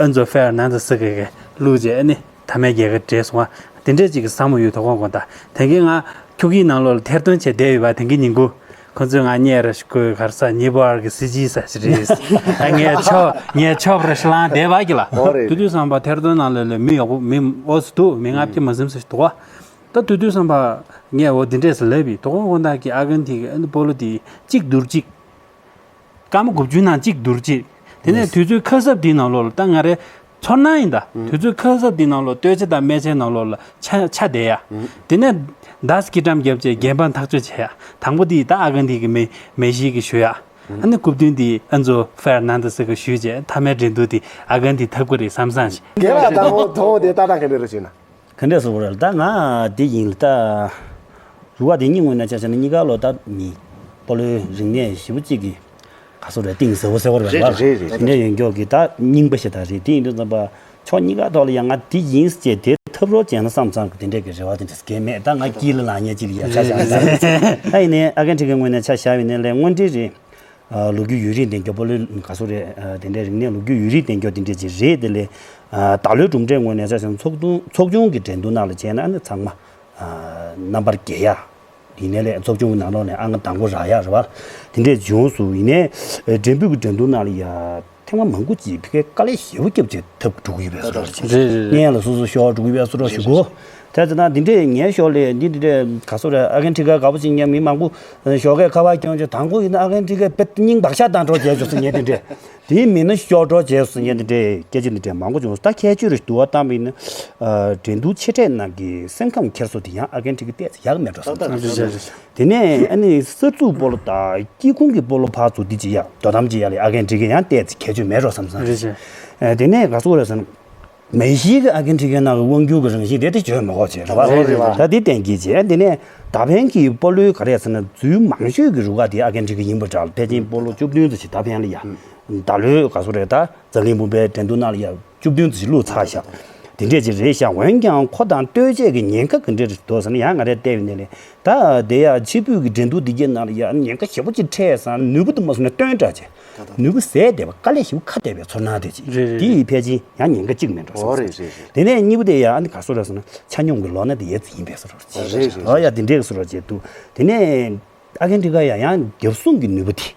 ཨ་ཛོ་ཧྥེར་ནན་དེ་སི་གིས་བླུགས་བྱས་ཨ་ནི། ཐ་མའི་རྒྱལ་ཁ་བྲེས་སོང་བ། དེ་འདྲས་ཅིག་གི་བསམ་བློ་ཡོད་དོ་ཁོང་དགོངས་དག་དེང་གི་ང་ཁྱུག་ཀིའི་ནང་ལོགས་ལ་ཐེར་འདོན་བྱས་བསྡད་ཡོད་པ་དེང་གི་ཉིན་གུང་། ཁོ་ཚོས་ང་གཉེར་ར་ཞིག་དགོས་གར་ས་ཉེ་པོ་བར་གི་སྲིད་ཇིའི་ས་ཞིག་རེད། ཨ་ངས་ཆོབ་ངས་ཆོབ་ར་ཤི་ལང་བསྡད་པ་གི་ལ། ཨོ་རེད། དུས་དུས་བསམ་པ་ཐེར་འདོན་ནང་ལོགས་ལ་མི་ཡག་པོ་མི་ཨོ་སི་འདུག་མི་ལྔ་བརྒྱ་མ་ཟིན་ས་ཞིག་འདུག་བ། ད་དུས་དུས་བསམ་པ་ངས་འོ་དེ་འདྲས་སུ་ལབ་པའི་དོ་ཁོང་དགོངས་དག་གི་ཨ་གན་དྷི་གི་ཨ་ནི་སྤོ་ལོ་དེ་གཅིག་བསྡུར་གཅིག་སྐར་མ་དགུ་བཅུའི་ནང་གཅིག་བསྡུར་གཅིག་དེ་ནས་དུས་ཚོད་ཁ་གསབ་དེའི་ནང་ལོགས་ལ་ད་ང་རའི་ཚོར་སྣང་ཡིན་ད། དུས་ཚོད་ཁ་གསབ་དེའི་ནང་ལོགས་སྟོད་ཆ་དང་སྨད་ཆའི་ནང་ལོགས་ལ་ཆ་ཆ་བསྡད་ཡ། དེ་ནས་གཱས་ཀི་ཀྲམ་བརྒྱབ་བྱས་རྒྱན་འཕངས་ཐག་གཅོད་བྱས་ཡ། དང་པོ་དེ་ད་ཨ་གན་དྷི་གི་མེ་མེ་ཤི་གིས་ཞུ་ཡ། ཨ་ནི་རྐུབ་སྟོན་དེ་ཨ་ཛོ་ཧྥེར་ནན་དེ་སི་གིས་ཞུས་བྱས་མཐའ་མའི་འགྲན་བསྡུར་དེ་ཨ་གན་དྷི་ཐུབ་ཀྱི་རེད་བསམ་བསམ་ཞིག་དེ་ལ་དང་པོ་དང་པོ་དེ་ལྟ་སྟངས་ག་འདྲ་རེད་ཟེར་ན། ག་འདྲས་སུ་བོར་ད་ང་དེ་ཡིན་ལ་ད། རུ་བ་དེ་གཉིས་ངོས་ནས་ཆ་བཞག་ན་གཉིས་ཀ་ལོ་ད་མི་སྤོ་ལོའི་རིག་གནས་ཞེ་པོ་གཅིག་གི་ག་སོ་རེད་གཏིང་ཟབ་པོ་ཟེར་བ་རེད་རེད་བ། རེད་རེད། དེ་འདྲ་ཡོད་མགྱོགས་ཀྱི་ད་རྙིང་པ་ཞིག་ད་རེད། དེ་ཡིན་དུས་ཙམ་པ་ཕྱོགས་གཉིས་ཀ་ཐོག་ལ་ཡང་ང་དེ་ཡིན་ཟེར་དེ་ཐབས་རོགས་བྱས་ན་བསམ་ཙང་གི་དེ་འདྲས་ཀྱི་རེ་བ་དེ་འདྲས་གས་མེད། ད་ང་དཀྱིལ་ལ་ལངས་ཉེ་གཅིག་ལ་ཡ་ཆ་བཞག་ན་ད་ཡིན་ནའི་ཨ་གན་དྷི་གི་ངོས་ནས་ཆ་བཞག་པ་ཡིན་ན་ལས་དངོས་འབྲེལ་རེད། ལོ་རྒྱུས་ཡུན་རིང་ལྡན་རྒྱུ་སྤོ་ལོའི་ག་སོ་རེད། དེ་འདྲའི་རིག་གནས་ལོ་རྒྱུས་ཡུན་རིང་ལྡན་རྒྱུ་དེ་འདྲས་ཅིག་རེད། དེ་ལས་ད་ལོའི་གྲུབ་འབྲས་ངོས་ནས་ཆ་བཞག་ན་ཚོགས་ཆུང་ཚོགས་ཆུང་གི་འགྲན་བསྡུར་ནང་ལ་བྱས་ན་ཨ་ནི་ཚང་མ་རྣམ་པར་རྒྱལ་ཡ། ཡིན་ནའི་ལས་ཚོགས་ཆུང་གི་ནང་ལོགས་ནས་ཨང་དང་པོ་རག་ཡ་རེད་བ། དེ་འདྲས་བྱུང་སོང་། ཡིན་ནའི་འགྲེམས་སྤེལ་གྱི་འགྲན་བསྡུར་ནང་ལ་ཡ་ཐེངས་མ་མང་པོ་ཅིག་ཕ་གིའི་དཀའ་ལས་ཞེ་པོ་བརྒྱབ་བྱས་ཐབས་སྒྲུག་གི་ཡོད་པའི་བཟོ་འདྲ་ཅིག་རེད་རེད་རེད། སྔོན་ལ་སོ་སོ་ཤོག་སྒྲུག་གི་ཡོད་པའི་བཟོ་འདྲ་ཞུ་གོ། དེ་ཚོ་ན་འདི་འདྲས་ངའི་ཤོག་ལས་འདི་འདི་འདྲས་ག་སོ་རེད། ཨ་གན་དྷི་ག་དགའ་པོ་ཅིག་ཉན་མི་མང་པོ་ཤོག་གས་ཁ་པར་ཁྱོང་བྱས་དང་པོ་ཡིན་ན་ཨ་གན་དྷི་གས་དཔེ་སྙིང་བག་ཆགས་བཏང་འགྲོ་བྱས་བྱུང་སོང་ངས་འདི་འདྲས། དེའི་མིན་ན་ཤོག་འགྲོ་བྱས་སོང་ངས་འདི་འདྲས་སྐད་ཆ་འདི་འདྲས་མང་པོ་བྱུང་སོང་། ད་ཁྱད་ཆོས་རེ་བསྡུ་བ་བཏང་བ་ཡིན་ན་འགྲན་བསྡུར་ཆེ་གྲས་ནང་གི་སེམས་ཁམས་འཁྱེར་སོ་དེ་ཡང་ཨ་གན་དྷི་གས་ཏོག་ཙམ་ཡག་མེད་འགྲོ་བསམ་སོང་། དེ་ནས་ཨ་ནི་གསར་འཛུགས་སྤོ་ལོ་དང་དཀྱིལ་ཁུང་གི་སྤོ་ལོ་ཕར་ཚུར་འདི་ཅི་ཡ་དོ་དམ་ཅི་ཡ་ལས་ཨ་གན་དྷི་གས་ཡང་ཏོག་ཙམ་ཁྱད་ཆོས་མེད་འགྲོ་བསམ་སོང་། དེ་ནས་ག་ཚོད་རེད་ཟེར་ན། མེ་ཤི་གི་ཨ་གན་དྷི་གའི་ནང་གི་དབང་སྒྱུར་གྱི་རང་བཞིན་དེ་དེ་བརྗོད་མི་དགོས་བྱས་རེད་བ། རེད་རེད་བ། ད་འདི་གཏན་འཁེལ་བྱས་འདི་ནས་ད་ཕན་གྱི་སྤོ་ལོའི་ག་རེ་ཟེར་ན་རྫུན་མང་ཤོས་ཀྱི་རུ་ཁག་དེ་ཨ་གན་དྷི་ག་ཡིན་པ་འདྲ་ལ་ཕལ་ཆེར་སྤོ་ལོ་བཅུ་བདུན་ཙམ་ཞིག་ད་ཕན་ལ་ཡ། ད་ལོའི་ག་སོ་རེད་ད་འཛམ་གླིང་བུམ་པའི་འགྲན་བསྡུར་ནང་ལ་ཡ་བཅུ་བདུན་ཙམ་ཞིག་བླུགས་ཚར་ཤག་དེ་འདྲས་ཅིག་རེད་ཤག་འོན་ཀྱང་ཁོ་དང་ལྟོས་བཅས་ཀྱི་ཉེན་ཁ་ག་འདྲས་རེད་འདུག་ཟེར་ན་ཡང་ང་རས་བལྟས་པའི་ནས་ལས་ད་དེ་ཡ་ཕྱི་ཕུད་ཀྱི་འགྲན་བསྡུར་འདི་གའི་ནང་ལ་ཡ་ཉེན་ཁ་ཞེ་པོ་ཅིག་འཕྲད་ཙང་ནུས་པ་དུ་མ་སོང་ན་སྟོན་འདྲ་བྱས། ནུས་པ་ཟད་བསྡད་པ་དཀའ་ལས་ཞེ་པོ་ཁ་གཏད་པའི་ཚོར་སྣང་དེ་ཅིག་རེད་རེད། དེ་ཡི་ཕལ་ཆེར་ཡང་ཉེན་ཁ་གཅིག་མེད་འགྲོ་ཨོ་སོང་། རེད་རེད་རེད། དེ་ནས་གཉིས་པ་དེ་ཡང་ཨ་ནི་ག་སོ་ར་སོང་ན་ཆ་སྙོམས་ཀྱི་ལོ་ན་དེ་ཡས་ཙི་ཡིན་པའི་བཟོ་འདྲ་ཅིག་རེད་རེད། ཨོ་ཡ་དེ་འདྲའི་བཟོ་འདྲ་ཅིག་འདུག་དེ་ནས་ཨ་གན་དྷི་ག་ཡ་ཡང་རྒྱབ་སྲུང་གི་ནུས་པ་དེ་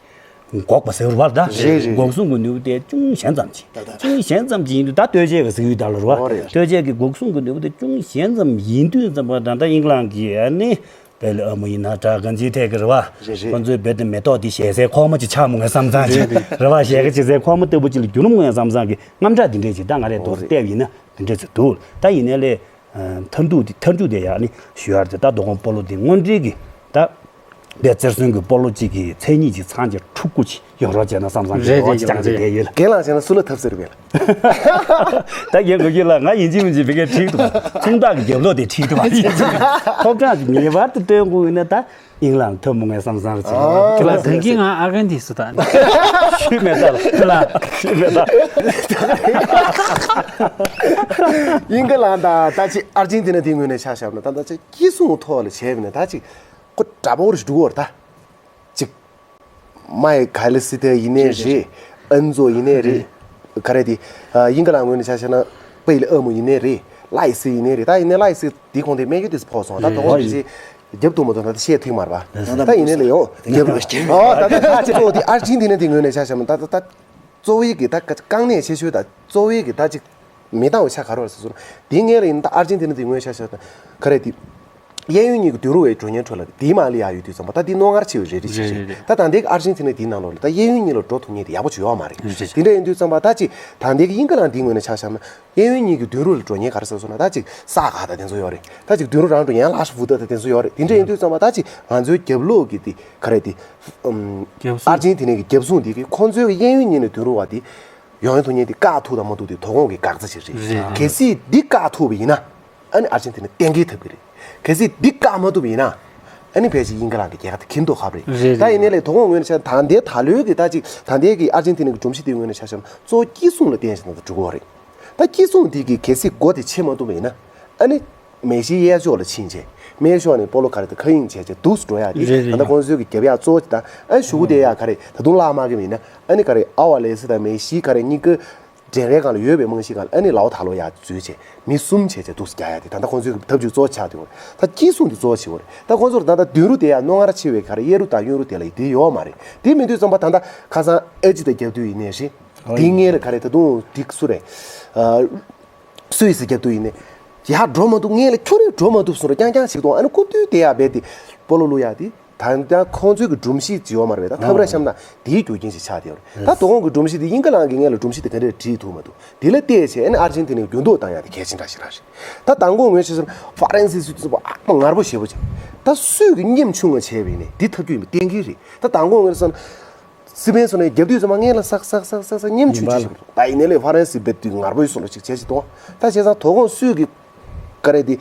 འགོག་པ་ཟེར་བ་ད། རེད་རེད། འགོག་སྲུང་གི་ནུས་པ་དེ་ཅུང་ཞན་ཙམ་ཅིག་ད་ད་ད། ཅུང་ཞན་ཙམ་ཅིག་ཡིན་དུས་ད་ལྟོས་བཅས་ཀྱི་ཟིག་ཡུལ་ད་ལ་རུ་བ། ཨོ་རེད། ལྟོས་བཅས་ཀྱི་འགོག་སྲུང་གི་ནུས་པ་དེ་ཅུང་ཞན་ཙམ་ཡིན་དུས་ཙམ་པ་ད་ལྟ་དབྱིན་ལང་གི་ཨ་ནི། བལ་ཨ་མོ་ཡིན་ན་དྲ་གང་ཅིའི་ཐད་ཀྱི་རེད་བ། རེད་རེད། ཁོ་ཚོའི་བོད་དུ་མེ་ཏོག་འདི་ཞལ་ཟས་ཁོག་མ་ཅིག་ཆགས་མོ་ངས་བསམ་ཚང་ཅིག་རེད་རེད། རེད་བ། ཞལ་ཁ་ཅིག་ཟས་ཁོག་མ་ལྟ་བུ་ཅིག་ལ་རྒྱུ་ནོམ་ངས་བསམ་ཚང་གི་རྔམ་སྐྲག་འདི་འདྲས་ཅིག་ད་ང་རས་ཏོག་ཙམ་བལྟས་པ་ཡིན་ན་འདི་འདྲས་ཅིག་འདུག་ད་ཡིན་ནའི་ལས་མཐར་ཐུག་འདི་མཐར་མཇུག་དེ་ཡང་ནི་ཞུ་ཡ་རེད། ད་དོ་དགོང་སྤོ་ལོ་འདི་དངོས་འབྲེལ་གི་ད་ དེ་རྩེར་སོན་གྱི་སྤོ་ལོ་གཅིག་གི་མཚན་ཉིད་ཀྱི་ཚང་གི་ཕྲུ་གུ་ཅིག་ཡོང་རོགས་བྱས་ན་བསམ་བསམ་རེད། རེད། རེད། རེད། རེད། རེད། རྒན་ལགས་བྱས་ན་སུ་ལ་ཐབས་ཟེར་བས་ལ། ད་རྒན་གོ་ཁྱེད་ལ་ང་ཡིན་གཅིག་མིན་གཅིག་བི་ཀའི་ཁྲིད་འདུག་ཚོང་བདག་གི་རྒྱབ་ལོགས་དེ་ཁྲིད་འདུག་ཁོ་གང་ཞིག་ངེས་པར་དུ་སྟོན་དགོས་ཡིན་ན་ད་ཨིང་ལན་ཐོན་མོ་ངས་བསམ་བསམ་རེད། ཁྱེད་ལ་དོན་གྱི་ང་ཨ་རྒན་དེ་སུ་ད་ཤུས་མེད་ད་ལ་ཁྱེད་ལ་ཤུས་མེད་ད། ཨིང་ལན་ད་ད་ཅི་ཨར་ཇེན་ཏི་ན་དེ་ངོས་ནས་ཆ་བཞག་ན་ད་ད་ཅི་སྐྱིད་སྲུང་ཐོག་ལ་བྱས་པ་ན་ད་ཅི་ཁོ་དྲ་པོར་འགྲོ་བར་ད། ཅིག་མའི་ག་ལི་སི་ཐེ་ཡིན་ནའི་རེད། ཨན་ཛོ་ཡིན་ནའི་རེད། ག་རེ་དེ། ཨ་ཡིན་ག་ལ་ངོས་ནས་ཆ་བཞག་ན་པེ་ལི་ཨ་མོ་ཡིན་ནའི་རེད། ལའི་སི་ཡིན་ནའི་རེད། ད་ཡིན་ནའི་ལའི་སི་དེ་གོང་དེ་སྨན་བཅོས་དེ་ཕོག་སོང་། ད་དོ་དགོང་དེ་ཅི་རྒྱབ་ཏུ་མ་ཐོན་ད་ད་བཤད་ཐིག་མར་བ། ད་ཡིན་ནའི་ལ་ཡོང་རྒྱབ་ཨ་ད་ད་ད་ཅི་གཙོ་བོ་དེ་ཨར་ཇེན་ཏི་ན་དེ་ངོས་ནས་ཆ་བཞག་ན་ད་ད་ད། གཙོ་བོའི་གི་ད་དཀའ་གནད་ཆེ་ཤོས་ད་གཙོ་བོའི་གི་ད་ཅིག་མི་འདང་བའི་ཆ་ག་རེ་བ་ཟེར་སོང་། དེ་ངས་ལ་ཡིན་ད་ཨར་ཇེན་ཏི་ན་དེ་ངོས་ཆ་བཞག་ན་ག་རེ་དེ། གཡས་གཡོན་གཉིས་ཀྱི་མདུན་རུ་བའི་འགྲོ་ཉེན་ཁྲོད་ལ་དེའི་མ་ལི་ཡ་ཡོད་དུས་ཙམ་པ་ད་དེ་རྣོ་ངར་ཆེ་བའི་རེད་རེད་ཅིག་རེད། རེད། རེད། ད་ད་ལྟའི་གི་ཨར་ཇེན་ཏི་ན་དེའི་ནང་ལོགས་ལ་ད་གཡས་གཡོན་གཉིས་ལ་འགྲོ་ཐུབ་མཁན་དེ་ཡག་པོ་ཅིག་ཡོད་མ་རེད། རེད། རེད། དེ་འདྲ་ཡིན་དུས་ཙམ་པ་ད་ཅིག་ད་ལྟའི་གི་དབྱིན་ཇི་ལན་དེའི་ངོས་ནས་ཆ་བཞག་ན་གཡས་གཡོན་གཉིས་ཀྱི་མདུན་རུ་ལ་འགྲོ་ཉེན་ག་རེ་ཟེར་སོང་ན་ད་ཅིག་ས་ག་ད་དེ་ཚོ་ཡོད་རེད། ད་ཅིག་མདུན་རུ་རང་འགྲོ་ཉེན་ལ་ཤ་བུ་ད་ད་དེ་ཚོ་ཡོད་རེད། དེ་འདྲ་ཡིན་དུས་ཙམ་པ་ད་ཅིག་ང་ཚོའི་རྒྱབ་ལོགས་ཀྱི་དེ་ག་རེ་དེ། རྒྱབ་སྲུང་། ཨར་ཇེན་ཏི་ན་གི་རྒྱབ་སྲུང་དེ་གི་ཁོང་ཚོའི་གཡས་གཡོན་གཉིས་ནས་མདུན་རུ་བ་དེ་ཡོང་ཡོང་ཐུབ་མཁན་དེ་བཀག་ཐུབ་དང་མ་ཐུབ་དེ་དོ་དགོང་གི་འགག་རྩ་ཞིག་རེད། རེད། རེད། གལ་སྲིད་འདི་བཀག་ཐུབ་པ་ཡིན་ན་ཨ་ནི་ཨར་ཇེན་ཏི་ན་གཏན་འཁེལ་ཐུབ་ཀྱི་རེད། གལ་སྲིད་འདི་བཀག་མ་ཐུབ་པ་ཡིན་ན་ཨ་ནི་ཕལ་ཆེར་དབྱིན་ཇི་ལན་གི་རྒྱལ་ཁ་དེ་ཁྱིམ་ཐོག་ཁབ་རེད། རེད། ད་ཡིན་ནའི་ལས་དོ་དགོང་ངོས་ནས་ཆ་ད་ལྟའི་ད་ལོའི་གི་ད་ཅིག་ད་ལྟའི་གི་ཨར་ཇེན་ཏི་ན་གི་སྒྲོམ་གཞི་དེའི་ངོས་ནས་ཆ་བཞག་ན་གཙོ་བོ་སྐྱིད་སྲུང་ལ་བརྟེན་བཞིན་ད་འགྲོ་གི་ཡོད་རེད། ད་སྐྱིད་སྲུང་དེ་གི་གལ་སྲིད་སྒོ་དེ་ཕྱེ་མ་ཐུབ་པ་ཡིན་ན་ཨ་ནི། མེ་ཤི་གཡས་ཕྱོགས་ལ་ཕྱིན་བྱས་མེ་ཤོར་ནས་སྤོ་ལོ་ག་རེ་དང་མཁའ་དབྱིངས་བྱས་བྱས་འདུག་སེ་འགྲོ་ཡག་དེ། རེད། རེད། ད་ལྟ་ཁོང་ཚོའི་གི་རྒྱབ་ཡག་གཙོ་བོ་དེ་དང་ཨ་ནི་གཞུག་གུ་དེ་ཡག་ག་རེ་ད་དུང་བརླག་མ་གི་མིན་ན་ཨ་ནི་ག་རེ་ཨ་ཝ་ལེ་སི་དང་མེ་ཤི་ག་རེ་གཉིས་ཀ་འགྲན་རའི་སྒང་ལ་ཡོད་པའི་རྨང་གཞིའི་སྒང་ལ་ཨ་ནི་ལའོ་ཐ་ལོ་ཡག་འཛུལ་བྱས་མི་གསུམ་བྱས་བྱས་འདུག་སེ་རྒྱག་ཡག་དེ་ད་ལྟ་ཁོང་ཚོའི་གི་ཐབས་ཇུས་གཙོ་བོ་ཆགས་བསྡད་ཡོད་རེད། ད་སྐྱིད་སྲུང་དེ་གཙོ་བོ་བྱེད་དགོས་རེད། ད་ཁོང་ཚོར་ད་ལྟ་མདུན་རུ་དེ་ཡག་རྣོ་ངར་ཆེ་བའི་ག་རེ་གཡས་རུ་དང་གཡོན་རུ་དེ་ལ་དེ་ཡོད་མ་རེད། དེ་མིན་དུས་ཙམ་པ་ད་ལྟ་ཁ་སང་ཨེ་ཇི་དང་རྒྱབ་དུས་ཡིན་ནའི་རེད། དེ་སྔོན་ལ་ག་རེ་ད་དུང་དེ་སུ་རེད། སུའི་སི་རྒྱབ་ཏུ་ཡིན་ནས། ཡར་འགྲོ་མ་ཐུབ་སྔོན་ལ་ཁྱོད་རང་འགྲོ་མ་ཐུབ་སོང་ར་རྐྱང་རྐྱང་ཞིག་དང་ཨ་ནི་རྐུབ་སྟོད་དེ་ཡར་སྦས་ཏེ་སྤོ་ལོ་བླུག་ཡག་དེ་ད་ལྟ་ཁོང་ཚོའི་གི་སྒྲོམ་གཞི་ཅིག་ཡོད་མ་རེད་པས། ད་ཐབས་ར་བཤམས་ན་དེའི་རྒྱུ་རྐྱེན་ཞིག་ཆགས་བསྡད་ཡོད་རེད། ད་དོ་དགོང་གི་སྒྲོམ་གཞི་དེ་དབྱིན་ཇི་ལན་གྱིས་སྔོན་ལ་སྒྲོམ་གཞི་དེ་ག་འདྲས་སྒྲིག་ཐུབ་མ་ཐུབ་དེ་ལ་བལྟས་བྱས་ཨ་ནི་ཨར་ཇེན་ཏི་ནའི་འགྱུར་ལྡོག་བཏང་ཡག་དེ་གལ་ཆེན་དྲགས་ཞེ་དྲག་རེད། ད་མདང་དགོང་ངོས་བྱས་ཙང་ཧྥ་རན་སི་སུ་ཚོ་ཨ་མ་ངར་པོ་ཞེ་པོ་ཅིག་ད་སུས་གི་སྙེམས་ཆུང་ང་བྱས་པ་ཡིན་ནས་འདི་ཐབས་སྐྱོ་ཡིན་པ་གཏན་འཁེལ་རེད། ད་མདང་དགོང་ངོས་སོང་། སི་པན་སོང་ནས་རྒྱབ་དུས་ཙམ་པ་སྔོན་ལ་སག་སག་སག་སག་སག་སྙེམས་ཆུང་ཆུང་ཞིག་ད་ཡིན་ནའི་ལས་ཧྥ་རན་སི་བེད་དུས་ངར་པོའི་སོང་ལ་ཅིག་བྱས་ཅིག་གཏོང་། ད་བྱས་ཙང་དོ་དགོང་སུས་ཀྱི་ཀ་རེ་དེ་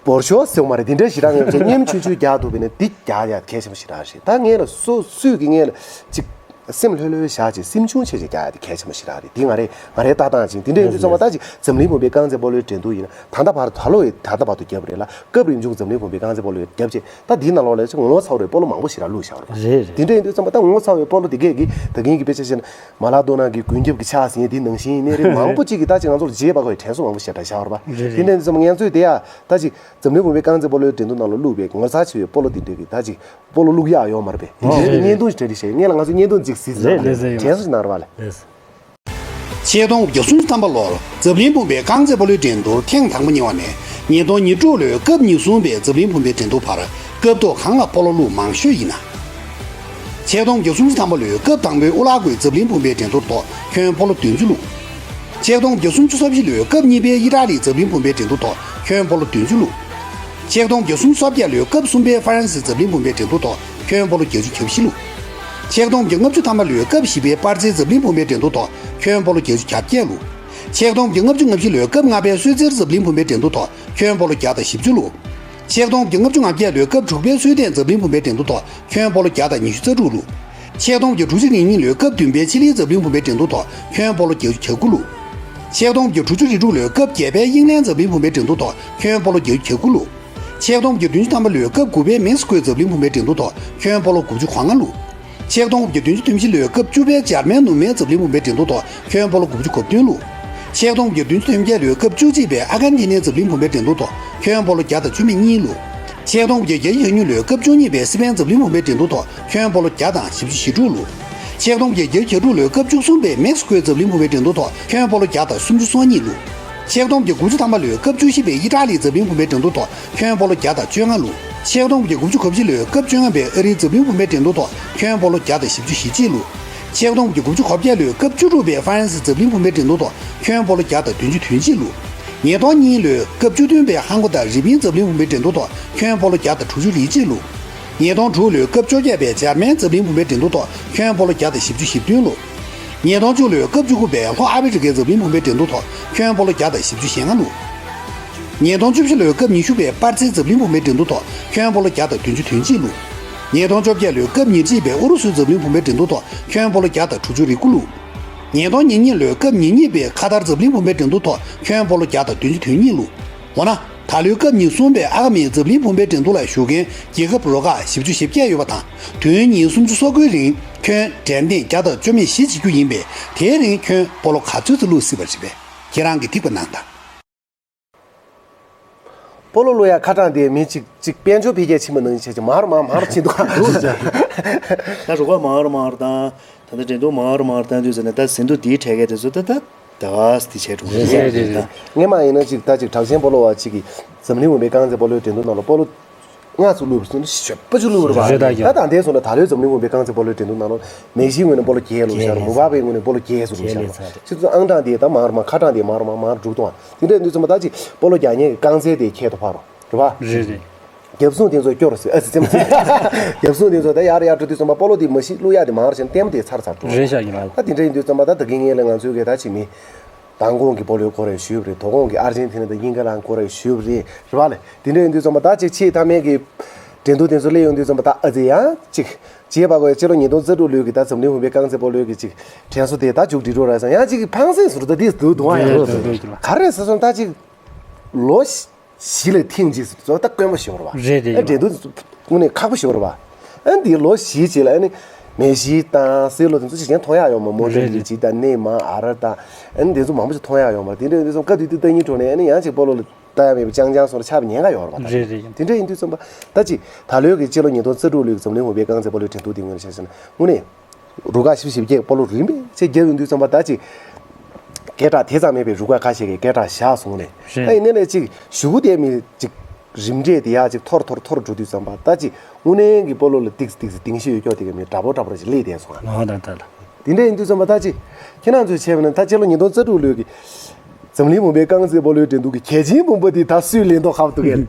བོར་ཤོག་ཟེར་བ་མ་རེད། དེ་འདྲ་ཞིག་རག་ངེས་བྱས་སྙེམས་ཆུང་ཆུང་རྒྱག་ཐུབ་པས་ནས་འདི་རྒྱག་ཡ་གལ་ཆེན་པོ་ཞིག་རག་རེད། ད་ངས་ལ་སུ་སུས་ཀྱི་ངས་ལ་ཅིག་སེམས་ལྷོད་ལྷོད་བཞག་ཅིག་སེམས་ཆུང་བྱས་ཅིག་རྒྱག་ཡ་དེ་གལ་ཆེན་པོ་ཞིག་རག་རེད། འདི་ང་རེ་ང་རེའི་ལྟ་སྟངས་ཅིག་དེ་འདྲ་ཡིན་དུས་ཙམ་པ་ད་ཅིག་འཛམ་གླིང་བུམ་པའི་རྐང་རྩེད་སྤོ་ལོའི་འགྲན་བསྡུར་ཡིན་ན་ད་ལྟ་བར་ད་ལོ་ཡི་ད་ལྟ་བར་དུ་བརྒྱབ་རེད་ལ། སྐབས་རིམ་བྱུང་འཛམ་གླིང་བུམ་པའི་རྐང་རྩེད་སྤོ་ལོའི་རྒྱབ་ཆེད་ད་འདིའི་ནང་ལོགས་ལ་ཅིག་ངོ་ཚ་བའི་སྤོ་ལོ་མང་པོ་ཞིག་ར་བླུགས་བཞག་རེད་པ། རེད་རེད། དེ་འདྲ་ཡིན་དུས་ཙམ་པ་ད་ངོ་ཚ་བའི་སྤོ་ལོ་དེ་གས་ཀྱིས་ད་གིན་གྱི་དཔེ་ཆ་བཤད་ན་མ་ལ་དོ་ན་གི་མགོན་སྐྱབས་ཀྱི་ཕྱག་ཟེར་མཁན་དེའི་ནང་བཞིན་ཡིན་ནའི་རེད། མང་པོ་ཅིག་གིས་ད་ཅིག་ང་ཚོར་རྗེས་དཔག་པའི་དྲན་གསོ་མང་པོ་ཞེ་དྲག་བཞག་རེད་པ། རེད་རེད། དེ་འདྲ་ཡིན་དུས་ཙམ་པ་ང་ཚོས་དེ་ཡ་ད་ཅིག་འཛམ་གླིང་བུམ་པའི་རྐང་རྩེད་སྤོ་ལོའི་འགྲན་བསྡུར་ནང་ལ་བླུགས་པའི་ངོ་ཚ་ཆེ་བའི་སྤོ་ལོ་དེ་འདྲ་གི་ད་ཅིག་སྤོ་ལོ་བླུགས་ཡག་ཡོད་མ་རེད་པས། དེ་འདྲའི་བརྙན་ཐུང་ཞིག་གྲ་སྒྲིག་བྱས་ངས་ལ་ང་ཚོའི་བརྙན་ཐུང་ཅིག་གཟིགས་ཟིན་རེད། རེད་རེད། དྲན་གསོ་ཞིག་གནང་རོགས་པ་ལགས། རེད། ཆིག་སྟོང་དགུ་བརྒྱ་སུམ་ཅུ་ཐམ་པ་ལོར་འཛམ་གླིང་བུམ་པའི་རྐང་རྩེད་སྤོ་ལོའི་འགྲན་བསྡུར་ཐེངས་དང་པོ་གཉེར་བ་ནས་ཉིས་སྟོང་ཉེར་དྲུག་ལོའི་སྐབས་ཉེར་གསུམ་པའི་འཛམ་གླིང་བུམ་པའི་འགྲན་བསྡུར་བར་སྐབས་ཐོག་གང་ལ་སྤོ་ལོ་བླུགས་མང་ཤོས་ཡིན་ན། ཆིག་སྟོང་དགུ་བརྒྱ་སུམ་ཅུ་ཐམ་པ་ལོའི་སྐབས་དང་པོའི་ཨུ་ལ་གུའི་འཛམ་གླིང་བུམ་པའི་འགྲན་བསྡུར་ཐོག་ཁྱོན་སྤོ་ལོ་བདུན་ཅུ་བླུགས། ཆིག་སྟོང་དགུ་བརྒྱ་སུམ་ཅུ་སོ་བཞི་ལོའི་སྐབས་གཉིས་པའི་ཨི་ཏྲ་ལིའི་འཛམ་གླིང་བུམ་པའི་འགྲན་བསྡུར་ཐོག་ཁྱོན་སྤོ་ལོ་བདུན་ཅུ་བླུགས། ཆིག་སྟོང་དགུ་བརྒྱ་སུམ་ཅུ་སོ་བརྒྱད་ལོའི་སྐབས་གསུམ་པའི་ཧྥ་རན་སིའི་འཛམ་གླིང་བུམ་པའི་འགྲན་བསྡུར་ཐོག་ཁྱོན་སྤོ་ལོ་བརྒྱད་ཅུ་གྱ་བཞི་བླུགས། ཆིག་སྟོང་དགུ་བརྒྱ་ལྔ་བཅུ་ཐམ་པ་ལོའི་སྐབས་བཞི་པའི་པར་སིའི་འཛམ་གླིང་བུམ་པའི་འགྲན་བསྡུར་ཐོག་ཁྱོན་སྤོ་ལོ་བརྒྱད་ཅུ་གྱ་བརྒྱད་བླུགས། ཆིག་སྟོང་དགུ་བརྒྱ་ལྔ་བཅུ་ང་བཞི་ལོའི་སྐབས་ལྔ་པའི་སུད་སིའི་འཛམ་གླིང་བུམ་པའི་འགྲན་བསྡུར་ཐོག་ཁྱོན་སྤོ་ལོ་བརྒྱ་དང་བཞི་བཅུ་བླུགས། ཆིག་སྟོང་དགུ་བརྒྱ་ལྔ་བཅུ་ང་བརྒྱད་ལོའི་སྐབས་དྲུག་པའི་སུའེ་ཏེན་འཛམ་གླིང་བུམ་པའི་འགྲན་བསྡུར་ཐོག་ཁྱོན་སྤོ་ལོ་བརྒྱ་དང་ཉི་ཤུ་རྩ་དྲུག་བླུགས། ཆིག་སྟོང་དགུ་བརྒྱ་དྲུག་ཅུ་རེ་གཉིས་ལོའི་སྐབས་བདུན་པའི་ཆི་ལིའི་འཛམ་གླིང་བུམ་པའི་འགྲན་བསྡུར་ཐོག་ཁྱོན་སྤོ་ལོ་བརྒྱད་ཅུ་གྱ་དགུ་བླུགས། ཆིག་སྟོང་དགུ་བརྒྱ་དྲུག་ཅུ་རེ་དྲུག་ལོའི་སྐབས་བརྒྱད་པའི་དབྱིན་ལན་འཛམ་གླིང་བུམ་པའི་འགྲན་བསྡུར་ཐོག་ཁྱོན་སྤོ་ལོ་བརྒྱད་ཅུ་གྱ་དགུ་བླུགས། ཆིག་སྟོང་དགུ་བརྒྱ་བདུན་ཅུ་ཐམ་པ་ལོའི་སྐབས་དགུ་པའི་མེག་སི་ཀོའི་འཛམ་གླིང་བུམ་པའི་འགྲན་བསྡུར་ཐོག་ཁྱོན་སྤོ་ལོ་དགུ་བཅུ་གོ་ལྔ་བླུགས། ཆིག་སྟོང་དགུ་བརྒྱ་བདུན་ཅུ་དོན་བཞི་ལོའི་སྐབས་བཅུ་པའི་འཇར་མན་ནུབ་མའི་འཛམ་གླིང་བུམ་པའི་འགྲན་བསྡུར་ཐོག་ཁྱོན་སྤོ་ལོ་དགུ་བཅུ་གོ་བདུན་བླུགས། ཆིག་སྟོང་དགུ་བརྒྱ་བདུན་ཅུ་དོན་བརྒྱད་ལོའི་སྐབས་བཅུ་གཅིག་པའི་ཨར་ཀན་ཊི་ནའི་འཛམ་གླིང་བུམ་པའི་འགྲན་བསྡུར་ཐོག་ཁྱོན་སྤོ་ལོ་བརྒྱ་དང་བཅུ་མེད་གཉིས་བླུགས། ཆིག་སྟོང་དགུ་བརྒྱ་བརྒྱད་ཅུ་གྱ་གཉིས་ལོའི་སྐབས་བཅུ་གཉིས་པའི་སི་པན་འཛམ་གླིང་བུམ་པའི་འགྲན་བསྡུར་ཐོག་ཁྱོན་སྤོ་ལོ་བརྒྱ་དང་བཞི་བཅུ་ཞེ་དྲུག་བླུགས། ཆིག་སྟོང་དགུ་བརྒྱ་བརྒྱད་ཅུ་གྱ་དྲུག་ལོའི་སྐབས་བཅུ་གསུམ་པའི་མེག་སི་ཀོའི་འཛམ་གླིང་བུམ་པའི་འགྲན་བསྡུར་ཐོག་ཁྱོན་སྤོ་ལོ་བརྒྱ་དང་སུམ་ཅུ་སོ་གཉིས་བླུགས། ཆིག་སྟོང་དགུ་བརྒྱ་དགུ་བཅུ་ཐམ་པ་ལོའི་སྐབས་བཅུ་བཞི་པའི་ཨི་ཏྲ་ལིའི་འཛམ་གླིང་བུམ་པའི་འགྲན་བསྡུར་ཐོག་ཁྱོན་སྤོ་ལོ་བརྒྱ་དང་བཅོ་ལྔ་བླུགས། ཆིག་སྟོང་དགུ་བརྒྱ་དགུ་བཅུ་གོ་བཞི་ལོའི་སྐབས་བཅོ་ལྔ་པའི་ཨ་རིའི་འཛམ་གླིང་བུམ་པའི་འགྲན་བསྡུར་ཐོག་ཁྱོན་སྤོ་ལོ་བརྒྱ་དང་བཞི་བཅུ་ཞེ་གཅིག་བླུགས། ཆིག་སྟོང་དགུ་བརྒྱ་དགུ་བཅུ་གོ་བརྒྱད་ལོའི་སྐབས་བཅུ་དྲུག་པའི་ཧྥ་རན་སིའི་འཛམ་གླིང་བུམ་པའི་འགྲན་བསྡུར་ཐོག་ཁྱོན་སྤོ་ལོ་བརྒྱ་དང་བདུན་ཅུ་དོན་གཅིག་བླུགས། ཉིས་སྟོང་གཉིས་ལོའི་སྐབས་བཅུ་བདུན་པའི་ཧང་ཀོ་དང་རི་པིན་འཛམ་གླིང་བུམ་པའི་འགྲན་བསྡུར་ཐོག་ཁྱོན་སྤོ་ལོ་བརྒྱ་དང་དྲུག་ཅུ་རེ་གཅིག་བླུགས། ཉིས་སྟོང་དྲུག་ལོའི་སྐབས་བཅོ་བརྒྱད་པའི་འཇར་མན་འཛམ་གླིང་བུམ་པའི་འགྲན་བསྡུར་ཐོག་ཁྱོན་སྤོ་ལོ་བརྒྱ་དང་བཞི་བཅུ་ཞེ་བདུན་བླུགས། ཉིས་སྟོང་བཅུ་ལོའི་སྐབས་བཅུ་དགུ་པའི་ལྷོ་ཨ་ཧྥེ་རི་ཁའི་འཛམ་གླིང་བུམ་པའི་འགྲན་བསྡུར་ཐོག་ཁྱོན་སྤོ་ལོ་བརྒྱ་དང་བཞི་བཅུ་ཞེ་ལྔ་བླུགས། ཉིས་སྟོང་བཅུ་བཞི་ལོའི་སྐབས་ཉི་ཤུ་པའི་པར་སིའི་འཛམ་གླིང་བུམ་པའི་འགྲན་བསྡུར་ཐོག་ཁྱོན་སྤོ་ལོ་བརྒྱ་དང་བདུན་ཅུ་དོན་གཅིག་བླུགས། ཉིས་སྟོང་བཅོ་བརྒྱད་ལོའི་སྐབས་ཉེར་གཅིག་པའི་ཨུ་རུ་སུའི་འཛམ་གླིང་བུམ་པའི་འགྲན་བསྡུར་ཐོག་ཁྱོན་སྤོ་ལོ་བརྒྱ་དང་དྲུག་ཅུ་རེ་དགུ་བླུགས། ཉིས་སྟོང་ཉེར་གཉིས་ལོའི་སྐབས་ཉེར་གཉིས་པའི་ཁ་ཐར་འཛམ་གླིང་བུམ་པའི་འགྲན་བསྡུར་ཐོག་ཁྱོན་སྤོ་ལོ་བརྒྱ་དང་བདུན་ཅུ་དོན་གཉིས་བླུགས། འོ་ན། ད་ལོའི་སྐབས་ཉེར་གསུམ་པའི་ཨ་ཁ་མིའི་འཛམ་གླིང་བུམ་པའི་འགྲན་བསྡུར་ལ་ཞུགས་མཁན་རྒྱལ་ཁབ་རུ་ཁག་བཞི་བཅུ་ཞེ་བརྒྱད་ཡོད་པ་དང་། དུས་ཡུན་ཉིན་སུམ་ཅུ་སོ་དགུའི་རིང་ཁྱོན་འགྲན་སྟེགས་བརྒྱ་དང་བཅོ་མེད་བཞི་བྱེད་རྒྱུ་ཡིན་པས། དེའི་རིང་ཁྱོན་སྤོ་ལོ་ག་ཚོད་ཙམ་བླུགས་སྲིད་པ་རེད་པས། ཁྱེད་རང་གིས་ཐིག་པ་གནང་དང་། སྤོ་ལོ་བླུག་ཡ་ཁ་གྲངས་དེ་མི་གཅིག་གཅིག་དཔལ་འབྱོར་འཕེལ་རྒྱས་ཕྱིན་པ་ནང་བཞིན་བྱས་ཀྱི་མར་མར་མར་ཕྱིན་འདུག་ད་རུ་ཁག་མར་མར་དང་། ད་ལྟ་འགྲན་བསྡུར་མར་མར་བཏང་དུས་ཟེར་ན། ད་ཟིན་ཐོ་འདིའི་འཕྲད་མཁན་དེ་ཚོ་ད་ད་ད་ག་སེ་དེ་བྱས་འགྲོ་གི་རེད། རེད་རེད་རེད། སྔས་མ་ཡིན་ན་ཅིག་ད་ཅིག་གྲགས་ཅན་སྤོ་ལོ་བ་ཅིག་གིས་འཛམ་གླིང་བུམ་པའི་རྐང་རྩེད་སྤོ་ལོའི་འགྲན་བསྡུར་ནང་ལ་སྤོ་ལོ་ལྔ་ཙམ་བླུགས་པ་སོང་ན་ཞེ་པོ་ཅིག་བླུགས་པ་རེད་པ། རེད་ད་ཡ། ད་ད་ལྟའི་བཟོ་ལ་ད་ལོའི་འཛམ་གླིང་བུམ་པའི་རྐང་རྩེད་སྤོ་ལོའི་འགྲན་བསྡུར་ནང་ལ་མེ་ཤིའི་ངོས་ནས་སྤོ་ལོ་བརྒྱད་བླུགས་ཤག་རེད། མུ་བྷ་པེའི་ངོས་ནས་སྤོ་ལོ་བརྒྱད་ཙམ་བླུགས་ཤག་རེད། ཁྱེད་ཚོ་ཨང་གྲངས་དེ་ད་མར་མར་ཁ་གྲངས་དེ་མར་མར་མར་འགྲོ་གི་འདུག་ཨ། དེ་འདྲ་ཡིན་དུས་ཙམ་པ་ད་ཅིག་སྤོ་ལོ་རྒྱག་མཁན་གྱི་རྐང་རྩེད་དེ་ཁྱད་དུ་འཕགས་རོ། རེད་པ། རེད་རེད། རྒྱབ་སྲུང་དེ་ཚོ་སྐྱོ་རུ་ཟེར་ཨ་ཙི་ཙི། རྒྱབ་སྲུང་དེ་ཚོ་ད་ཡར་ཡར་འགྲོ་དུས་ཙམ་པ་སྤོ་ལོ་དེ་མ་གཞི་བླུག་ཡག་དེ་མང་རུ་ཕྱིན་ལྟད་མོ་དེ་ཚར་ཚར་འགྲོ། རེད་ཤག་ཡིན་ལ། ད་དེ་འདྲ་ཡིན་དུས་ཙམ་པ་ད་ད་གིན་ངས་ལ་ང་ཚོའི་གི་ད་ཕྱི་མི་མདང་དགོང་གི་སྤོ་ལོའི་སྐོར་རེ་ཞུས་པ་རེད། དོ་དགོང་གི་ཨར་ཇེན་ཐི་ན་དང་དབྱིན་ཁ་ལའི་སྐོར་རེ་ཞུས་པ་རེད། རེད་པ་ལེ། དེ་འདྲ་ཡིན་དུས་ཙམ་པ་ད་ཅིག་ཕྱིའི་མཐའ་མའི་གི་འགྲན་བསྡུར་དེ་ཚོ་སླེབས་ཡོང་དུས་ཙམ་པ་ད་ཨ་ཙི་ཡང་ཅིག་བྱས་པ་གོ་ཡ། སྤྱི་ལོ་ཉིས་སྟོང་རྩ་དྲུག་ལོའི་གི་ད་འཛམ་གླིང་བུམ་པའི་རྐང་རྩེད་སྤོ་ལོའི་གི་ཅིག་དྲན་གསོ་དེ་ད་མཇུག་སྒྲིལ་འགྲོ་ར་ས་ཡང་ཅིག་ཕངས་སེམས་ཟུར་ད་དེ་འདུག་འདུག་ཨ། ཡང་རེད་རེད་རེད། ག་རེ་ཟེར་སོང་ད་ཅིག་ལོ་བཞི་ལ་ཐེངས་གཅིག་ཙམ་ད་དཀོན་པོ་ཞིག་རེད་པ། རེད་རེད། ཨ་འགྲན་བསྡུར་དངོས་གནས་ཁག་པོ་ཞིག་རེད་པ། ཨ་འདི་ལོ་བཞི་རྗེས་ལ་ཨ་ནི་མེ་ཤི་དང་སི་ལོ་དེ་ཚོ་ཅིག་གཞན་མཐོང་ཡག་ཡོད་མ། མོ་རེད་རེད། ཌ་རི་ལི་ཅིག་དང་ནེ་མར་ཨ་ར་དང་། ཨ་ནི་དེ་ཚོ་མང་པོ་ཞིག་མཐོང་ཡག་ཡོད་མ་རེད། དེ་འདྲ་ཡིན་དུས་ཙམ་སྐབས་དེ་དུས་ལྟ་ཉིན་གྲོགས་ནས་ཨ་ནི་ཡང་ཅིག་སྤོ་ལོ་ལ་ལྟ་ཡག་མེད་པ་ཅང་ཅང་སོང་ལ་ཆགས་པ་ཉེན་ཁ་ཡོད་རེད་པ། ད་རེད་རེད། དེ་འདྲ་ཡིན་དུས་ཙམ་པ་ད་ཅིག་ད་ལོའི་གི་སྤྱི་ལོ་ཉིས་སྟོང་རྩ་དྲུག་ལོའི་འཛམ་གླིང་བུམ་པའི་རྐང་རྩེད་སྤོ་ལོའི་འགྲན་བསྡུར་དེ་ངོས་ནས་ཆ་བཞག་ན་དངོས་གནས། རུ་ཁག་བཞི་བཅུ་ཞེ་བརྒྱད་སྤོ་ལོ་རིམ་པས་ཆེ་བརྒྱབ་ཡོང་དུས་ཙམ་པ་ད་ཅིག་སྐད་གྲགས་དེ་ཙམ་མེད་པའི་རུ་ཁག་ཁ་ཤས་ཀྱིས་སྐད་གྲགས་བཞག་སོང་ནས། རེད། ཨ་ཡིན་ནའི་ལས་ཅིག་གཞུག་གུ་དེ་མི་ཅིག་རིམ་གྲས་དེ་ཡག་ཅིག་མཐོར་མཐོར་མཐོར་འགྲོ་དུས་ཙམ་པ་ད་ཅིག་དངོས་གནས་ཀྱི་སྤོ་ལོ་ལ་ཏིག་ཙི་ཏིག་ཙི་གདེང་ཤེས་ཡོད་ཀྱོག་དེ་ག་མི་འདྲ་པོ་འདྲ་པོ་རེ་ཞིག་སླེབས་བསྡད་སོང་ང་། ཨ་ད་ད་ལ། དེ་འདྲ་ཡིན་དུས་ཙམ་པ་ད་ཅིག་ཁྱེད་རང་ཚོས་བྱས་པ་ན་ད་སྤྱི་ལོ་ཉིས་སྟོང་རྩ་དྲུག་ལོའི་གི་འཛམ་གླིང་བུམ་པའི་རྐང་རྩེད་སྤོ་ལོའི་འགྲན་བསྡུར་གི་གལ་ཆེན་བུམ་པ་དེ་ད་སུས་ལེན་མདོག་ཁ་པོ་འདུག་གས།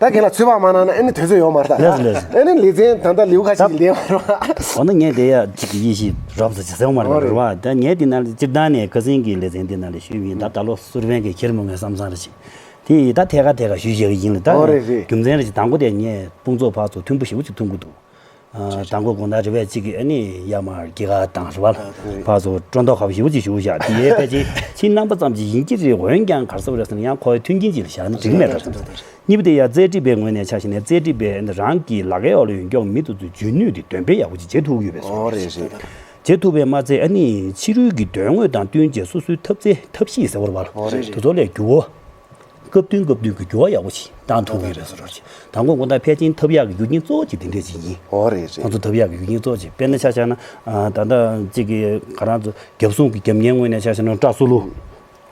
ད་རྒན་ལགས་ཚོད་དཔག་མ་གནང་ན་ཨ་ནི་དུས་ཚོད་ཡོད་མ་རེད་ད། ལགས་སོ་ལགས་སོ། ཨ་ནི་ལེ་ཚན་ད་ལྟ་ལེའུ་ཁ་ཤས་ཀྱི་ལེན་པ་རེད་པ། འོ་ན་ངས་དེ་ཡ་གཅིག་གི་ཡེ་ཤེས་རབ་ཙམ་ཅིག་ཟེར་བ་མ་རེད་པ། རེད་པ། ད་ངས་དེ་ནང་ལ་སྤྱིར་བཏང་ནས་ཁ་སང་གི་ལེ་ཚན་དེ་ནང་ལ་ཞུས་པ་ཡིན། ད་ད་ལོ་སུར་བན་གྱི་ཁྱེར་མོ་ངས་བསམ་བསམ་རེ་བྱས། དེ་ཡི་ད་ཐད་ཀར་ཐད་ཀར་ཞུས་བཞག་གི་ཡིན་ལ། ད་འོ་རེད་རེད། རྒྱུ་མཚན་རེ་ཞིག་དང་པོ་དེ་ངས་དཔུང་ཚོགས་ཕར་ཚུར་མཐུན་པོ་ཞེ་པོ་ཅིག་མཐུན་གྱི་འདུག་ཨ། དང་པོ་དགོང་དག་རེ་བས་གཅིག་གིས་ཨ་ནི་ཡར་མར་སྐྱེད་ཀ་བཏང་རེད་པ། རེད། ཕར་ཚུར་སྤྲོ་མདོག་ཁ་པོ་ཞེ་པོ་ཅིག་ཞུ་བཞག་དེ་ཡས་ཕལ་ཆེར་ཁྱེད་རྣམ་པ་ཙམ་ཅིག་ཡིན་གྱི་རེད། འོན་ཀྱང་ག་རེ་ཟེར་དགོས་རེད་ཟེར་ན་ཡང་ཁོ་མཐུན་རྐྱེན་ཅིག་ལ་བཞག་ན་འགྲིག་མེད་ད་ཟེར། གཉིས་པ་དེ་ཡང་རྩེད་འགྲན་པའི་ངོས་ནས་ཆ་བཞག་ནས་རྩེད་འགྲན་པས་རང་གི་ལག་ཁའི་འོག་ལ་ཡོད་མཁན་མི་དེ་ཚོའི་འཇོན་ནུས་དེ་འདོན་སྤེལ་ཡག་པོ་ཅིག་བྱེད་ཐུབ་ཀྱི་ཡོད་པའི་བཟོ་འོ་འདྲ་རེད་ཞིག་རེད། བྱེད་ཐུབ་པས་མ་ཚད་ཨ་ནི་ཕྱི་རོལ་གྱི་དོན་དངོས་དང་བསྟུན་བྱས་སོ་སོའི་ཐབས་རྩལ་ཐབས་ཤེས་ཟེར་བ་རེད་པ། འོ་རེད་རེད། དེ་ཚོ་ལས་འགྱུར་བ། སྐབས་བསྟུན་སྐབས་བསྟུན་གྱི་འགྱུར་བ་ཡག་པོ་ཞིག་བཏང་ཐུབ་ཀྱི་རེད་བཟོ་འདྲ་ཞིག་དང་པོ་དགོང་དག་ཕལ་ཆེར་ཐོབ་ཡག་གི་རྒྱུ་རྐྱེན་གཙོ་བོ་ཅིག་དེ་འདྲས་ཅིག་ཡིན། འོ་རེད་རེད། ཁོང་ཚོ་ཐོབ་ཡག་གི་རྒྱུ་རྐྱེན་གཙོ་བོ་ཅིག་དཔེར་ན་ཆ་བཞག་ན། ཨ། ད་ལྟ་གཅིག་གི་ང་རང་ཚོ་རྒྱབ་སྲུང་གི་རྒྱབ་གཉེར་ངོས་ནས་ཆ་བཞག་ན་ཀྲ་སུ་ལུ།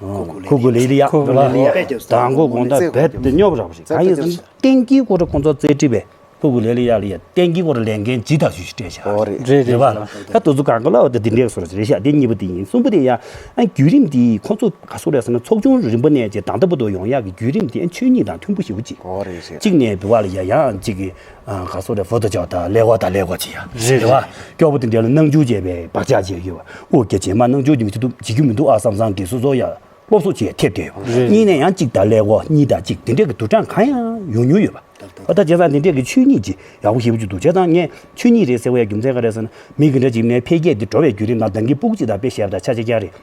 ཨ། ཁུ་གུ་ལེ་ལི་ཡ། ཁུ་གུ་ལེ་ལི་ཡ། རེད་པ། དང་པོ་དགོང་དག་རྦད་དེ་སྙོབ་ར་བ་ཞིག་གང་ཡིན་ཟེར་ན་ཏན་གྱི་སྐོར་ར་ཁོང་ཚོ་རྩེད་འགྲན་པས། ཕུ་གུ་ལེ་ལི་ཡ་ལ་ཡ་ཏན་གྱི་སྐོར་ལས་འགན་ཇི་ལྟར་ཞུ་ཞིག་སྤྲད་བཞག་འོ་རེད། རེད་རེད། རེད་པ། ད་དུ་ཚོ་གང་ག་ལ་འོ་ད་འདི་འདྲའི་བཟོ་འདྲ་རེད་ཤག་དེ་གཉིས་པ་དེ་ཡིན། གསུམ་པ་དེ་ཡང་ཨ་བརྒྱུད་རིམ་དེ་ཁོ་ཚོ་ག་སོ་རེད་ཟེར་ན་ཚོགས་ཆུང་རིམ་པ་ནས་བྱས་ད་ལྟ་བར་དུ་ཡོང་ཡག་གི་བརྒྱུད་རིམ་དེ་ཨ་ཆོས་ཉིད་དང་མཐུན་པོ་ཞེ་པོ་ཅིག་འོ་རེད་རེད། གཅིག་ནས་བི་བ་ལ་ཡ་ཡང་གཅིག་གི་ཨ་ག་སོ་རེད་ཕོ་ཏོ་ཅོག་དང་ཀླད་ཀོར་དང་ཀླད་ཀོར་ཅིག་ཡ། རེད་རེད། རེད་པ། སྐྱོ་པོ་དེ་འདྲ་ལ་སྣང་ཆུང་བྱས་པའི་བག་ཆགས་བྱས་ཡོད་པ། ཨོ་རྒྱ་རྗེས་མ་སྣང་ཆུང་དེ་མི་བྱེད་ཐུབ་བྱེད་རྒྱུ་མི་འདུག་ཨ་བསམ་བསམ་གི་སོ་སོ་ཡ། སློབ་གསོ་བྱེད་ཐེབས་བསྡད་ཡོད། རེད། གཉིས་ནས་ཡང་གཅིག་དང་ཀླད་ཀོར་གཉིས་དང་གཅིག་དེ་འདྲས་ཀྱི་དུ་གྲངས་གང་ཡང་ཡོང་མྱོང་ཡོད་པ། ད་ལྟ་བྱས་ཙང་དེ་འདྲས་ཀྱི་ཆོས་ཉིད་ཅིག་ཡག་པོ་ཞེ་པོ་ཅིག་འདུག་བྱས་ཙང་ངས་ཆོས་ཉིད་རེད་ཟེར་བའི་རྒྱུ་མཚན་ག་རེ་ཟེར་ན་མི་གི་འདྲ་ཅིག་ནས་འཕེལ་རྒྱས་འདི་འགྲོ་བའི་བརྒྱུད་རིམ་དང་ལྡང་གི་སྤུ་གུ་ཅིག་དང་དཔེ་བཤད་པ་དང་ཆ་ཆ་རྐྱང་རེད།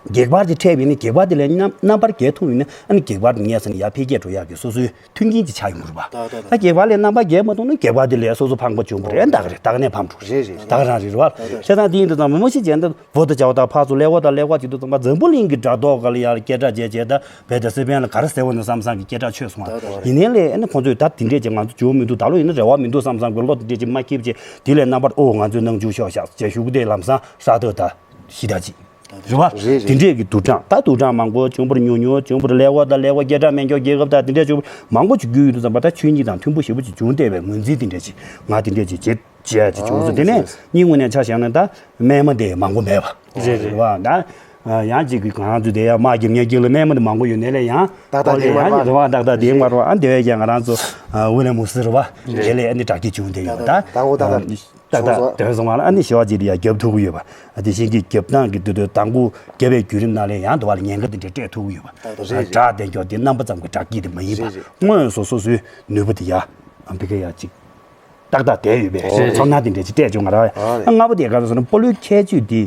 སྒེག་པར་ཅིག་འཕྲད་པ་ཡིན་ན་སྒེག་པར་དེ་ལ་རྣམ་རྣམ་པར་རྒྱལ་ཐུབ་ཡིན་ན་ཨ་ནི་སྒེག་པར་དེ་ངས་ཟེར་ན་ཡར་འཕེལ་རྒྱས་འགྲོ་ཡག་གི་སོ་སོའི་མཐུན་རྐྱེན་ཅིག་ཆགས་ཡོང་གི་རེད་པ། ད་ད་ད། ད་སྒེག་པར་ལས་རྣམ་པར་རྒྱལ་མ་ཐུབ་ན་སྒེག་པར་དེ་ལས་སོ་སོ་ཕངས་པ་བྱུང་བ་རེད། ད་ག་རེད་ད་ག་ནས་ཕམ་འགྲོ་རེད་རེད། ད་ག་རང་རེད་རེད་པ། ད་ད། བྱས་ཙང་དེ་ཡིན་དུས་ཙམ་མི་མོ་ཞིག་བྱས་ན་བོ་ད་བྱ་བ་དང་ཕར་ཚུར་ཀླད་ཀོར་དང་ཀླད་ཀོར་བྱེད་དུས་ཙམ་པ་འཛམ་བུ་གླིང་གི་དྲ་ཐོག་སྒང་ལ་ཡར་སྐད་གྲགས་བྱས་བྱས་ད་བས་ད་སི་པན་ལ་ག་རེ་ཟེར་བ་ནི་བསམ་བསམ་གི་སྐད་གྲགས་ཆོད་སོང་བ། ཡིན་ནའི་ལས་ཨ་ནི་ཁོང་ཚོས་ད་དེ་འདྲས་ཀྱི་ང་ཚོ་བྱེད་དགོས་མི་འདུག་ད་ལོ་ཡིན་ན་རེ་བ་མི་འདུག་བསམ་བསམ་གི་བློ་དེ་འདྲས་ཀྱི་མ་སྐྱིད་བྱས་དེ་ལས་རྣམ་པར་ཨོ་ང་ཚོས་སྣང་ཆུང་ཤོག་ཤག་ཅེས་ཞུ་གི་དེ་ལམ་སང་ཧྲ་ཐོ་ད་ཞི་ད་ཅི། རེད་པ། རེད་རེད། དེ་འདྲས་ཀྱི་དུ་གྲངས་ད་དུ་གྲངས་མང་པོ་བྱུང་བར་ཉུང་ཉུང་བྱུང་བར་ཀླད་ཀོར་དང་ཀླད་ཀོར་སྐད་གྲགས་མེད་མཁན་རྒྱལ་ཁབ་དང་དེ་འདྲས་བྱུང་བར་མང་པོ་ཅིག་བརྒྱུད་ཡོད་དུས་ཙམ་པ་ད་ཆོས་ཉིད་དང་མཐུན་པོ་ཞེ་པོ་ཅིག་བྱུང་བསྡད་པའི་ངོས་འཛིན་དེ་འདྲས་ཅིག་ང་དེ་འདྲས་ཅིག་བྱེད་བྱེད་ཅིག་བྱུང་སོང་། དེ་ནས་གཉིས་ངོས་ནས་ཆ་བཞག་ན་ད་རྨས་མ་དེ་མང་པོ་མེད་པ། རེད་རེད། རེད་པ། ད་ ཡང་ཅིག་གི་ང་རང་ཚོ་དེ་ཡང་དམག་རྒྱབ་མཁན་གྱི་ལ་རྨས་མ་དེ་མང་པོ་ཡོད་ནས་ལས་ཡང་ཏག་ཏག་ཨོ་ལས་ཡང་ཏག་ཏག་རེད་བ། ཏག་ཏག་དེ་མ་རེད་བ། ཨ་འདི་བས་ཀྱང་ང་རང་ཚོ་ཝི་ལེམ་མུ་སི་རེད་བ། དེ་ལས་ཨ་ནི་དྲག་སྐྱེད་བྱུང་དེ་ཡོད་ད། ཏག་ཏག་དོན་སོང་བ་ལ་ཨ་ནི་ཞི་བ་ཅིག་ལ་ཡང་རྒྱབ་ཐུབ་ཀྱི་ཡོད་པ། དེ་བཞིན་གྱི་རྒྱབ་སྟངས་ཀྱི་དུས་དུས་དང་པོ་རྒྱབ་པའི་བརྒྱུད་རིམ་ནང་ལས་ཡང་དུ་བ་ལ་ཉེན་ཁ་དེ་འདྲ་སྤྲད་ཐུབ་ཀྱི་ཡོད་པ། ཏག་ཏག་རེད། དགྲ་དེ་མགྱོགས་དེ་རྣམ་པ་ཙམ་གྱི་དྲག་སྐྱེད་དེ་མ་ཡིན་པ། དངོས་སུ་སོ་སོའི་ནུས་པ་དེ་ཡ་ཨ་འདི་ག་ཡ་ཅིག་ཏག་ཏག་བསྡད་ཡོད་པའི་ཨོ་ཚོར་སྣང་དེ་འདྲ་ཅིག་སྤྲད་བྱུང་ང་རང་། ཨ་ལྔ་པོ་དེ་ག་རེ་ཟེར་ན་དཔའ་བོའི་ཁྱད་ཆོས་དེ།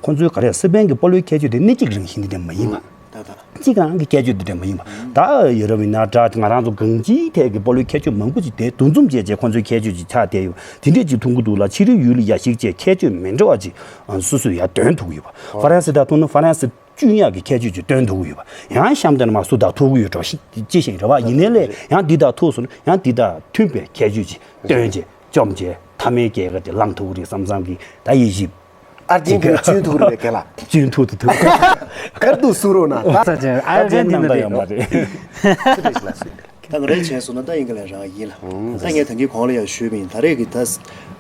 ཁོང་ཚོའི་ག་རེ་སི་པན་གྱི་དཔའ་བོའི་ཁྱད་ཆོས་དེ་སྣེ་གཅིག་རང་བཞིན་དེ་འདྲ་མ་ཡིན་པ། ཏག་ཏག་གཅིག་རང་གི་ཁྱད་ཆོས་དེ་འདྲ་མ་ཡིན་པ། ད་ཡོ་རོབ་ཡིན་ན་འདྲ་ང་རང་ཚོ་གང་ཅིའི་ཐད་ཀྱི་དཔའ་བོའི་ཁྱད་ཆོས་མང་པོ་ཅིག་དེ་འདུ་འཛོམས་བྱས་རྗེས་ཁོང་ཚོའི་ཁྱད་ཆོས་ཅིག་ཆགས་བསྡད་ཡོད། དེ་འདྲས་ཅིག་མཐོང་གི་འདུག་ལ་ཕྱི་རོལ་ཡུལ་ལ་ཡ་ཞིག་བྱས་ཁྱད་ཆོས་མི་འདྲ་བ་ཅིག་སོ་སོས་ཡ་སྟོན་ཐུབ་ཀྱི་ཡོད་པ། ཧྥ་རན་སི་དང་མཐུན་ན་ཧྥ་རན་སི་བཅུན་ཡག་གི་ཁྱད་ཆོས་ཅིག་སྟོན་ཐུབ་ཀྱི་ཡོད་པ། ཡང་གཤམ་དུ་ནས་མར་སུ་དག་ཐུབ་ཀྱི་ཡོད་འགྲོ་ཞིག་ཅི་བཞིན་རེད་བ། ཡིན་ནའི་ལས་ཡང་འདི་དག་ཐུག་སོང་ན་ཡང་འདི་དག་མཐུན་པའི་ཁྱད་ཆོས་ཅིག་སྟོན་རྗེས་བཅོམ་རྗེས་མཐའ་མའི་རྒྱལ་ཁ་དེ་བླངས་ཐུབ་ཀྱི་རེད་བསམ་བསམ་གྱི་ད་ཡིད་ཞིབ། ཨར་ཇེན་ཊི་ན་བཅུན་ཐུག་རེད་པས་རྒན་ལགས། བཅུན་ཐུག་ཏུ་ཐུག་ཁར་དུ་སུ་རོ་ན་ད། ས་ཆེན་ཨར་ཇེན་ཊི་ན་རེད། ད་ང་རའི་མཚན་སོང་ན་ད་ཨིན་ག་ལན་རང་ཡིན་ལ། ད་ངས་ད་གིན་གོང་ལ་ཡང་ཞུས་པ་ཡིན། ད་རེས་ཀྱི་ད་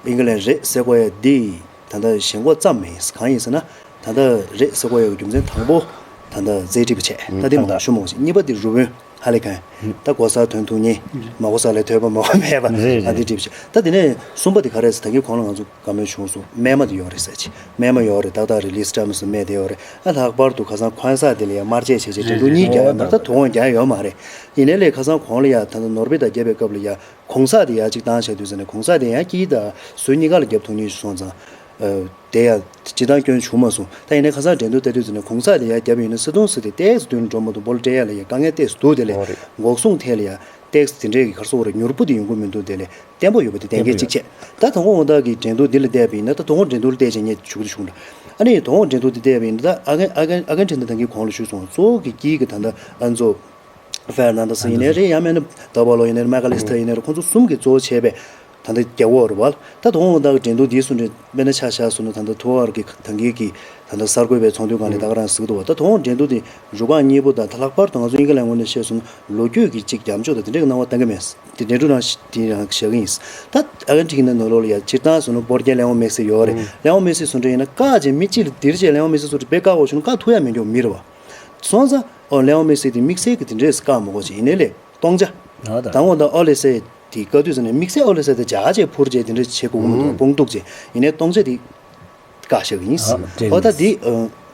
ཨིན་ག་ལན་རེད་ཟེར་དགོས་ཡ་འདི་ད་ལྟ་ཞེན་ཁོག་ཙམ་མིན། གང་ཡིན་ཟེར་ན་ད་ལྟ་རེད་ཟེར་དགོས་ཡ་གི་རྒྱུ་མཚན་དང་པོ་ད་ལྟ་རྩེ་གྲིབ་བྱས་ད་འདི་མང་ཞུ་མང་ཞིག་གཉིས་པ་འདི་རུ་བོན། ཧ་ལས་ཁན། ད་གོ་ས་དོན་ཐུག་ཉེ། མ་གོ་ས་ལས་ཐོས་པ་མ་གོ་མེད་པ། རེད་ཨ་འདི་རེད། འགྲིབ་ཤག་ད་དེ་ནས་གསུམ་པ་དེ་ག་རེ་ཟེར་ད་གིན་གོང་ལ་ང་ཚོ་བཀའ་མོལ་བྱུང་སོང་། རྨས་མ་དེ་ཡོད་རེད་ཟེར་ཅིག་རྨས་མ་ཡོད་རེད། ཏག་ཏག་རེད། ལི་སི་ཊ་མ་སུ་རྨས་དེ་ཡོད་རེད། ཨ་ལྷག་པར་དུ་ཁ་སང་འཁོན་ས་དེ་ལ་ཡ་དམར་དཔྱད་བྱས་བྱས་འགྲན་བསྡུར་གཉིས་རྒྱག་ཡོད་མ་རེད། ད་དོ་དགོང་རྒྱག་ཡོད་མ་རེད། ཡིན་ནའི་ལས་ཁ་སང་གོང་ལ་ཡ་ད་ལྟ་ནོར་བེ་དང་རྒྱབ་པའི་སྐབས་ལ་ཡ་གོང་ས་དེ་ཡ་གཅིག་བཏང་བྱས་དུས་ཟེར་ནས་གོང་ས་དེ་ཡ་དཀྱིལ་དང་ཟུར་གཉིས་ཀ་ལ་རྒྱབ་ཐུབ་མཁན་ཞིག་སོང་ཙང་། དེ་ཡང་སྤྱི་བཏང་སྐྱོན་བྱུང་མ་སོང་། ད་ཡིན་ནའི་ཁ་སང་འགྲན་བསྡུར་ལྟ་དུས་ཙམ་ནས་གོང་ས་དེ་ཡར་བརྒྱབ་ཡིན་ན་སི་ཏུང་སི་དེ་ཏོག་ཙམ་མདུན་ལ་འགྲོ་མ་ཐུབ། སྦོ་ལ་སྤྲད་ཡ་ལ་ཡ་དཀའ་ངལ་ཏོག་ཙམ་འདུག་དེ་ལས་ཨོ་རེད། འགོག་སྲུང་ཐད་ལ་ཡ་ཏོག་ཙམ་དེ་འདྲས་ཀྱི་ག་རེ་ཟེར་དགོས་རེད། མྱུར་པོ་དེ་ཡོང་གི་མི་འདུག་དེ་ལས་བརྟན་པོ་ཡོད་པ་དེ་གཏན་འཁེལ་གཅིག་བྱས། ད་དོ་དགོང་དག་གི་འགྲན་བསྡུར་འདི་ལ་བལྟས་པ་ཡིན་ན་ད་དོ་དགོང་འགྲན་བསྡུར་བལྟས་བྱས་ངས་ཞུ་གི་བྱུང་འདྲ། ཨ་ནི་དོ་དགོང་འགྲན་བསྡུར་འདི་བལྟས་པ་ཡིན་ན་ད་ཨ་ཀན་ཨ་ཀན་ཨ་ཀན་ཊིན་ད་ད་གིན་གོང་ལ་ཞུས་སོང་། གཙོ་བོ་གི་དཀྱིལ་གི་ད་ལྟ་ཨ་ནི་ཚོ། ཧྥེར་ནན་ཌེ་སི་ཡིན་ནའི་རེད། ཡང་མིན་ན་ད་བ་ལོ་ཡིན་ནའི་རེད། མེ་ཀ་ལི་སི་ཐར་ཡིན་ནའི་རེད། ཁོང་ཚོ་གསུམ་གྱིས་གཙོ་བོ་བྱས་པའི་ད་ལྟ་རྒྱལ་བོ་རེད་བ། ད་དོ་དགོང་དག་གི་འགྲན་བསྡུར་འདིའི་སུ་འདྲ་དཔེར་ན་ཆ་བཞག་སོང་ན་ད་ལྟ་ཐུ་ཨར་གྱི་ད་གིན་གྱི་ད་ལྟ་གསར་འགོད་པའི་ཚོགས་འདུའི་སྒང་ནས་ད་ག་རང་ཟེར་གྱི་འདུག་བ། ད་དོ་དགོང་འགྲན་བསྡུར་འདི་རུ་ཁག་གཉིས་པོ་དང་ད་ལྷག་པར་དུ་ང་ཚོ་དབྱིན་ཇི་ལའི་ངོས་ནས་བཤད་སོང་ན་ལོ་རྒྱུས་ཀྱི་གཅིག་རྒྱབ་ཕྱོགས་དང་དེ་འདྲའི་སྣང་བ་གཏང་གི་མེད། དེ་འགྲན་བསྡུར་ནང་དེ་རང་བཞག་གི་ཡིན། ད་ཨ་ཀན་ཊིན་ནང་ལོགས་ལ་ཡ་སྤྱིར་བཏང་སོང་ན་སྤོར་རྒྱལ་ལེ་ཨོ་མེ་སི་ཡོད་རེད། ལེ་ཨོ་མེ་སི་སུ་འདྲ་ཡིན་ན་བཀག་བྱས་མི་གཅིག་ལ་དེར་བྱས་ལེ་ཨོ་མེ་སི་སུ་འདྲ་དཔེ་བཀག་འོ་ཞུ་ན་བཀག་ཐུབ་ཡ་མེད་མཁན་མི་རེད་བ། སོང་ཙང་ཨོ་ལེ་ཨོ་མེ་སི་དེ་དམིགས་བསལ་གྱི་དེ་འདྲས་བཀག་མ་དགོས་ཅིག་ཡིན་ནའི་ལས་སྟོང་ཆ། ཨ་ད། དང་པོ་ད་ཨོ་ལེ་སེ་དེ་བཀག་དུས་ཙམ་ནས་དམིགས་བསལ་ཨོ་ལེ་སེ་དེ་བྱ་བྱས་འཕུར་བྱས་དེ་འདྲས་བྱེད་དགོས་ཀྱི་མི་འདུག་སྤུངས་འདུག་ཅེས་ཡིན་ནའི་སྟོང་ཆ་དེ་བཀག་བཞག་གི་ཡིན། ཨ་ཨོ་ད་དེ་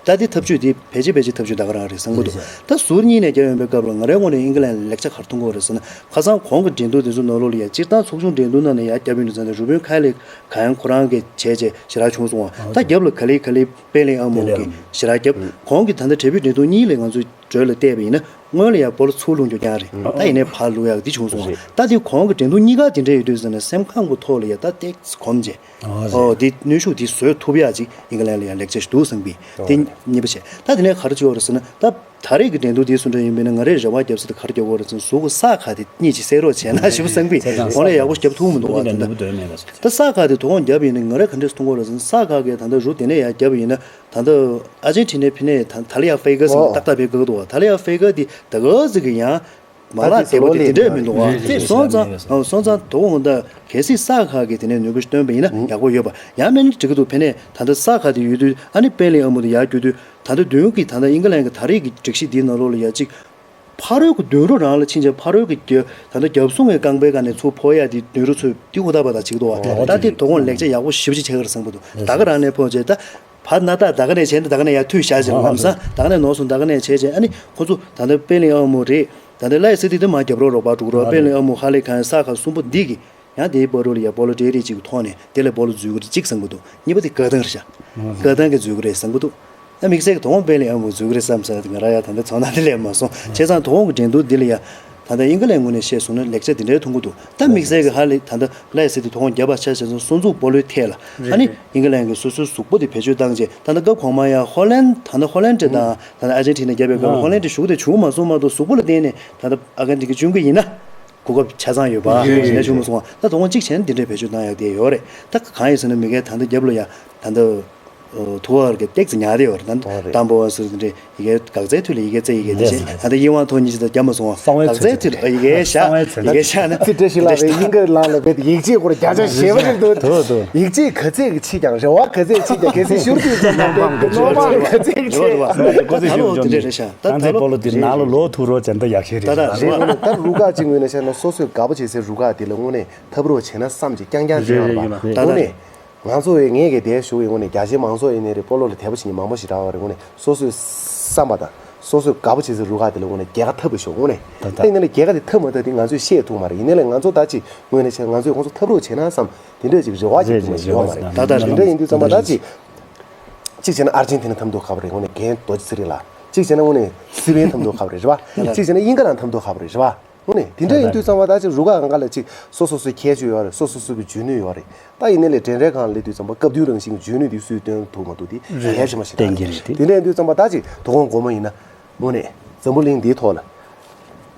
ཨ་ད་དེ་ཐབས་ཇུས་དེ་ཕལ་ཆེར་ཕལ་ཆེར་ཐབས་ཇུས་ད་ག་རང་རེད་བསམ་གྱི་འདུག་ད་ཟུར་གཉིས་ནས་རྒྱབ་ཡོང་པའི་སྐབས་ལ་ང་རའི་ངོས་ནས་ཨིན་གི་ལན་ལེགས་ཆ་ག་རེ་མཐོང་གི་ཡོད་རེད་ཟེར་ན། ཁ་སང་གོང་གི་འགྲན་བསྡུར་དེ་ཚོ་ནང་ལོགས་ལ་ཡ་སྤྱིར་བཏང་ཚོགས་ཆུང་འགྲན་བསྡུར་ནང་ནས་ཡར་རྒྱབ་ཡོང་དུས་ཙམ་ནས་རུ་བོན་ཁ་ལེ་ག་ཡང་ཁོ་རང་གི་བྱས་བྱས་ཞེ་དྲག་བྱུང་སོང་བ། ད་རྒྱབ་ལ་ག་ལེ་ག་ལེ་པེ་ལིང་ཨ་མོ་གི་ཞེ་དྲག་རྒྱབ། གོང་གི་ད་ལྟ་དྲ་འབུའི་འགྲན་བསྡུར་གཉིས་ལས་ང་ཚོའི་འགྲོས་ལ་བལྟས་པ་ཡིན་ན་སྔོན་ལ་ཡ་སྦོ་ལ་ཚུར་ལྷུང་རྒྱུ་རྐྱང་རེད། ད་ཡིན་ནའི་ཕར་ལྷུང་ཡག་འདི་བྱུང་སོང་བ། ད་དེ་གོང་གི་འགྲན་བསྡུར་གཉིས་ཀ་དེ་འདྲ་ཡོད་དུས་ཙམ་ནས་སེམས་ཁམས་ཀྱི་ཐོག་ལ་ཡ་ད་ཏེག་གོམས་བྱས། ཨོ་དེ་གནོན་ཤུགས་དེ་བཟོད་ཐུབ་ཡག་ཅིག་ཨིན་གི་ལན་ལ་ཡང་ལེགས་ཆ་ཞིག་འདུག་བསམ་གི། དེ་གཉིས་པ་བྱས། ད་དེ་ནས་ག་རེ་བྱེད་དགོས་རེད་ཟེར་ན། ད་ད་རེས་ཀྱི་འགྲན་བསྡུར་དེའི་སུ་འདྲ་ཡིན་པས་ན་ང་རས་རེ་བ་བརྒྱབ་ས་དེ་ག་རེ་རྒྱབ་དགོས་རེད་ཟེར་ན། གཟུགས་ཀྱི་ས་ཁ་དེ་གཉིས་ཅིག་སེ་རོགས་བྱས་ན་ཞིབ་བསམ་གི། འོ་ལས་ཡག་པོ་རྒྱབ་ཐུབ་མི་འདུག་བ། དེ་འདྲ་ད་ས་ཁ་དེ་དོ་དགོང་རྒྱབ་ཡིན་ན་ང་རས་ག་འདྲས་མཐོང་གི་ཡོད་རེད་ཟེར་ན། ས་ཁ་གི་ད་ལྟ་རུ་དེ་ནས་ཡར་རྒྱབ་ཡིན་ན་ད་ལྟ་ཨར་ཇེན་ཊི་ནའི་ཕི་ནས་ད་ད་ལི་ཡ་ཧྥེ་ག་ཟེར་ན་ཏག་ཏག་ཕེབས་ཀྱི་འདུག་བ། ད་ལི་ཡ་ཧྥེ་ག་དེ་ད་ག་ཟིག་གི་ཡང་། མ་ལག་དེ་བོ་དེ་དེ་འདྲས་མི་འདུག་ཨ། དེ་སོང་ཙང་ཨ་སོང་ཙང་དོ་དགོང་ད་གལ་སྲིད་ས་ཁ་གི་དེ་ནས་ནུས་པ་སྟོན་པ་ཡིན་ན་ཡག་པོ་ཡོད་པ། ཡང་མིན་ན་འགྲིག་གི་འདུག་ཕན་ནས་ད་ལྟ་ས་ཁ་དེ་ཡོད་དུས་ཨ་ནི་པེ་ལིང་ཨ་མོ་དེ་ཡར་རྒྱུག་དུས་ད་ལྟ་མདུན་གྱི་ད་ལྟ་ཨིན་གི་ལན་གྱི་ད་རེས་ཀྱི་སྒྲིག་གཞི་འདིའི་ནང་ལོགས་ལ་ཡ་གཅིག་ཕ་རོལ་གྱི་མདུན་རོ་རང་ལ་ཕྱིན་ཆད་ཕ་རོལ་གྱི་རྒྱ་ད་ལྟ་རྒྱབ་སྲུང་གི་རྐང་པའི་སྒང་ནས་ཚུར་ཕོ་ཡ་དེ་མདུན་རོ་ཚོས་དེ་ཧུར་ཐག་པ་དང་བྱེད་ཀྱི་འདུག་བ། ད་དེ་དོ་དགོང་ལེགས་ཆ་ཡག་པོ་ཞེ་པོ་ཅིག་ཆགས་ཀྱི་རེད་བསམ་གྱི་འདུག་ད་ག་རང་ནས་ཕོ་བྱས་ད། བར་ན་ད་ད་ག་ནས་བྱས་ན་ད་ག་ནས་ཡར་མཐུད་བཞག་ཅིག་ལ་ཨ་ལམ་སང་ད་ག་ནས་ནོར་སོང་། ད་ག་ནས་བྱས་བྱས་ཨ་ནི་ཁོ་ཚོ་ད་ལྟ་པེ་ལིང་ཨ་མོ་རེད། ད་ལྟ་ལའི་སི་ཏི་དེ་མ་རྒྱབ་རོགས་རོགས་པ་འགྲོ་གི་རོགས། པེ་ལིང་ཨ་མོ་ཧ་ལེ་ཁང་ས་ཁ་གསུམ་པོ་འདི་གི་ཡང་དེའི་བར་རུ་ལ་ཡ་སྦོ་ལོ་ཏྲེ་རེ་ཅིག་གི་ཐོག་ནས་དེ་ལས་སྦོ་ལོ་འཛུལ་གི་རེད་ཅིག་བསམ་གི་འདུག་གཉིས་པ་དེ་བཀའ་ཐང་རེད་ཤག་བཀའ་ཐང་གི་འཛུལ་གི་རེད་བསམ་གི་འདུག་ཨ་དམིགས་བསལ་གི་དོ་དགོང་པེ་ལིང་ཨ་མོ་འཛུལ་གི་རེད་བསམ་ས་དེ་ང་རང་ཡ་ད་ལྟ་ཚོར་སྣང་དེ་ལས་མ་སོང་། བྱས་ཙང་དོ་དགོང་གི་འགྲན་བསྡུར་འདི་ལ་ཡ་ད་ལྟ་ཨིན་གི་ལན་ངོས་ནས་བཤད་སོང་ན་ལེགས་ཆ་དེ་འདྲའི་མཐོང་གི་འདུག་ད་དམིགས་བསལ་གྱི་ཧ་ལེ་ད་ལྟ་ལའི་སི་ཏི་དོ་དགོང་རྒྱབ་པ་ཆ་བཞག་སོང་སོང་ཚུགས་སྦོ་ལོའི་ཐད་ལ་ཨ་ནི་ཨིན་གི་ལན་གྱི་སོ་སོའི་གཟུགས་པོ་དེ་བེད་སྤྱོད་བཏང་རྗེས་ད་ལྟ་སྐབས་གོང་མ་ཡང་ཧོ་ལན་ད་ལྟ་ཧོ་ལན་ཏྲི་དང་ད་ལྟ་ཨར་ཇེན་ཊི་ན་རྒྱབ་པའི་སྐབས་ལ་ཧོ་ལན་ཏྲི་ཞུགས་དེ་བྱུང་མ་སོང་མ་གཏོགས་གཟུགས་པོ་ལ་བརྟེན་ནས་ད་ལྟ་ཨར་ཇེན་ཊི་ན་གི་བཅུག་གི་ཡིན་ན་གོ་སྐབས་ཆ་ཚང་ཡོད་པ་ཡིན་ན་བྱུང་མ་སོང་བ། ད་དོ་དགོང་གཅིག་བྱས་ན་དེ་འདྲའི་བེད་སྤྱོད་བཏང་ཡག་དེ་ཡོད་རེད། ད་གང་ཡིན་ཟེར་ན་མི་སྒེར་ད་ལྟ་རྒྱབ་ལ་ཡ་ད་ལྟ། ཐུ་བ་གི་ཏེག་ཙི་ཉར་དེ་ཡོད་རེད། ད་ཏམ་པོ་བ་སུ་དེ་འདྲ་ཡི་གེ་དགག་ཚའི་མཐུ་ལ་ཡི་གེ་ཙེ་ཡི་གེ་དེ་བྱས་ད་ལྟ་ཡིན་དབང་ཐོག་གཉིས་ཀྱི་ད་རྒྱ་མ་སོང་བ་གསང་བའི་དགག་ཚའི་མཐུ་ལ་ཡི་གེ་བཞག་ཡི་གེ་བཞག་ན་ཙི་བཀྲ་ཤིས་ལགས་ཀྱི་དབྱིན་སྐད་ལ་ལ་བེད་ཡིག་ཆེས་སྐོར་བརྒྱ་ཆ་བཞི་པ་ཞིག་འདུག་དུ་དུ། ཡིག་ཆེས་ག་ཚད་ཀྱི་ཆེས་ཀྱང་རེ་བ་ག་ཚད་ཆེས་ཀྱང་གལ་སྲིད་ཤུར་དུས་ཙམ་པ་འདུག་གི་ནོར་མ་ག་ཚད་ཀྱི་ཆེས། ད་ལོ་དེ་འདྲ་རེད་ཤག་ད་ད་ལོ་རྩེ་སྤོ་ལོ་དེ་ནང་ལ་ལོ་ཐུག་རོགས་བྱས་ན་ད་ཡག་ཤོས་རེད། ད་ད་རེད། ད་རུ་ཁག་ཅིག་ངོས་ནས་བཤད་ན་སོ་སོས་དགའ་པོ་བྱེད་སའི་རུ་ཁག་དེ་ལ་དངོས་གནས་ཐབས་རོགས་བྱེད་ན་བསམ་གྱི་རྐྱང་རྐྱང་རེད་རེད་རེད། དངོས་གནས། ང་ཚོ་བའི་ངས་གི་དེ་ཞུ་བའི་ངོ་ནས་རྒྱ་ཆེ་མང་ཚོགས་ཡིན་ནའི་རེད། སྤོ་ལོ་ལ་དད་པོ་བྱེད་མཁན་མང་པོ་ཞིག་རག་པ་རེད། དངོས་གནས་སོ་སོའི་བསམ་པ་དང་སོ་སོའི་དགའ་པོ་བྱེད་སའི་རུ་ཁག་དེ་ལ་དངོས་གནས་རྒྱལ་ཁ་ཐོབ་པའི་ཞོག་དངོས་གནས། ད་ད་ཡིན་ནའི་ལས་རྒྱལ་ཁ་དེ་ཐོབ་མ་ཐོབ་དེ་ང་ཚོས་བཤད་ཐུབ་མ་རེད། ཡིན་ནའི་ལས་ང་ཚོ་ད་ཅིག་ངོས་ནས་བྱས་ང་ཚོས་ཁོང་ཚོ་ཐབས་རོགས་བྱེད་ན་བསམ་དེ་འདྲས་ཅིག་རེ་བ་ཅིག་རེད་ཐུབ་མ་རེད་ཞིག་ཡོད་མ་རེད། ད་ད་དེ་འདྲས་ཡིན་དུས་ཙམ་པ་ད་ཅིག་གཅིག་བྱས་ན་ཨར་ཇེན་ཐི་ན་ཐབས་མདོ་ཁ་པ་རེད། དངོས་གནས་རྒན་རྡོ་རྗེ་ཚེ་རིང་ལགས། གཅིག་བྱས་ན་དངོས་གནས་སི་པེན་ཐབས་མདོ་ཁ་པ་རེད་རེད་བ། གཅིག་བྱས་ན་དབྱིན་སྐད་ལ་ཐབས་མདོ་ཁ་པ་རེད་རེད་བ། དངོས་གནས་དེ་འདྲ་ཡིན་དུས་ཙམ་པ་ད་ཅིག་རུ་ཁག་སྒང་ག་ལ་ཅིག་སོ་སོ་སོའི་ཁྱད་ཆོས་ཡོད་རེད། སོ་སོ་སོ་གི་འཇོན་ནུས་ཡོད་རེད། ད་ཡིན་ནའི་ལས་འགྲན་རའི་སྒང་ལ་སླེབས་དུས་ཙམ་པ་སྐབས་བསྟུན་རང་བཞིན་གྱི་འཇོན་ནུས་དེ་སུས་སྟོན་ཐུབ་མ་ཐུབ་དེ་རེད། གལ་ཆེ་མ་ཞིག་རེད། བསྟན་གྱི་རེད་དེ། དེ་འདྲ་ཡིན་དུས་ཙམ་པ་ད་ཅིག་དོ་དགོང་དགོང་མོ་ཡིན་ན་དངོས་གནས་འཛམ་བུ་གླིང་འདིའི་ཐོག་ལ་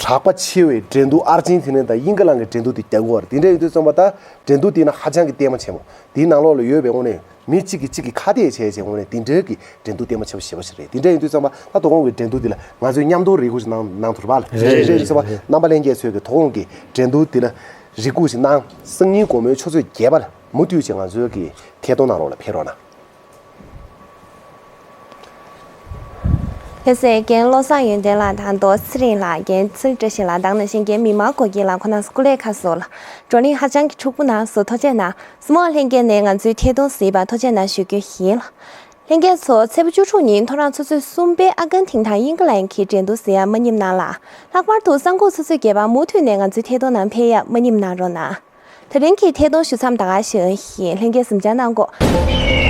གྲགས་པ་ཆེ་བའི་འགྲན་བསྡུར་ཨར་ཇེན་ཐི་ནའི་དང་དབྱིན་སྐད་ལའང་གི་འགྲན་བསྡུར་དེ་རྒྱག་གི་ཡོད་རེད། དེ་འདྲ་ཡིན་དུས་ཙམ་པ་ད་འགྲན་བསྡུར་དེ་ན་ཧ་ཅང་གི་ལྟད་མོ་ཆེན་པོ་དེའི་ནང་ལོགས་ལ་ཡོད་པའི་དངོས་གནས་མི་གཅིག་གིས་གཅིག་གི་ཁ་གཏད་བྱས་བྱས་དངོས་གནས་དེ་འདྲའི་གི་འགྲན་བསྡུར་ལྟད་མོ་ཆེན་པོ་ཞེ་པོ་ཞིག་རེད། དེ་འདྲ་ཡིན་དུས་ཙམ་པ་ད་དོ་དགོང་གི་འགྲན་བསྡུར་འདི་ལ་ང་ཚོས་མཉམ་དུ་རེ་སྒུག་ཞིག་གནང་གནང་ཐུབ་པ་ལ་རེད་རེད་རེད་ཙམ་པ་རྣམ་པ་ལྷན་རྒྱས་ཚོས་ཀྱི་དོ་དགོང་གི་འགྲན་བསྡུར་འདི་ལ་རེ་སྒུག་ཞིག་གནང་། སང་ཉིན་དགོང་མོའི་ཆུ་ཚོད་བརྒྱད་པ་ལ་མུ་མཐུད་ཅིག་ང་ཚོའི་གི་ཐད་གཏོང་ནང་ལོགས་ལ་ཕེབས་རོགས་གནང་། ལྷ་སའི་རྒན་བློ་བཟང་ཡོན་ཏན་ལགས་དང་རྡོ་རྗེ་ཚེ་རིང་ལགས། རྒན་ཚེ་རིང་བཀྲ་ཤིས་ལགས། དེ་ནང་བཞིན་རྒན་མི་དམངས་སྒོ་སྐྱེས་ལགས། ཁོང་རྣམ་ཚོ་སྐུ་ལས་ཁག་སོང་ལ། བགྲོ་གླེང་ཧ་ཅང་གི་འཁྲུག་པོ་གནང་སོང་། ཐུགས་རྗེ་གནང་། གཟིགས་མོ་བ་ལྷན་རྒྱས་ནས་ང་ཚོའི་ཐད་གཏོང་གཟིགས་པར་ཐུགས་རྗེ་གནང་ཞུ་རྒྱུ་ཡིན་ལ། ལྷན་རྒྱས་ཚོ། ཚེས་པ་བཅུ་དྲུག་ཉིན་ཐོ་རངས་ཆུ་ཚོད་གསུམ་པའི་ཨ་ཀན་ཐིང་དང་དབྱིན་ཀི་ལན་གྱི་འགྲན་བསྡུར་གཟིགས་ཡ་མ་ཉིམ་གནང་ལ། ལྷག་པར་དུ་གསར་འགོད་ཆུ་ཚོད་བརྒྱད་པར་མུ་མཐུད་ནས་ང་ཚོའི་ཐད་གཏོང་ནང་ཕེབས་ཡ་མ་ཉིམ་གནང་རོགས་གནང་། དེ་རིང་གི་ཐད་གཏོང་ཞུ་མཚམས་ད་ག་ཞིག་ཡིན། ལྷན་རྒྱས་གཟིམ་འཇག་གནང་གོ།